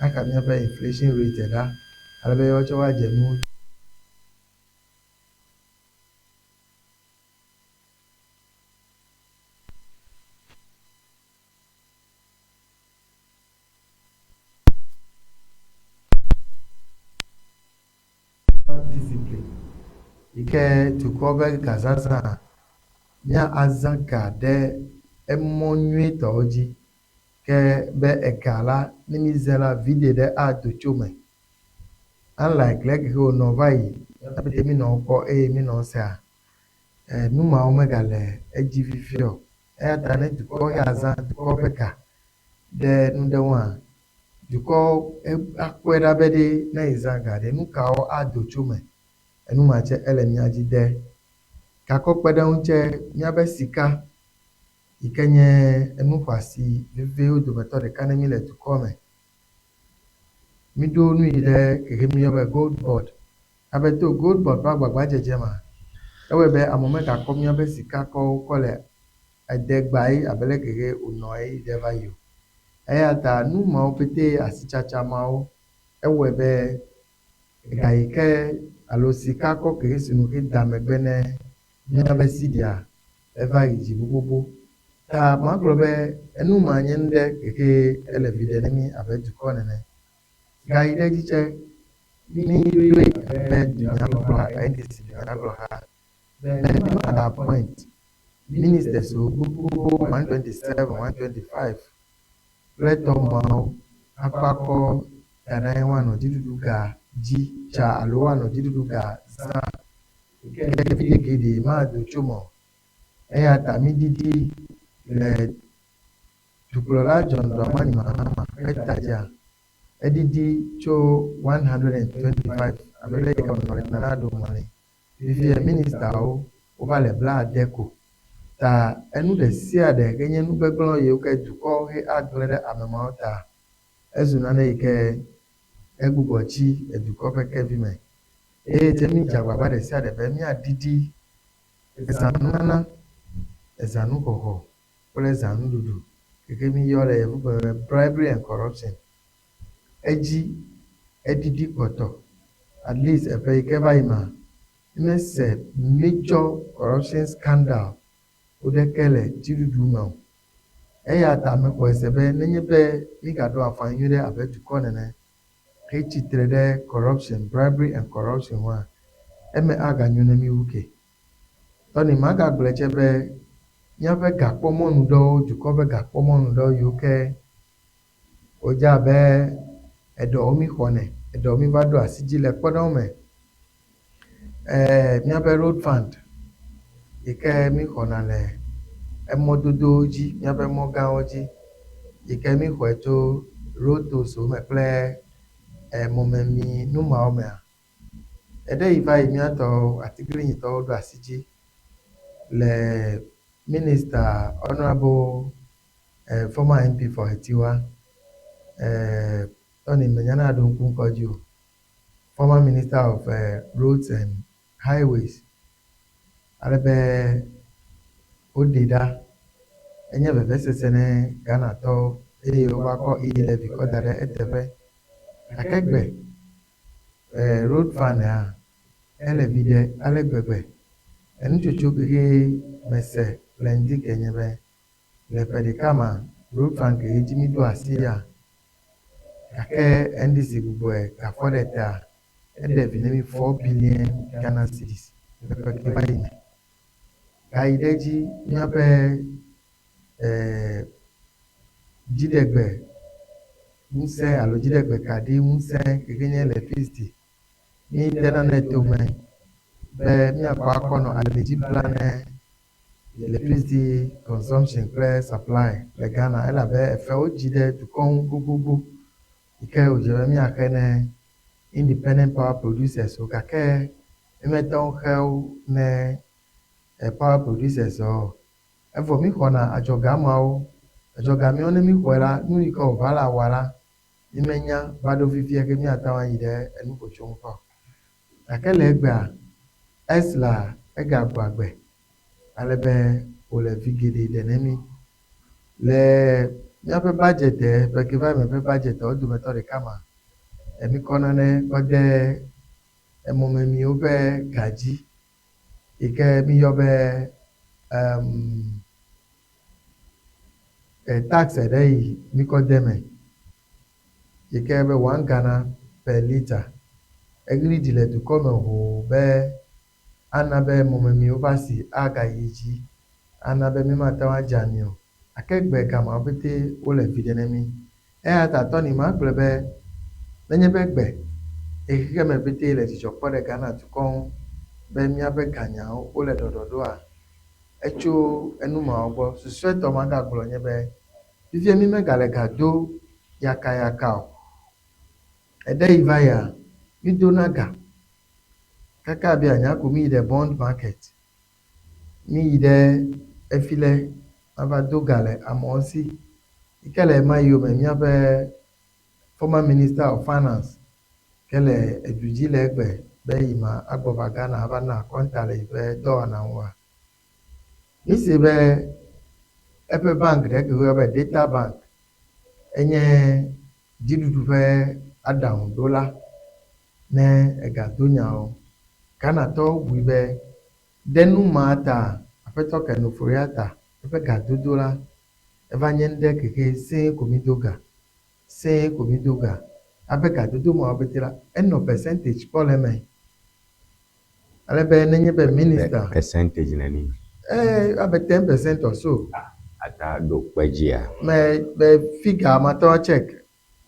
axa míaƒe inflation rate ɖa ale be woatsɔ woadze nuwo dzi. Discipline yi ke dukɔ ƒe gazazã mía azã ga ɖe emɔ nyuietɔwo dzi ke be ega la ne mí zẽ la viɖe ɖe ado tso me. Unlike le eke wònɔ va yi pɛtɛ mí nɔ kpɔ eye mí nɔ sea, nu mawo megale edzi fifia o. Eya ta ne dukɔ ya zã dukɔ ƒe ga ɖe nu ɖe ŋua, dukɔ akpɔe ɖa be ɖe ne yezã ga ɖe, nu kawo ado tso me. Enu ma tse ele mía dzi de. Gakɔ kpe ɖe eŋu tse míaƒe sika yi ke nye enu xɔasi veviwo dometɔ ɖeka ne mí le dukɔ me. Míɖo nu yi ɖe xexe míeyɔ be gold board. Abe to gold board ƒe agbagbadzedze ma, ewɔe be amewo megakɔ míaƒe sikakɔwo kɔ le ede gbae abe le xexe wònɔ ɣeyiɣi ɖe va yi o. Eya ta nu mawo pɛtɛ asitsatsa mawo ewɔe be ga yi ke alo sikakɔ ke sinu xe da megbe ne míaƒe siɖia eva yi dzi bobobo. Ta magblɔ be enu ma nye nu ɖe xexe ele vi ɖe ne mí abe dukɔ nene. Ga yi ɖe edzi tse míɖoe abe dunyagblɔha NDC dunyagblɔha be míma appoint ministers wo gbogbo 127, 125 kple tɔ mawo akɔ akɔ da ɖe anyi woanɔ dziɖuɖu ga dzi tsa alo woanɔ dziɖuɖu ga zã yi ke viɖe geɖe mado tso me o. Eya ta mídidi le dukplɔla John Dramani Mahama ƒe tadzia eɖiɖi tso 125 abe le yi ke wònɔ le Nana Addo ŋɔli. Fifia ministawo wova le blaade ko. Ta enu ɖe sia ɖe ke nye nu gbegblẽ yiwo ke dukɔ he agblẽ ɖe ame mawo ta ezu nane yi ke egbugbɔ tsi edukɔ ƒe kevi me. Eye tse mídze agbagba ɖe sia ɖe be míaɖiɖi ezãnunana, ezãnuxɔxɔ kple ezãnuɖuɖu ke míyɔ le yevugbe be bribery and corruption. Edzi eɖiɖi kpɔtɔ at least eƒe yi ke va yi ma, mímese major corruption scandal wo ɖeke le dziɖuɖu me o. Eya ta mexɔe se be nenye be mígaɖo afɔ anyi nyuie ɖe abe dukɔ nene hetsi tre ɖe corruption, bribery and corruption ŋua, eme aganyo ne mí wu ke. Tɔni magagblɔe tse be míaƒe gakpɔmɔnu ɖewo, dukɔ ƒe gakpɔmɔnu ɖewo yiwo ke wodze abe eɖewo míxɔnɛ, eɖewo míva ɖo asi dzi le kpɔɖeŋu me. Míaƒe road fund yi ke míxɔna le emɔdodowo dzi, míaƒe mɔ gãwo dzi yi ke míxɔe tso road tolls wo me kple mɔmemi nu mawo mea, eɖe yi va yi míatɔwo atiglinyitɔwo ɖo asi dzi le minister honourable former MP for Atiwa Tony menya ne aɖo ŋku ŋkɔ dzi o. Former minister of roads and highways ale be woɖee ɖa. Enye vevesese ne Ghanatɔwo eye wova kɔ E-levy kɔ da ɖe eteƒe. Gake gbe road fund hã ele vi ɖe ale gbegbe. Enutsotso xexe mese le ŋdi ke nye be le ƒe ɖeka mea, road fund ke dzi míɖo asi ya gake NDC gbugbɔe gafɔ ɖe tea, eɖe vi ne mí 4 billion Ghana cedis le ƒe ke va yi me. Gayi ɖe edzi míaƒe dziɖegbe ŋusẽ alo dziɖegbe kaɖi ŋusẽ ke nye electricity míedena nɛ tome be míakɔ akɔ nɔ ali dzi bla ne electricity consumption kple supply le Ghana elabe efewo dzi ɖe dukɔ ŋu gbogbogbo yi ke wòdze be míaxe ne. Independent Power Producers wo gake mímete ŋu xe wo ne power producers o. Evɔ míxɔna adzɔga mawo. Adzɔga míawo ne míxɔe la, nu yi ke wòva le awɔa la, mímenya va ɖo fifia ke míate ŋu ayi ɖe enuƒotsonuƒe o. Gake le egbea, Esla egagbɔ agbe ale be wòle vi geɖe ɖe ne mí. Le míaƒe budget ƒe ke va yi me ƒe budget wo dometɔ ɖeka ma, míkɔ nane kɔ de emɔmemiwo ƒe ga dzi yi ke míyɔ be um, tax ɖe yi míkɔ de eme yi ke be one Ghana per litre. Eɣli ɖi le dukɔ me hoo be ana be mɔmemiwo ƒe asi agayi dzi, ana be mímate ŋu adze ami o. Gake egbe gamawo pɛtɛ wole viɖe ne mí. Eya ta Tony magblɔe be nenye be egbe ye xexeme pɛtɛ le dzidzɔ kpɔ ɖe Ghana dukɔ ŋu be míaƒe ganyawo wole ɖɔɖɔɖoa, etso enu mawo gbɔ. Susuetɔ magagblɔ nye be fifia mí megale ga do yakayaka o. Eɖe yi va yia, mídona ga kaka be anya ko míyi ɖe bond market. Míyi ɖe efi le ava do ga le amewo si. Yi ke le ema yome míaƒe former minister of finance ke le edu dzi le egbe be yi ma agbɔ va Ghana ava na akɔnta le yiƒe dɔwɔna ŋua. Míse be eƒe bank ɖe ke woyɔ be Data Bank enye dziɖuɖu ƒe aɖaŋuɖola ne egado nyawo. Ghanatɔwo bui be ɖe nu ma ta Aƒetɔ Ken Ofori-Atta eƒe gadodo la eva nye nuɖe keke sẽe ko mído ga, sẽe ko mído ga. Abe gadodo mawo pɛtɛ la, enɔ percentage kpɔ le eme. Ale be nenye be minister. Percentage neni? Eh, abe 10% or so. Ata ɖo kpe dzia? Me be figure mate ŋu check,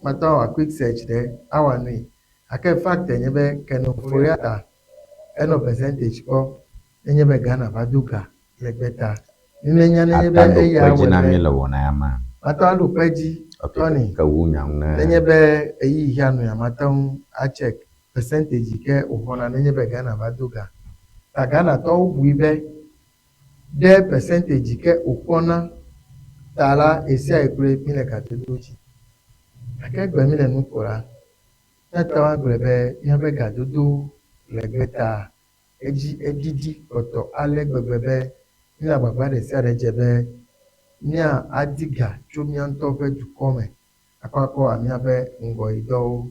mate ŋu awɔ quick search ɖe awɔ nui. Gake fact enye be Ken Ofori-Atta enɔ percentage kpɔ nenye be Ghana va do ga le gbeta. Mi menya nenye be Ata ɖo eya kpe dzi wɔe na be mí le wɔna ya mea? Mate ŋu aɖo kpe dzi, Ok, Tony. ke wu nya ŋu ne. Nenye be ɣeyiɣi xea nuya mate ŋu acheck percentage yi ke wòxɔna nenye be Ghana va do ga. Ta Ghanatɔwo bui be ɖe percentage yi ke wòkpɔna ta la ɣesiaɣi kloe míle gadodo dzi. Gake egbe míle nu ƒo la, míate ŋu agblɔe be míaƒe gadodo le gbe ta edzi eɖiɖi kpɔtɔ ale gbegbe be míle agbagba ɖe sia ɖe dze be míadi ga tso mía ŋutɔ ƒe dukɔ me akɔ akɔ wɔ míaƒe ŋgɔyidɔwo.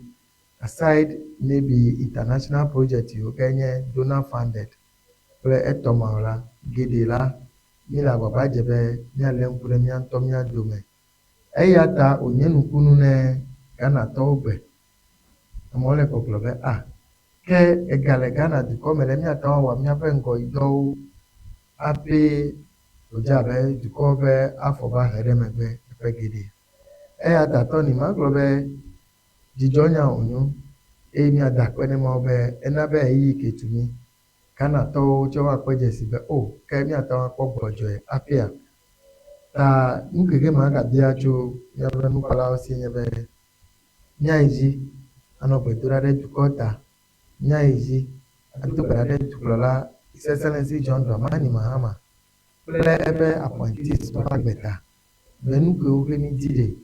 Aside maybe international project yiwo ke nye donor funded kple etɔ mawo la, geɖe la, míle agbagba dze be míalé ŋku ɖe mía ŋutɔ mía dome. Eya ta wònye nukunu ne Ghanatɔwo gbe. Amewo le gbɔgblɔ be, ah, ke ega le Ghana dukɔ me ɖe, míate ŋu awɔ míaƒe ŋgɔyidɔwo hafi wòdze abe dukɔ ƒe afɔ va he ɖe megbe ƒe geɖe. Eya ta Tony magblɔ be dzidzɔnya wònyo eye míada akpe ne Mawu be ena be ɣeyiɣi ke tu mí. Ghanatɔwo tsɛ woakpɔe dze sii be, O, ke míate ŋu akpɔ gbɔdzɔe haƒea? Ta nu keke magabia tso míaƒe nukpɔlawo sie nye be míayi dzi anɔ gbe dom ɖa ɖe dukɔ ta, míayi dzi ado gbe ɖa ɖe dukplɔla His Excellency John Dramani Mahama kple eƒe appointees ƒe agbe ta be nu kewo ke mídi ɖe,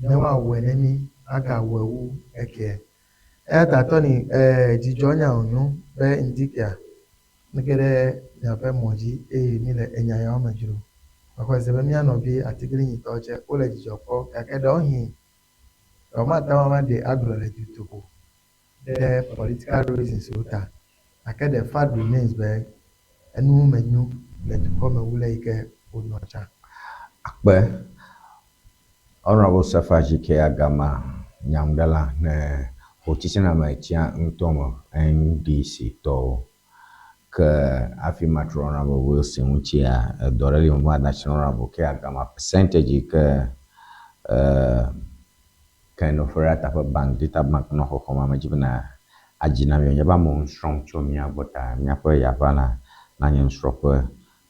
ne woawɔe ne mí agawɔe wu ekea. Eya ta Tony, ee, dzidzɔnya wònyo be ŋdi kea, mege ɖe miaƒe mɔ dzi eye míle enya yawo me dzrom. Mexɔe se be mía nɔvi atiglinyitɔwo tsɛ wole dzidzɔ kpɔ gake ɖewohĩ womate ŋu ava ɖee agblɔ le dutoƒo ɖe political reasons wo ta. Gake the fact remains be enuwo me nyo le dukɔ me wu le yi ke wonɔ tsã. Akpe. Honourable Sefa GK Agama, nyaŋuɖela ne Hotsitsiname tia ŋutɔ me NDC tɔwo. Ke hafi matrɔ Honourable Wilson ŋutia, edɔ ɖe li meva da asi na Honourable K Agama percentage yi ke Ken Ofori-Atta ƒe bank, Data Bank nɔ xɔxɔm ame dzi bena adzi na mi wònye be amewo nu srɔ̃m tso mía gbɔ ta míaƒe yaʋa la nanye nusrɔ̃ƒe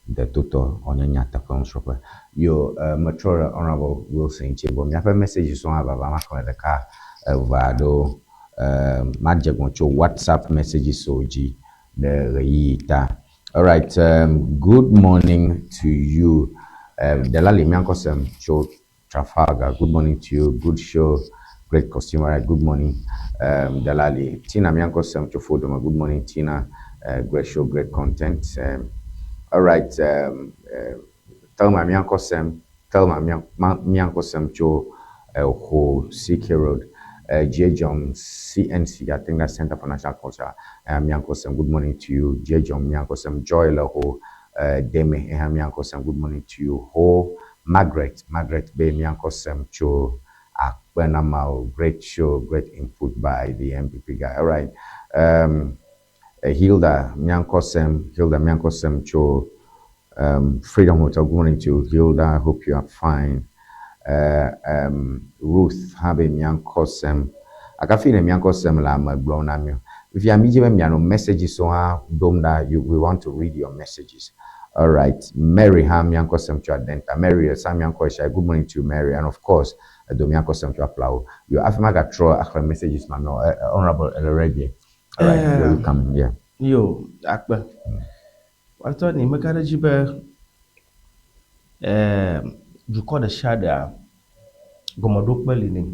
detotɔ wònye nyateƒe nusrɔ̃ƒe. Yo, metrɔ ɖe Honourable Wilson ŋuti gbɔ. Míaƒe message sɔŋ avava maxlẽ ɖeka, eve aɖewo. Um, madze gɔme tso WhatsApp messages wo dzi ɖe ɣeyiɣi ta. All right, good morning to you. Delali Miankosem tso Trafalgar. Good morning to you. Good show. Great costume. All right, good morning, Delali. Tina Miankosem tso Fodoma. Good morning, Tina. Great show, great content. All right, Thelma Miankosem. Thelma Miankosem tso Ho CK Road. Jejom CNC, I think that's Center for National Culture. Miankosem, good morning to you. Jejom Miankosem, Joy Leho, Deme Miankosem, good morning to you. Ho Margaret, Margaret Bay Miankosem tso Akpenamao, great show, great input by the MPP guy. All right. Hilda Miankosem, Hilda Miankosem tso Freedom Hotel. Good morning to you, Hilda. I hope you are fine. Ruth Habe Miankosem. Akafi ne Miankosem la ame gblɔm na mi. Fifia mi dzi be mianɔ messages hã ɖom ɖa. You, we want to read your messages. All right. Mary hã Miankosem tso Adenta. Mary sa Miankosem. Good morning to you, Mary. And of course, Edo Miankosem tso Aflao. You afi magatrɔ axlẽ messages ma no. Honorable Elready. All right, where you coming? Yeah. Yo, akpe. Watɔ ni meka ɖe dzi be dukɔ ɖe sia ɖea gɔmeɖokpe li nɛ.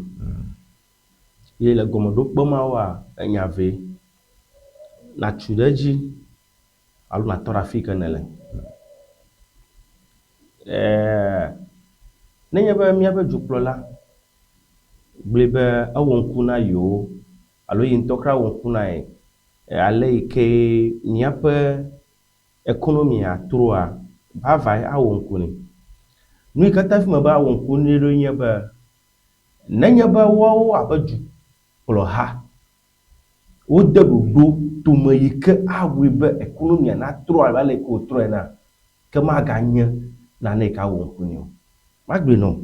Ye le gɔmeɖokpe mawoa, enya ve. Nàtu ɖe edzi alo nàtɔ ɖe afi yi ke nèle. Nenye be míaƒe dukplɔla gblɔe be ewɔ ŋku na yewo alo ye ŋutɔ kura wɔ ŋku na ye ale yi ke míaƒe economia trɔa, vavae awɔ ŋku nɛ. Nu yi katã fi me be awɔ ŋku nɛ ɖo nye be nenye be woawo abe dukplɔha wode ɖoɖo tome yi ke awɔe be economia natrɔ abe ale yi ke wòtrɔ ena, ke maganye nane yi ke awɔ ŋku nɛ o. Magblɔe nɔ.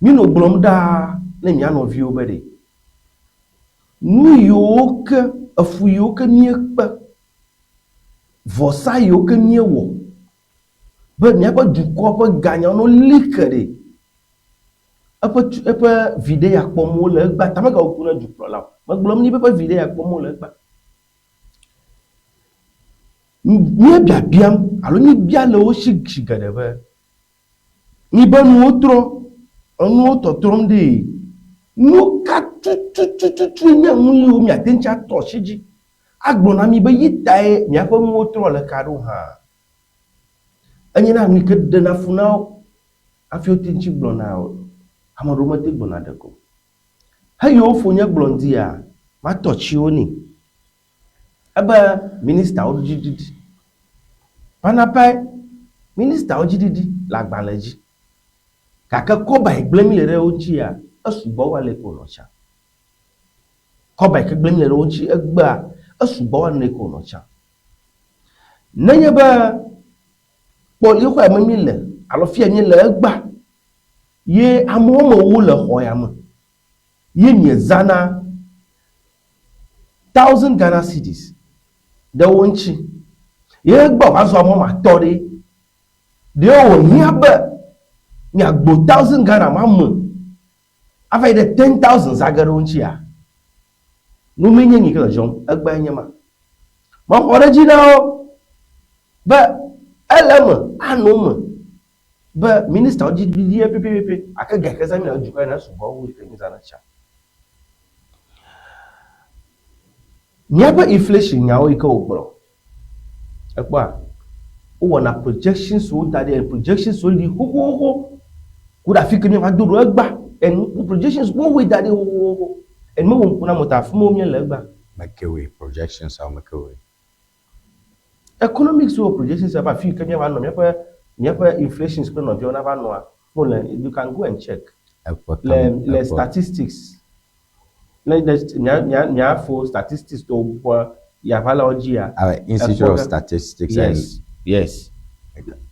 Mí nɔ gblɔm ɖaa ne mía nɔviwo be ɖe nu yiwo ke efu yiwo ke míekpe, vɔsa yiwo ke míewɔ be míaƒe dukɔ ƒe ganyawo no li ke ɖe eƒe eƒe viɖe ya kpɔm wole egbea ta megawɔ ku na dukplɔla o. Megblɔm ni be eƒe viɖe ya kpɔm wole egbea. Míebiabiam alo míebia le wo si zi geɖe be mibe nuwo trɔ, enuwo tɔtrɔm ɖee. Nu ka tutututue nye nu yiwo miate ŋu atɔ asi dzi agblɔ na mi be yi tae miaƒe nuwo trɔ le ka ɖo hã? Enye na nu yi ke ɖena fu na wo hafi wote ŋuti gblɔna o. Ame ɖewo mete gblɔna ɖeke o. Heyi wofonye gblɔ ŋdia, matɔ tsi wo nɛ. Ebe ministawo dziɖiɖi. Panapae, ministawo dziɖiɖi le agbalẽ dzi. Gake kɔba yi gblẽ mí le ɖe wo ŋutsia, esugbɔ wu ale yi ke wònɔ tsã. Kɔba yi ke gblẽ mí le ɖe wo ŋuti egbea, esugbɔ wu ale yi ke wònɔ tsã. Nenye be kpɔ ye xɔ ya me mí le alo fi ya mí le egbea ye ame woame ewo le xɔ ya me ye miezãna 1000 Ghana cedis ɖe wo ŋuti ye egbea wòva zu ame woame atɔ̃ ɖe, ɖe wòhiã be miagbo 1000 Ghana ma me ava yi ɖe 10,000 zã ge ɖe wo ŋutia? Nu mee nye nu yi ke le dzɔdzɔm egbea nye ma. Mexɔ ɖe edzi na wo be ele eme, anɔ eme be ministawo dzi ɖiɖia pɛpɛpɛ gake ga yi ke zãm míele dukɔ ya nesugbɔ wu yi ke míezãna tsã. Míaƒe inflation nyawo yi ke wògblɔ, ekpɔa, wowɔna projections wo da ɖi, projections wo li xoxoxo ku ɖe afi ke míava do ɖo egbea. Enu projections wowɔe da ɖi xoxoxo. Enu mewɔ ŋku na ame o ta afi ma míele egbea. Mekewoe projections awo mekewoe? Economics wɔ projections ava afi yi ke míava nɔ míaƒe míaƒe inflations kple nɔviawo nava nɔa wole you can go and check Eƒe le kam le eƒe statistics ne ne mía mía míafo statistics tɔwo ƒe yaʋalawo dzia Abe Institute ekpɔ of be Statistics and yes yes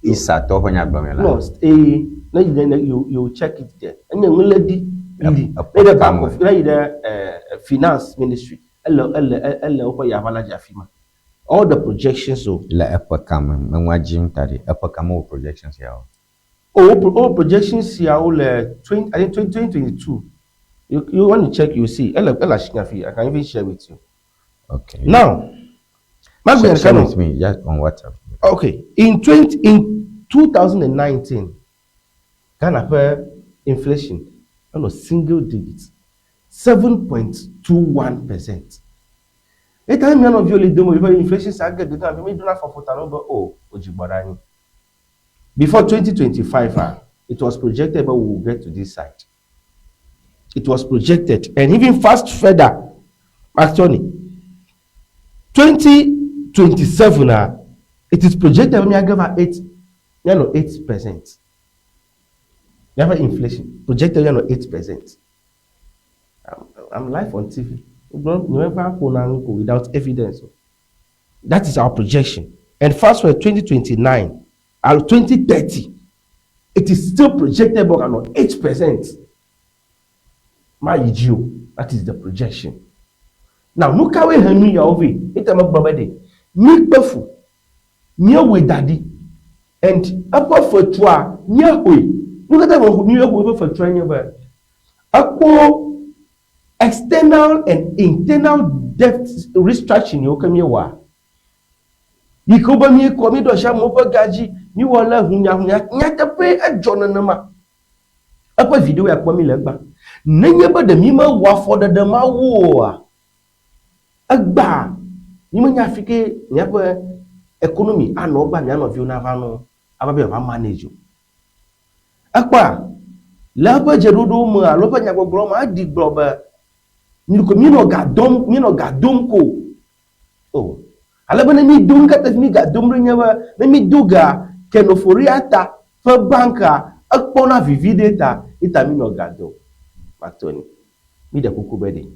ISA tɔwo ƒe nya gblɔm la. no ee ne yi ne you you check it there enye nu le ɖi li ne Eƒe ɖe bank kame. of ne yi ɖe finance ministry ele ele ele woƒe yaʋala dzi afi ma all the projections o. Le eƒe kame menua dzim ta ɖi eƒe kame wɔ projections yawo. Oh, wo projections siawo le 20, I think 2022. You, you when you check, you see. Ele ele asi nya fi. I can even share with you. Okay. Now, Share, share with me just on WhatsApp. Okay. In 20 in 2019, Ghana ƒe inflation enɔ single digit, 7.21%. Eta mía nɔviwo le dome be inflation sa ge gege mi dona afɔfɔta no be o wodzi gbɔ ɖe anyi. Before 2025, ah, it was projected but we will get to this side. It was projected and even fast further actually 2027 ah, it is projected we give her 8 míanɔ 8%. Míaƒe inflation projected míanɔ 8%. I'm live on TV. Nyemeva ƒona nu ko without evidence. That is our projection. And fast forward 2029 and 2030, it is still projected but around 8%. Ma yi dzi o. That is the projection. Now, nu kawoe he nu yawo vɛ? Ete megblɔ be ɖe mi kpe fu, míewɔe da ɖi and eƒe fetua míexɔe. Nu ka ta míexɔ eƒe fetua nye be ekpɔ external and internal debt restructuring yiwo ke míewɔa yi ke wobe míekɔ míɖo asi amewo ƒe ga dzi míwɔ le hunyahunya nyateƒe edzɔ nenema eƒe video ya kpɔm mi le egbea nenye be ɖe mi mewɔ afɔɖeɖe mawo oa egbea mi menya afi ke míaƒe economy anɔ egbea mía nɔviwo nava nɔ ava be yeava manage o ekpɔa le eƒe dzeɖoɖo me alo eƒe nyagbɔgblɔ me eɖi gblɔ be míenɔ ga dɔm míenɔ ga dom ko o ale be ne mi do nu katã mi ga dom ɖe nye be ne mi do ga Ken Ofori-Atta ƒe banka ekpɔna vivi ɖe ta eta mi nɔ ga dom Matoni mi ɖe kuku be ɖe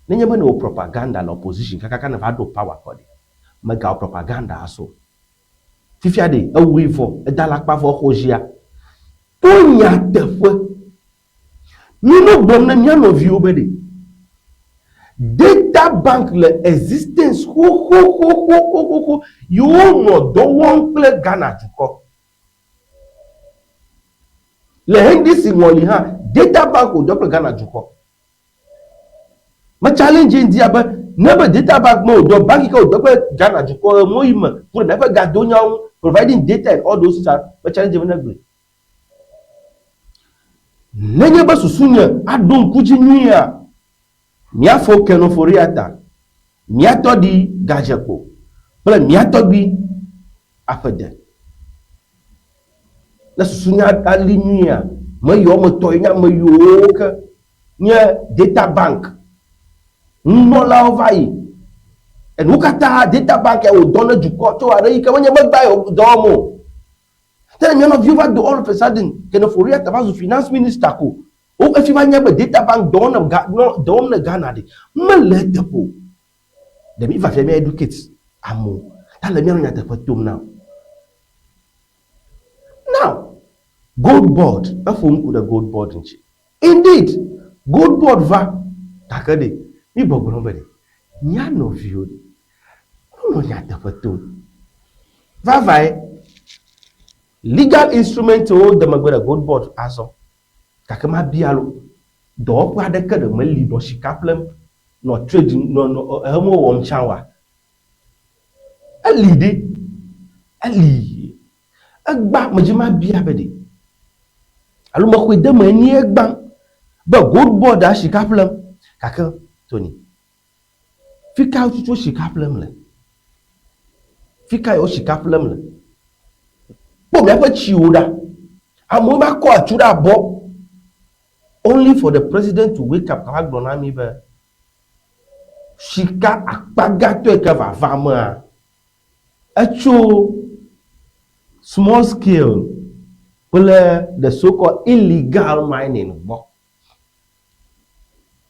nenye be ne wò propaganda le opposition kakaka ne va ɖo power kɔ ɖe megawɔ propaganda aso fifia ɖe ewui vɔ eda alakpa vɔ xɔ zia to nyateƒe mi no gblɔm ne mía nɔviwo be ɖe Data Bank le existence xoxoxoxoxoxo yewo nɔ dɔ wɔm kple Ghana dukɔ le NDC ŋɔli hã Data Bank wò dɔ kple Ghana dukɔ me challenge ŋdi abe ne be Data Bank me wò dɔ bank yi ke wò dɔ kple Ghana dukɔ emɔ yi me ku ɖe míaƒe gadonyawo ŋu providing data and all those things me challenge be ne gblɔe nenye be susu nye aɖo ŋku dzi nyuia míafo Ken Ofori-Atta mía tɔɖi gadzekpo kple mía tɔgbi aƒede ne susu nye ali nyuia me yiwo me tɔ ye nye ame yiwo ke nye Data Bank nunɔlawo va yi enu katã Data Bank ya wò dɔ ne dukɔ tso aɖe yi ke menye megba yi dɔ wɔm o te mía nɔviwo va do all of a sudden Ken Ofori-Atta va zu finance minister ko wo efi va nya be Data Bank dɔ wɔm ne ga nɔ dɔ wɔm ne Ghana ɖe mele eteƒe o ɖe mi va fia mi educate amewo ta le míanɔ nyateƒe tom na now gold board eƒo ŋku ɖe gold board ŋuti indeed gold board va gake ɖe mi gbɔgblɔm be ɖe mía nɔviwo ɖe wonɔ nyateƒe tom vavae legal instrument wo de megbe ɖe gold board azɔ gake mabia lo dɔwɔƒe aɖeke ɖe meli nɔ sika ƒlem nɔ trade nɔ nɔ enuwo wɔm tsã oa eli ɖe eli egba medzi mabia be ɖe alo mexɔe de me enie egbã be gold board a sika ƒlem gake Tony fi ka wotutu sika ƒlem le fi ka yewo sika ƒlem le kpɔ míaƒe tsiwo ɖa amewo va kɔ atu ɖe abɔ only for the president to wake up kava gblɔ na mi be sika akpa gãtɔe ke vava mea etso small scale kple the so called illegal mining gbɔ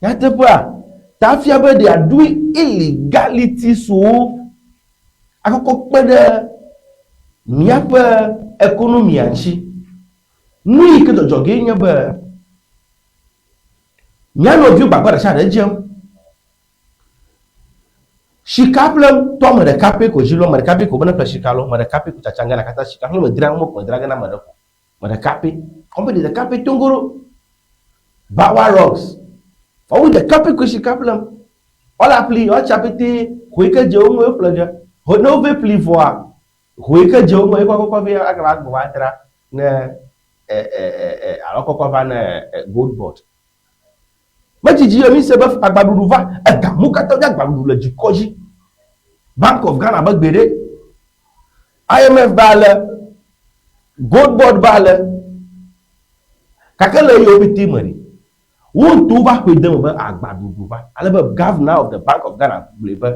nyateƒea ta fia be they are doing illegalities wo akɔkɔ kpe ɖe míaƒe economia ŋuti nu yi ke dzɔdzɔ gee nye be mía nɔviwo gbagba ɖe sia ɖe dzem sika ƒlem tɔ ame ɖeka pɛ ko dzi lo ame ɖeka pɛ ko be ne ƒle sika lo ame ɖeka pɛ ko tsatsa Ghana katã sika ƒlem me dzra mo me dzra ge na ame ɖe ko ame ɖeka pɛ company ɖeka pɛ tongoro Bawa Rocks. Woawoe ɖeka pɛ koe sika ƒlem. Woale aƒli, woatsi apɛtɛ, ho yi ke dze wo ŋu woƒle ge. Ho ne wove ƒli vɔa, ho yi ke dze wo ŋu ye kɔkɔkɔ vɛ agava gbɔ va dra ne e e e e alo kɔkɔ va ne e gold board. Medzidzi ye mise be agbaɖuɖu va, ega mu katã nye agbaɖuɖu le dukɔ dzi. Bank of Ghana be gbeɖe, IMF ba ale, Gold Board ba ale. Gake le eyiwo pɛtɛ me ɖe, wo ŋutɔwo va ƒoe de eme be agbaɖuɖu va. Ale be Governor of the Bank of Ghana gblɔe be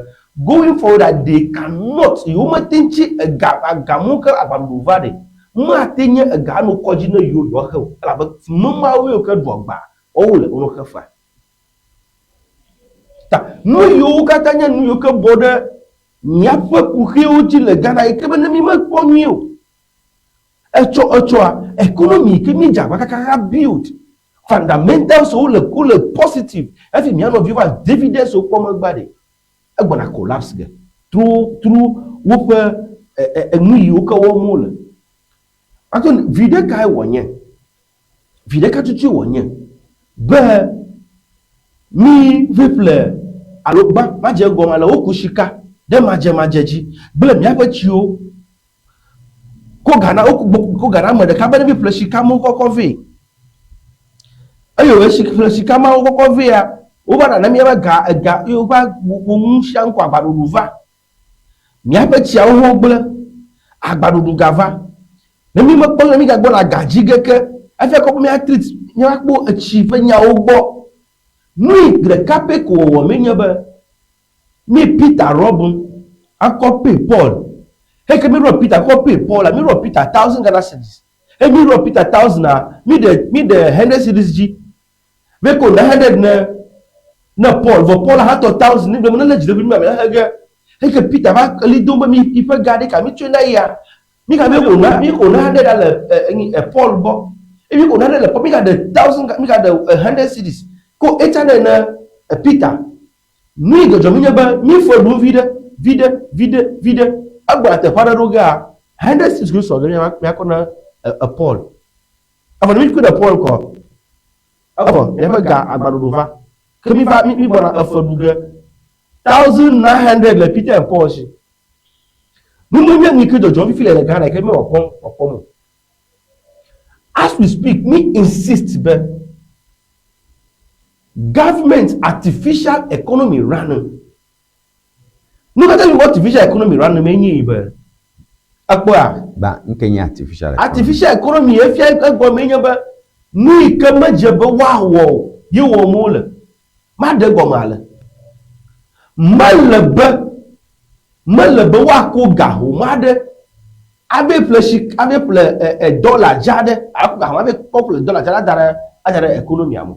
going forward that they cannot, yewomete ŋu tsi ega, agamu ke agbaɖuɖu va ɖe, mate nye ega anɔ kɔdzi ne yewo yewoaxe o elabe memawoe ke ɖua agba woawo le wono xe fea. Ta nu yiwo katã nye nu yiwo ke bɔ ɖe míaƒe kuxiwo dzi le Ghana yi ke be ne mímekpɔ nyuie o, etsɔ etsɔa economy yi ke míedze agbagba kakaka build fundamentals wo le wole positive hafi mía nɔviwo va dividends wo kpɔ megbea ɖe egbɔna collapse ge through through woƒe enu yiwo ke wɔm wole. Anthony, viɖe kae wònye? Viɖe ka tutue wònye be mí ƒeƒle alo gbã madze egɔme ale woku sika ɖe madzemadze dzi gblẽ míaƒe tsiwo ko ga na woku ko ga na ame ɖeka be ne ƒle sika mawo kɔkɔ vɛ. Eye wòle ƒle sika mawo kɔkɔ vɛa, wova nana míaƒe ga ega ye wova wo nu sia nu kɔ agbaɖuɖu va. Míaƒe tsiawo hã wogblẽ, agbaɖuɖu gava. Ne mí mekpɔ ne mí gagbɔ le aga dzi ge ke, efia kɔ be mía treat, mía kpɔ etsi ƒe nyawo gbɔ. Nui ɖeka pɛ ko wɔwɔ mí nye be, mí Peter rɔb akɔ pay Paul. Heke mí rɔb Peter kɔ pay Paul a, mí rɔb Peter thousand Ghana cedis. He mí rɔb Peter thousand a, mí ɖe, mí ɖe hundred cedis dzi. Ve ko ne hundred ne, ne Paul, vɔ Paul hã tɔ thousand, mí gblɔ be ne le dzi ɖe mí me he ge. Heke Peter va eli dom be mí yiƒe ga ɖeka mí tsɔe na eya. Mi ga mi xo na mi xo na ɖe ɖa le e Paul gbɔ. E mi xo na ɖe le Paul mi ga ɖe thousand mi ga ɖe hundred cedis ko etsa ɖe ne Peter. Nu yi dzɔdzɔ mi nye be mi fɔ ɖum viɖe viɖe viɖe viɖe egbɔ teƒe aɖe ɖo gea hundred cedis ko sɔ ge mia mia kɔ na Paul. Evɔ ne mi kɔ ɖe Paul kɔ evɔ miaƒe ga agbaɖoɖo va ke mi va mi gbɔna efe ɖu ge 1900 le Peter and Paul si. Nu nye nu yi ke dzɔdzɔm fifi le Ghana yi ke míewɔ kpɔm kpɔkpɔm o. As we speak, mi insist be government artificial economy running. Nu ka ta mi artificial economy running me nye yi be ekpɔa? Gba nke nye artificial economy. Artificial economy efia egɔme nye be nu yi ke medze be woawɔ o ye wɔm wole. Maɖe egɔme ale, Mele be, mele be woako ga home aɖe ave ƒle sik, ave ƒle e, e, dɔla dza aɖe, alo ako ga home ave kɔ ƒle dɔla dza ada ɖe, ada ɖe economia me.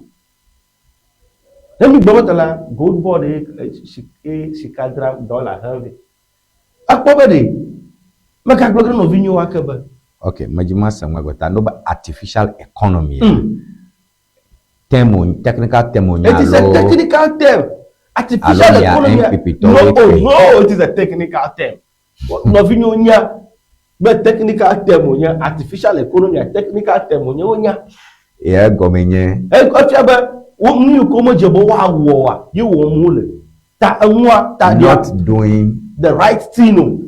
Ne mi gblɔ be ta la, gold board ye, e, sika dzram dɔla hem vɛ. Ekpɔ be ɖe, megagblɔ ge nɔvinyewo ake be. Ok, medzi mase ŋgɔgbe ta, no be artificial economy. Term o, technical term o nya It is a technical term. Artificial economy. No, oh, no, it is a technical term. Nɔvinyewo nya be technical term o nye artificial economy, technical term o nye wonya. Ye egɔme nye. Efia be wo nu yi ke womedze be woawɔ oa, ye wɔm wole. Ta enua ta Not doing the right thing o.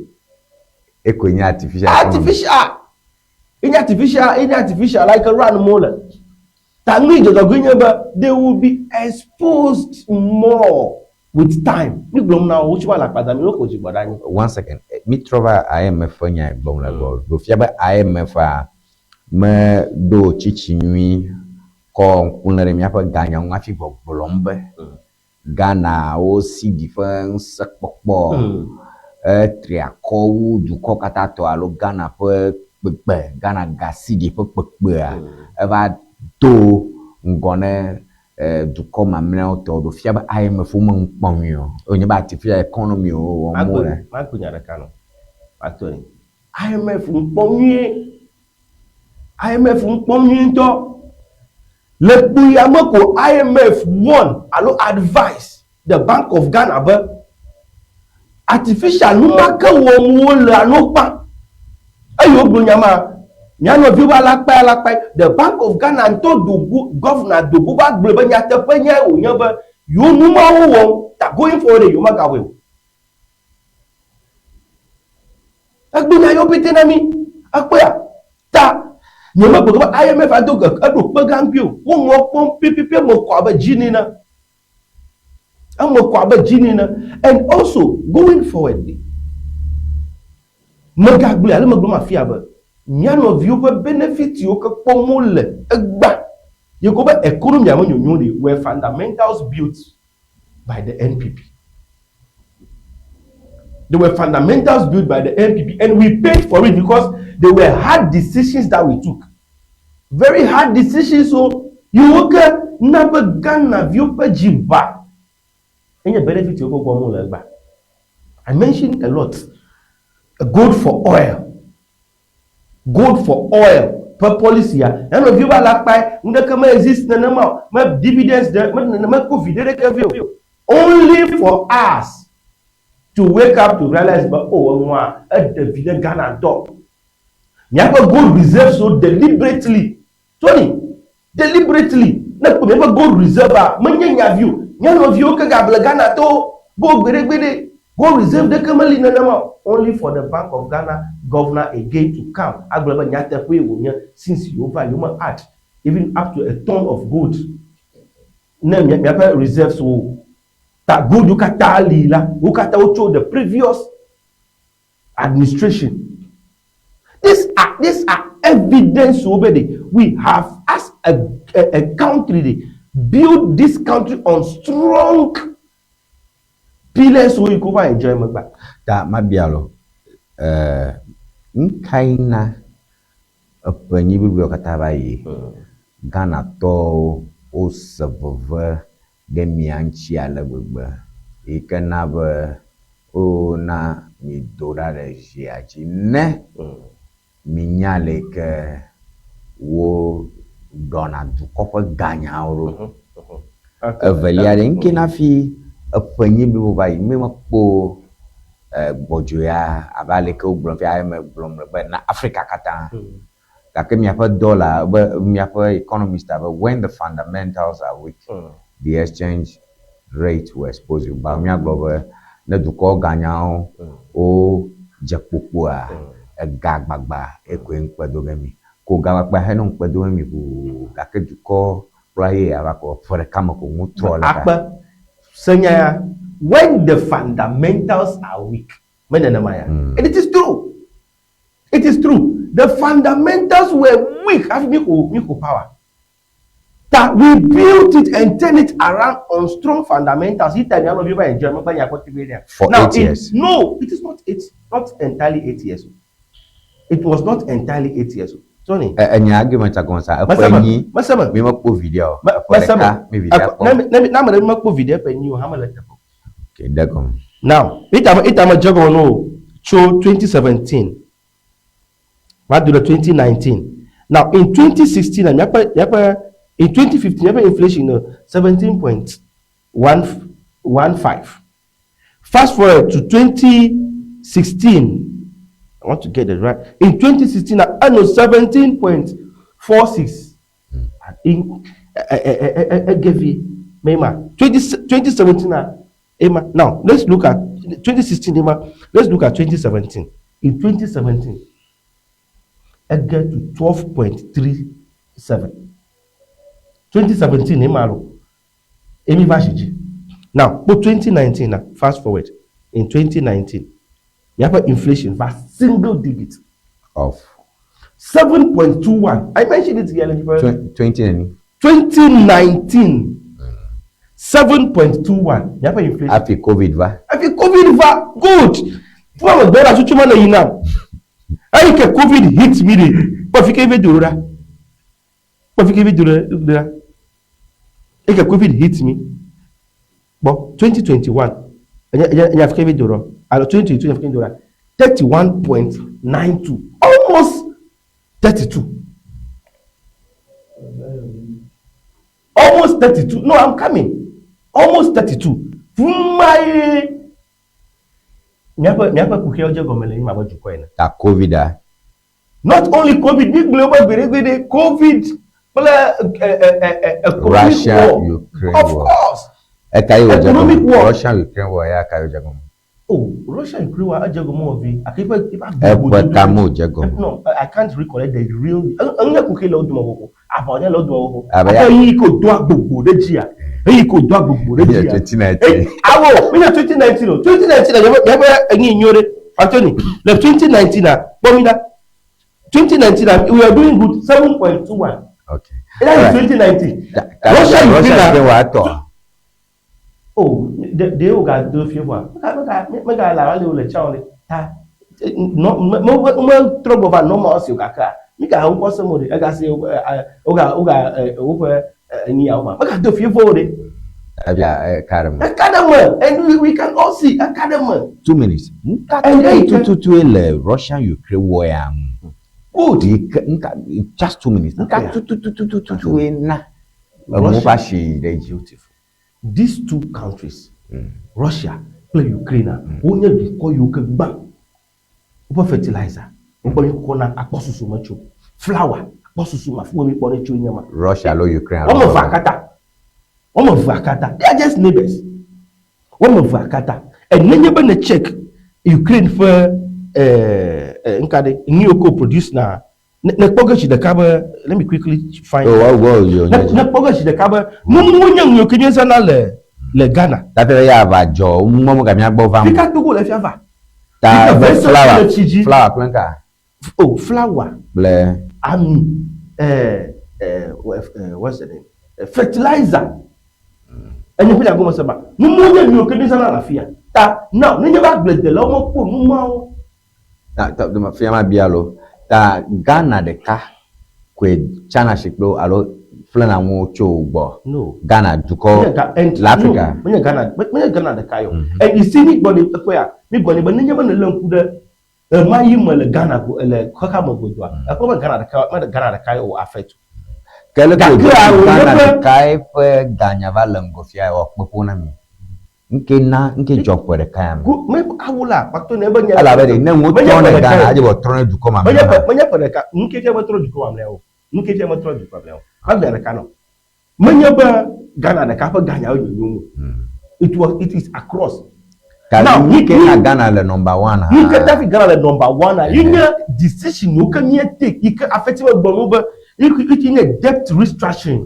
Ekoe nye artificial economy. Artificial. Enye artificial, enye artificial like run mo le. Ta nu yi dzɔdzɔgɔe nye be they will be exposed more with time. Mi gblɔm na wo, wotsi va le akpa mi woko dzigbɔ ɖe anyi. One second, mi trɔ va IMF ƒe nya gblɔm le gbɔ. Ɖo fia be IMF a me ɖo tsitsi nyui kɔ ŋku lé ɖe míaƒe ganya ŋu hafi gbɔgblɔm be Ghana wo cedi ƒe ŋusẽkpɔkpɔ etri akɔ wu dukɔ katã tɔ alo Ghana ƒe kpekpe, Ghana ga cedi ƒe kpekpea eva do ŋgɔ ne dukɔ mamlɛawo tɔ ɖo fia be IMF wo me ŋu kpɔm nyuie o. Wònye be artificial economy wo wɔm wole. Magblɔ nya ɖeka nɔ Anthony. IMF ŋu kpɔm nyuie. IMF ŋu kpɔm nyuie ŋutɔ. Le kpuia me ko IMF warn alo advise the Bank of Ghana be artificial nu ma ke wɔm wole alo kpa. Eye wogblɔ nya ma. Mía nɔviwo be alakpae alakpae. The Bank of Ghana ŋutɔ do go, governor do go va gblɔe be nyateƒe nyae wònye be yewo nu mawo wɔm ta going forward ɖe yewomagawɔe o. Egbe nya yewo pɛtɛ na mí. Ekpɔea? Ta nyemegblɔ be IMF ado ge eɖo kpe gã ŋkui o. Wo nua kpɔm pɛpɛpɛ eme kɔ abe dzi nene. Eme kɔ abe dzi nene. And also going forward, megagblɔe ale megblɔ mafia be mía nɔviwo ƒe benefit yiwo ke kpɔm wole egbea yi ko be economy me nyonyo ɖe were fundamentals built by the NPP. They were fundamentals built by the NPP and we paid for it because they were hard decisions that we took. Very hard decisions so yiwo ke na be Ghana viwo ƒe dzi ʋa enye benefit yiwo ke kpɔm wole egbea. I mentioned a lot. Gold for oil. Gold for oil ƒe policy ya. Mía nɔviwo be alakpae, nuɖeke me exist nenema o. Me dividends ɖe, me mekpɔ viɖe ɖeke vɛ o. Only for us to wake up to realize be oh enua eɖe vi ɖe Ghana ŋutɔ. Míaƒe gold reserves wo deliberately, Tony, deliberately ne kpɔ míaƒe gold reserve a, menye nya vi o. Mía nɔviwo ke gable Ghana tɔwo be wo gbeɖegbeɖe gold reserve ɖeke meli nenema o. Only for the Bank of Ghana governor again to come agblɔ be nyateƒee wònye since yewova yewo me add even up to a ton of gold ne míaƒe reserves wo ta gold wo katã li la wo katã wotso the previous administration. These are these are evidence wo be de we have as a a, a country de build this country on strong pillars wo yi ko va enjoy megba. Ta mabia lo, eh, nukae na eƒe nyi bliboa katã va yi? Ghanatɔwo wose veve ɖe mia ŋuti ale gbegbe yi ke na be wona mido ɖa ɖe zia dzi ne minya ale yi ke woɖɔna dukɔ ƒe ganyawo ɖo. Evelia ɖe, ŋke na hafi eƒe nyi blibo va yi mi mekpɔ gbɔdzɔea abe ale yi ke wogblɔ fia eme gblɔm le be na Afrika katã. Gake miaƒe dɔla be miaƒe economist be when the fundamentals are weak, the exchange rate will expose you. Ba míagblɔ be ne dukɔ ganyawo wo dze kpokpoa, ega gbagba ekoe ŋkpe do ge mi. Ko ga gbagba he no ŋkpe do ge mi ʋuu gake dukɔ kplɔa ye ava ko ƒe ɖeka me ko ŋu trɔ le Akpe senya ya when the fundamentals are weak me nenema ya. And it is true. It is true. The fundamentals were weak hafi mi xɔ mi xɔ power. Ta we built it and turn it around on strong fundamentals. Yi ta mia nɔviwo va enjoy megbe nya kpɔ TV ɖea. For Now, 8 years. No, it is not eight, not entirely 8 years. It was not entirely 8 years. Tony. Enya argument agɔn sa eƒe Meseme, nyi meseme. mi mekpɔ video eƒe Meseme. ɖeka mi video kpɔ. Ne ne ame ɖe mekpɔ video ƒe nyi o, hame le teƒe. Okay, ɖe gɔme. Now, ita me dze gɔme no tso 2017 va do ɖe 2019. Now, in 2016, míaƒe in 2015 míaƒe inflation no 17.115. Fast forward to 2016, I want to get it right. In 2016, I know 17.46. In Egevi, Mema, 2017, Ema. Now, let's look at 2016, Ema. Let's look at 2017. In 2017, I get to 12.37. 2017, Ema, Emi Vashiji. Now, but 2019, now, fast forward. In 2019, we have inflation for single digit. Of 7.21. I mentioned it here. 20 nani? 2019. 7.21. We have inflation. Hafi COVID va. Hafi COVID va. Good. Fún àwọn ìgbẹ́ra tuntun mọ́ lẹ́yìn náà. Ẹ̀yìn kẹ́ COVID hit me de. Pọ̀ fi kéwé dòrò ra. Pọ̀ fi kéwé dòrò ra. Ẹ̀yìn kẹ́ COVID hit me. But 2021. Ẹ̀yìn fi kéwé dòrò. Àlọ́ 2022 ẹ̀yìn fi kéwé dòrò ra. 31.92. Almost 32. Almost 32. No, I'm coming. Almost 32. Fún my míaƒe kuxiawo dze gɔme le yi ma be dukɔ ene. Ta COVID a. Not only COVID, mi gblɔe be gbeɖegbeɖe COVID kple economic Russia, war. Ukraine Of war. course. Eka yi wòdze Economic gɔme. war. Russia Ukraine war ya ka yi wòdze gɔme. Oh, Russia Ukraine war edze gɔme wɔ vi. Ake eƒe eƒe Eƒe agbododo. kame wòdze gɔme. No, I can't recollect the real. Enye kuxi le wo dome xoxo. Aʋa nye le wo dome xoxo. Abe Ake ya- eyi ke wòdo agbogbo ɖe dzia. Eyi ke wòdo agbogbo ɖe Nye dzia. 2019. Awo, menye 2019 o. 2019 la míaƒe enyi nyo ɖe. Anthony, le 2019 la, kpɔ mi ɖa. 2019 la, we are doing good 7.21. Okay. That is Alright. 2019. Ta- Russia Russia Ukraine Ukraine war etɔ. Oh, de de wo ga do fie voa. Mega mega mega la wale wo le tsã wo le. Ta no me me me trɔ gbɔ va normal si o gakea. Mi ga ŋkɔ se mo ɖe. Ega se wo ga wo ga woƒe enyi yawo ma. Mega do fie vɔ wo ɖe. Ebia eka ɖe me. Eka ɖe me and we, we can all see eka ɖe me. 2 minutes. Nka And then you can- tututue le Russia Ukraine war ya ŋu. Good. Yi ke nka just 2 minutes. Nka Yeah. tututututue na enuwo va si ɖe dzi. Beautiful. These two countries, Russia kple Ukraine, wonye dukɔ yiwo ke gbã woƒe fertilizer wokpɔ mi kɔna akpɔsusu me tso flour akpɔsusu me afi mi kpɔ ne tso nye ma. Russia alo Ukraine alo. Wɔme evea katã, wɔme evea katã, they are just neighbors. Wɔme evea katã. Enenye be ne check Ukraine ƒe ɛɛ nka ɖe nu yiwo ke wo produce na ne ne kpɔ ge zi ɖeka be let me quickly find. O wa wo yo Ne nye. ne kpɔ ge zi ɖeka be nuwo nye nu yiwo ke míezãna le Ghana. Tafe ya va dzɔ ŋmɔ ga mía gbɔ va. Fika Togo le fia va. Ta Fika be vɛsɛ flower le tsi dzi. flower kple nka Oh, flour, kple ami, what's the name? Fertilizer. Enye ƒe gɔme se ba. Nuwo nye nu yiwo ke míezãna le afia. Ta now nenye be agbledelawo mekpɔ nu mawo. Ta ta fia ma bia lo. Ta Ghana ɖeka koe tsana si kple wo alo ƒlena ŋuwo tso wo gbɔ. No. Ghana dukɔ Menye Ga- and- le Africa. No, menye Ghana, menye Ghana ɖeka yɔ. And you see mi gbɔ ne ekpɔe ya, mi gbɔ ne be nenye be nele ŋku ɖe ema yi me le Ghana go le xexea me godoa, ekpɔ be Ghana ɖeka mele Ghana ɖeka ye o affect. Ke le Gake ko awo Ghana nye be- ɖeka eƒe ganya va le ŋgɔ fia wɔ kpeƒo na mi. Nke na nke dzɔ ƒe ɖeka ya me. Go me awu la kpakto ne be nye. Elabe ɖe ne ŋu Menye trɔ ƒe ne ɖeka Ghana ye. adze bɔ trɔ ne dukɔ Menye mamlɛa. ƒe menye ƒe ɖeka nu ke fia metrɔ dukɔ mamlɛawo. Nu ke fia metrɔ dukɔ mamlɛawo. Magbe ɖeka nɔ. Menye be Ghana ɖeka ƒe ganyawo nyonyo o. It is across. Ka Now, nu ke na Ghana le number one Nu ke hã. tafi Ghana le number one a yi nye decision yiwo ke mía take yi ke afeti me gbɔm be yi ke nye debt restructuring.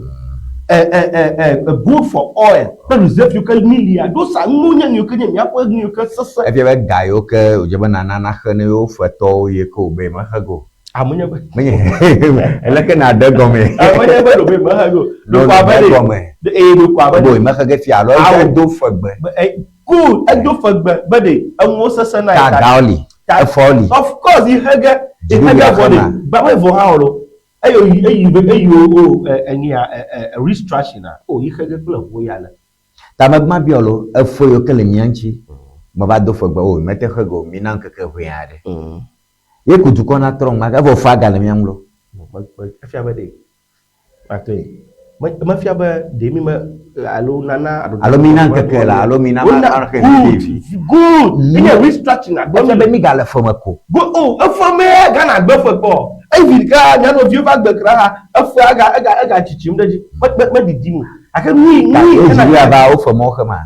Gold for oil kple reserve yiwo ke mi lia ɖo sa nuwo nye nu yiwo ke nye míaƒe nu yiwo ke sesẽ. Efia be ga yiwo ke wòdze be nana naxe ne yewo fetɔwo ye ke wòbe mexe go. Amenye be Menye eleke na ɖe gɔme. amenye be ɖo be mexe go. No, Ɖoko abe ɖe ɖe gɔme. ee ɖoko abe Bo ɖe. mexe ge fia alo Awo. eƒe do fegbe. Good edo fegbe be ɖe enuwo sesẽ na Ta ye ta. gawo li. Ta- Efɔwo li. Of course ihe ge ihe Dziɖuɖu ge ya vɔ ɖe xema. ba me vɔ hã o lo. Eyi eyi eyi o o enyi ya ɛ ɛ restructuring na o ihe ge kple ʋu ya le. Ta megba biɔ lo efo yiwo ke le mía ŋuti meva do fegbe o mete xe go mi na ŋkeke ʋee aɖe. Ye ko dukɔ na trɔ ŋma evɔ fa ga le mía ŋu lo. Efia be ɖe ato ye mefia be ɖe mi me alo nana Alo mi na ŋkeke la alo mi na ma Wona ma xe good vi. good enye restructuring Efia be agbɔ mi ga le fe me ko. go o efe me Ghana gbe fe kpɔ evi ka nyanɔviwo va gbe kra ha efe ega ega ega tsitsim ɖe dzi me me me didim o gake nui Ta nui wo dziɖuɖu ya va wo fe mɔ xema.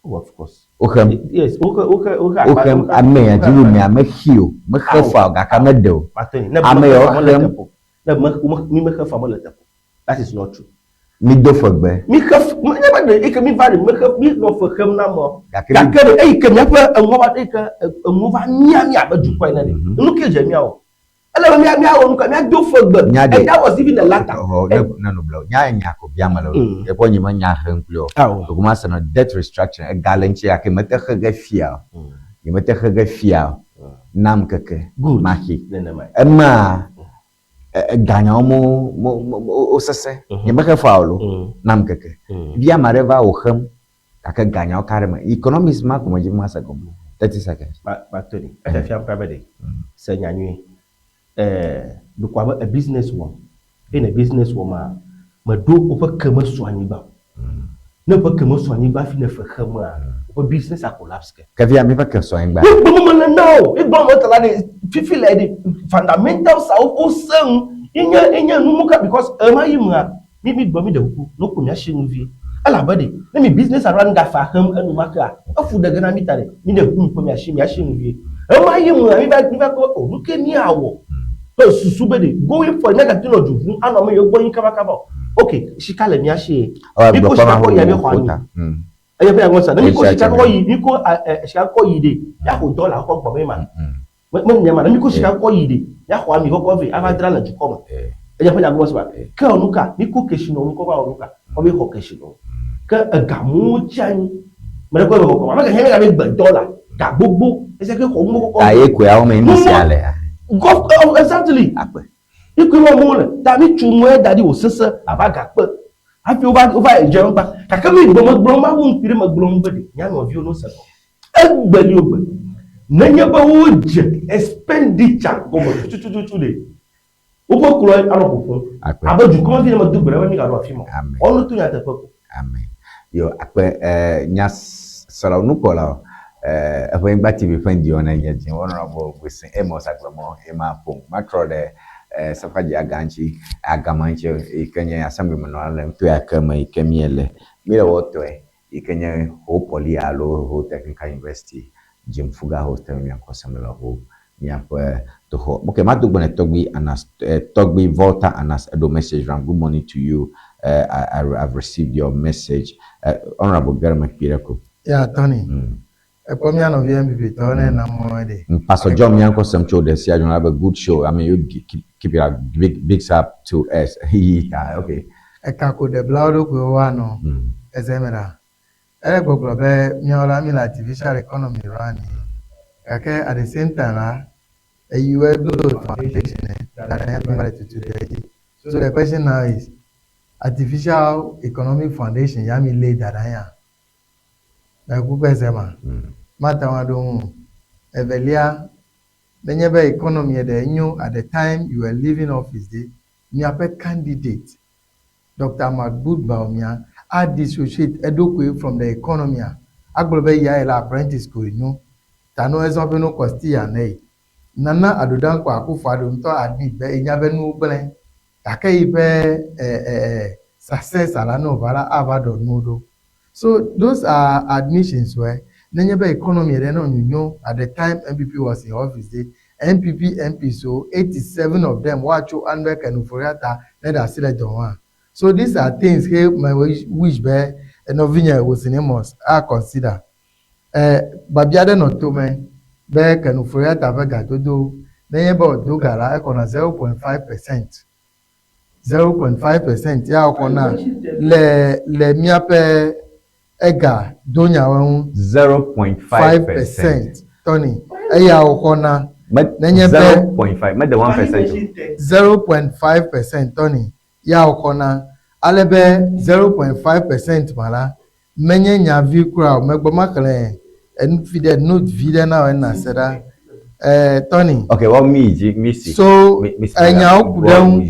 Oh, of course. Wo xem. Yes, woke woke woke Wo xem ame ya dziɖuɖu mea mexi o. Mexe fa o gake meɖe o. Ame yawo xem. Ne me me mi mexe fa mele teƒe. That is not true. Mi do fegbe. Mi xe me nye be ɖe eke mi va ɖe mexe mi nɔ fe xem na mɔ. Gake mi Gake ɖe eyi ke míaƒe enuwo va eyi ke enuwo va mía mí abe dukɔ ene ɖe. Nu ke dze míawɔ. Ele be mía míawɔ nu ka míado fegbe. Nya ɖe- And that was even the latter. Ɔhɔ ne ne nu bla o. Nya nya ko bia me le o. Ekpɔ nye me nya hem kpli o. Awo. Ɖeko se nɔ debt restructuring ega le ŋuti gake mete xe ge fia o. Nye mete xe ge fia o. Nam keke. Good. Maxi. Nenema. Ema eganyawo mo mo mo wo sesẽ. Nye mexe fa o lo. Nam keke. Bia ame aɖe va wò xem gake ganyawo ka ɖe me. Economics ma ko me dzi ma se gɔme. 30 seconds. Batoni, eƒe fia ƒe be ɖe se nya nyuie. Ɖeko abe e business wɔm. Eye ne business wɔm a, meɖo woƒe ke mesu anyigba o. Ne woƒe ke mesu anyigba hafi ne fe xemea, Woƒe business a collapse ke. Ke fia míƒe ke sɔ anyigba. Egbe me mele na o. Egbe me ta la ɖe fifi le ɖe fundamentals awo wo se ŋu. Enye enye nu ka because ema yi mea mi mi gblɔ mi ɖe kuku no ko mia shi nu vie. Elabe ɖe ne mi business alo nu gafa hem enumakea efu ɖe ge na mi ta ɖe mi ɖe kuku mi kpɔ mia shi mia shi nu vie. Ema yi mea mi va mi va kpɔ o nu ke mia wɔ. Be susu be ɖe going for mia gate nɔ du ʋum anɔ ame yiwo gbɔ nyi kaba kaba o. Ok sika le mia shi ye. Mi ko sika kɔ yia mi xɔ anyi. Eye ƒe nyagbɔ sa ne mi ko sika kɔ yi mi ko sika kɔ yi ɖe ya xɔ dɔla kɔ gbɔ be ma. Me me nya ma ne mi ko sika kɔ yi ɖe ya xɔ ami kɔkɔ vɛ ava dzra le dukɔ me. Eye ƒe nyagbɔ sa ke nu ka mi ko kesinɔnu kɔ va wɔ nu ka kɔ be xɔ kesinɔnu. Ke egamuwo tsi anyi. Me ɖe kɔ me kɔ ame ke hɛn be gbe dɔla ga gbogbo ese ke xɔ nu kɔkɔ. Ta ye koe awo me nu sia le. Gɔf exactly. Akpe. Ikui wɔ mo le ta mi tsu ŋue da ɖi wò sese ava gakpe hafi wova wova yi dze ŋgba. Gake mi gblɔ megblɔ mawu ŋkui ɖe megblɔ ŋu be ɖe mía nɔviwo no se gɔme. Egbe li wogbe. Nenye be wodze expenditure gɔme tutututu ɖe, woƒe klɔe anɔ ƒoƒom. Akpe. Abe dukɔmevi ne medo gbe ɖa be mígaɖo afi ma o. Amen. Woawo to nyateƒe ko. Amen. Yo akpe eh, nya sɔlawo nukpɔlawo eh, eƒe nyigba TV ƒe ŋdi wɔna nye dzi Honorable Wilson Amos Agbemɔ ema ƒom. Matrɔ ɖe eh, Safadzi Aga ŋuti, Agama ŋuti yi ke nye assembly menɔla le nuto ya ke me yi ke míele. Míele wɔtɔe yi ke nye Ho Poly alo Ho Technical University Jim Fuga Hostel me míakɔ sem le Ho míaƒe toxɔ. Ok, mado gbe ne tɔgbui Anas, eh, tɔgbui Volta Anas eɖo message ram. Good morning to you. I, I've received your message. Honorable Germe kpi ɖe ko. Ya Tony, ekpɔ mía nɔvi NPP tɔwo ne na mɔ ɖe. Pastor John míakɔ sem tso ɖe sia dzɔna be good show. I mean, you keep, keep it up, big, big up to us. Hihi ta, okay. Eka ko ɖe bla wo ɖokuiwo woanɔ eze me ɖa. Ele gbɔgblɔ be míawo la míle artificial economy run gake at the same time la, eyiwoe build foundation da ɖe hafi va le tutu ɖe edzi. So the question now is, artificial economic foundation ya mi lé da ɖe anyia? Mekuku eze ma? Mate ŋu aɖo ŋu o. Evelia, nenye be economy ɖe nyo at the time you were leaving office ɖe, miaƒe candidate Dr. Mahmoud Bawumia a dissociate eɖokui from the economy a agblɔ be yae le apprentice koe nyo ta no ezɔ ƒe no kɔsti ne yi. Nana Addo Dankwa Akufo-Addo ŋutɔ admit be enya be nuwo gblẽ gake yi ƒe e e e success la ne wòva la ava ɖɔ nuwo ɖo. So those are admissions wɛ nenye be economy ɖe nɔ nyonyo at the time NPP was in office ɖe NPP MPs wo 87 of them woatso 100 Ken Ofori-Atta ne ɖe asi le dɔ ŋua. So these are things ke me wish be nɔvinye Wilson Amos a consider. Eh, biabia ɖe nɔ tome be Ken Ofori-Atta ƒe gadodo nenye be wòdo ga la exɔna 0.5%. 0.5% ya wòxɔna le le míaƒe ega donyawo ŋu. 0.5 percent Tony eya wòxɔna nenye be 0.5 mede 1% o. 0.5% Tony ya wòxɔna ale be 0.5% ma la menye nya vi kura o megbɔ maxlẽ enu fi ɖe note vi ɖe na wò ena se ɖa eh, Tony. Okay, well mi dzi mi si. So mi, mi si enyawo ku ɖe ŋu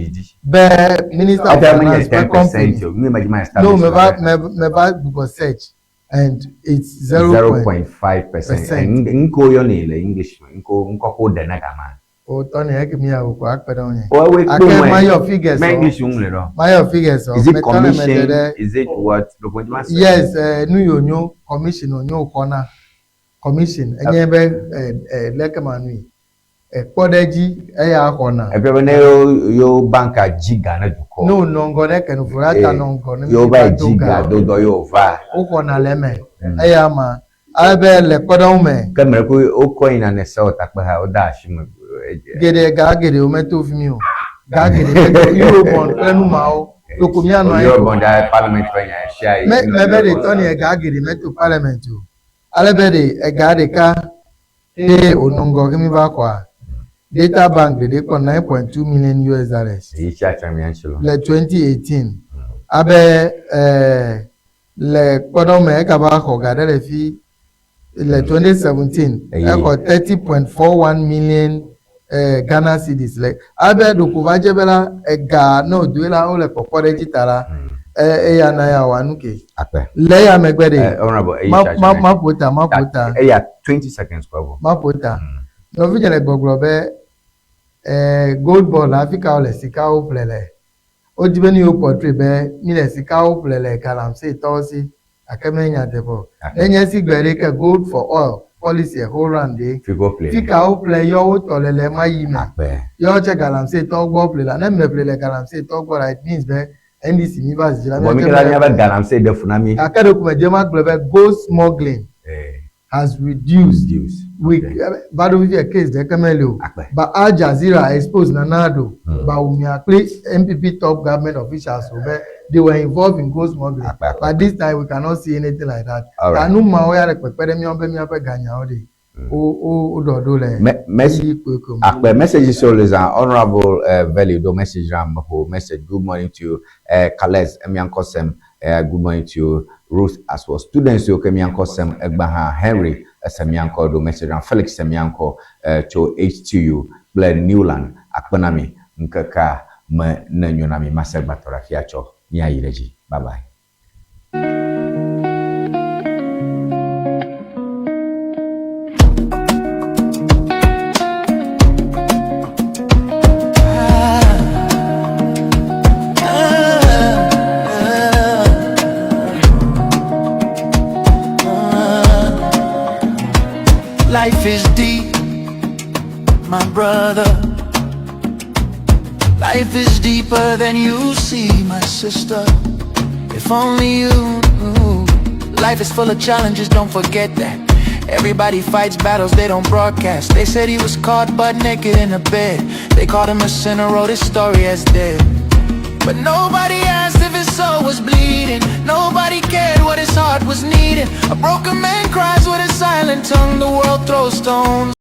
be minister of finance ƒe company mi ma dzi ma no establish. meva meva gbugbɔ search and it's 0.5%. percent. Nko yɔ ne le English me. Nko nkɔ ko ɖe na gama. O Tony eke mi awo ko akpe ɖe ŋunye. O ewe Ake kpe mayɔ figures Me o. English ŋu le ɖɔ. Mayɔ figures o. Is it Metɔ le me commission? ɖe. Is it what? Ɖeko ŋuti ma se. Yes, nu yi wònyo commission wònyo wòxɔna. Commission enye be leke ma nui. Ekpɔ ɖe edzi eya xɔna. Efia be ne yo yo banka dzi ga ne dukɔ. Ne wònɔ ŋgɔ ɖe ke nu Ofori-Atta nɔ ŋgɔ ne Yo mi va va yi do dzi ga ga. do dɔ yo va. Woxɔna le eme. Eya ma. Ale be le kpɔɖeŋu me. Ke me ko wokɔ yina ne sewɔ takpeha woda asi me. Geɖe ga geɖewo meto fi mi o. Ga geɖe meto Eurobond kple nu mawo. Ɖeko míanɔ anyi. Eurobond ya parliament ƒe nya sia yi. Me me be ɖe tɔ ni ega geɖe meto parliament o. Ale be ɖe ega ɖeka ye wònɔ ŋgɔ ke mi va xɔa. Data Bank ɖeɖe kpɔ 9.2 million US dollars Yi tsi atsa mía ŋuti lɔ. le 2018. Abe le kpɔɖeŋu me egava xɔ ga ɖe le fi le 2017 exɔ 30.41 million Ghana cedis le abe ɖeko va dze be la ega ne wòdoe la wole kpɔkpɔ ɖe edzi ta la. Eya na ya wa nu ke. Akpe. Le eya megbe ɖe. Eh, honorable, eyi Ma tsa ma tsa. maƒo ta maƒo ta Eya 20 seconds kɔ vɔ. maƒo ta. Nɔvinye le gbɔgblɔ be gold board afi ka wole sikawo ƒle le. Wodi be ne yewo portray be mi le sikawo ƒle le galamsey tɔwo si gake menye nyateƒe o. Nenye esi gbe ɖe ke gold for oil policy whole round ɖe. Fi ko ƒle. Fi ka woƒle yɔ wotɔ le le ema yi me. Akpe. Yɔ tse galamsey tɔwo gbɔ ƒle la. Ne me ƒle le galamsey tɔwo gbɔ la it means be NDC mi va zi dzi la. Vɔ mi ke la míabe galamsey ɖe fu na mi. Gake ɖeko medze magblɔ be gold smuggling has reduced. Reduce. We Okay. va ɖo fifia case ɖeke meli o. Akpe. But Al Jazeera expose Nana Addo, Bawumia kple NPP top government officials o be they were involved in gold smuggling. Akpe, akpe. But this time we cannot see anything like that. All right. Ta nu mawo ya le kpekpe ɖe míawo be míaƒe ganyawo ɖe. Wo wo woɖɔ ɖo le Merci. yi kpuie ko me. Akpe message so le zan honorable Veli do message ram ho message good morning to you Kales Emiankosem good morning to you Ruth as well students yo ke Miankosem Egbaha Henry Esemianko do message ram Felix Semianko tso HTU kple Newland akpenami nkeka me ne nyonami mase gbatora fia tsɔ miayi ɖe dzi bye bye. Life is deep, my brother. Life is deeper than you see, my sister. If only you knew. Life is full of challenges, don't forget that. Everybody fights battles they don't broadcast. They said he was caught butt naked in a bed. They called him a sinner, wrote his story as dead. But nobody asked if his soul was bleeding. Nobody cared what his heart was needing. A broken man cries with a silent tongue. The world throws stones.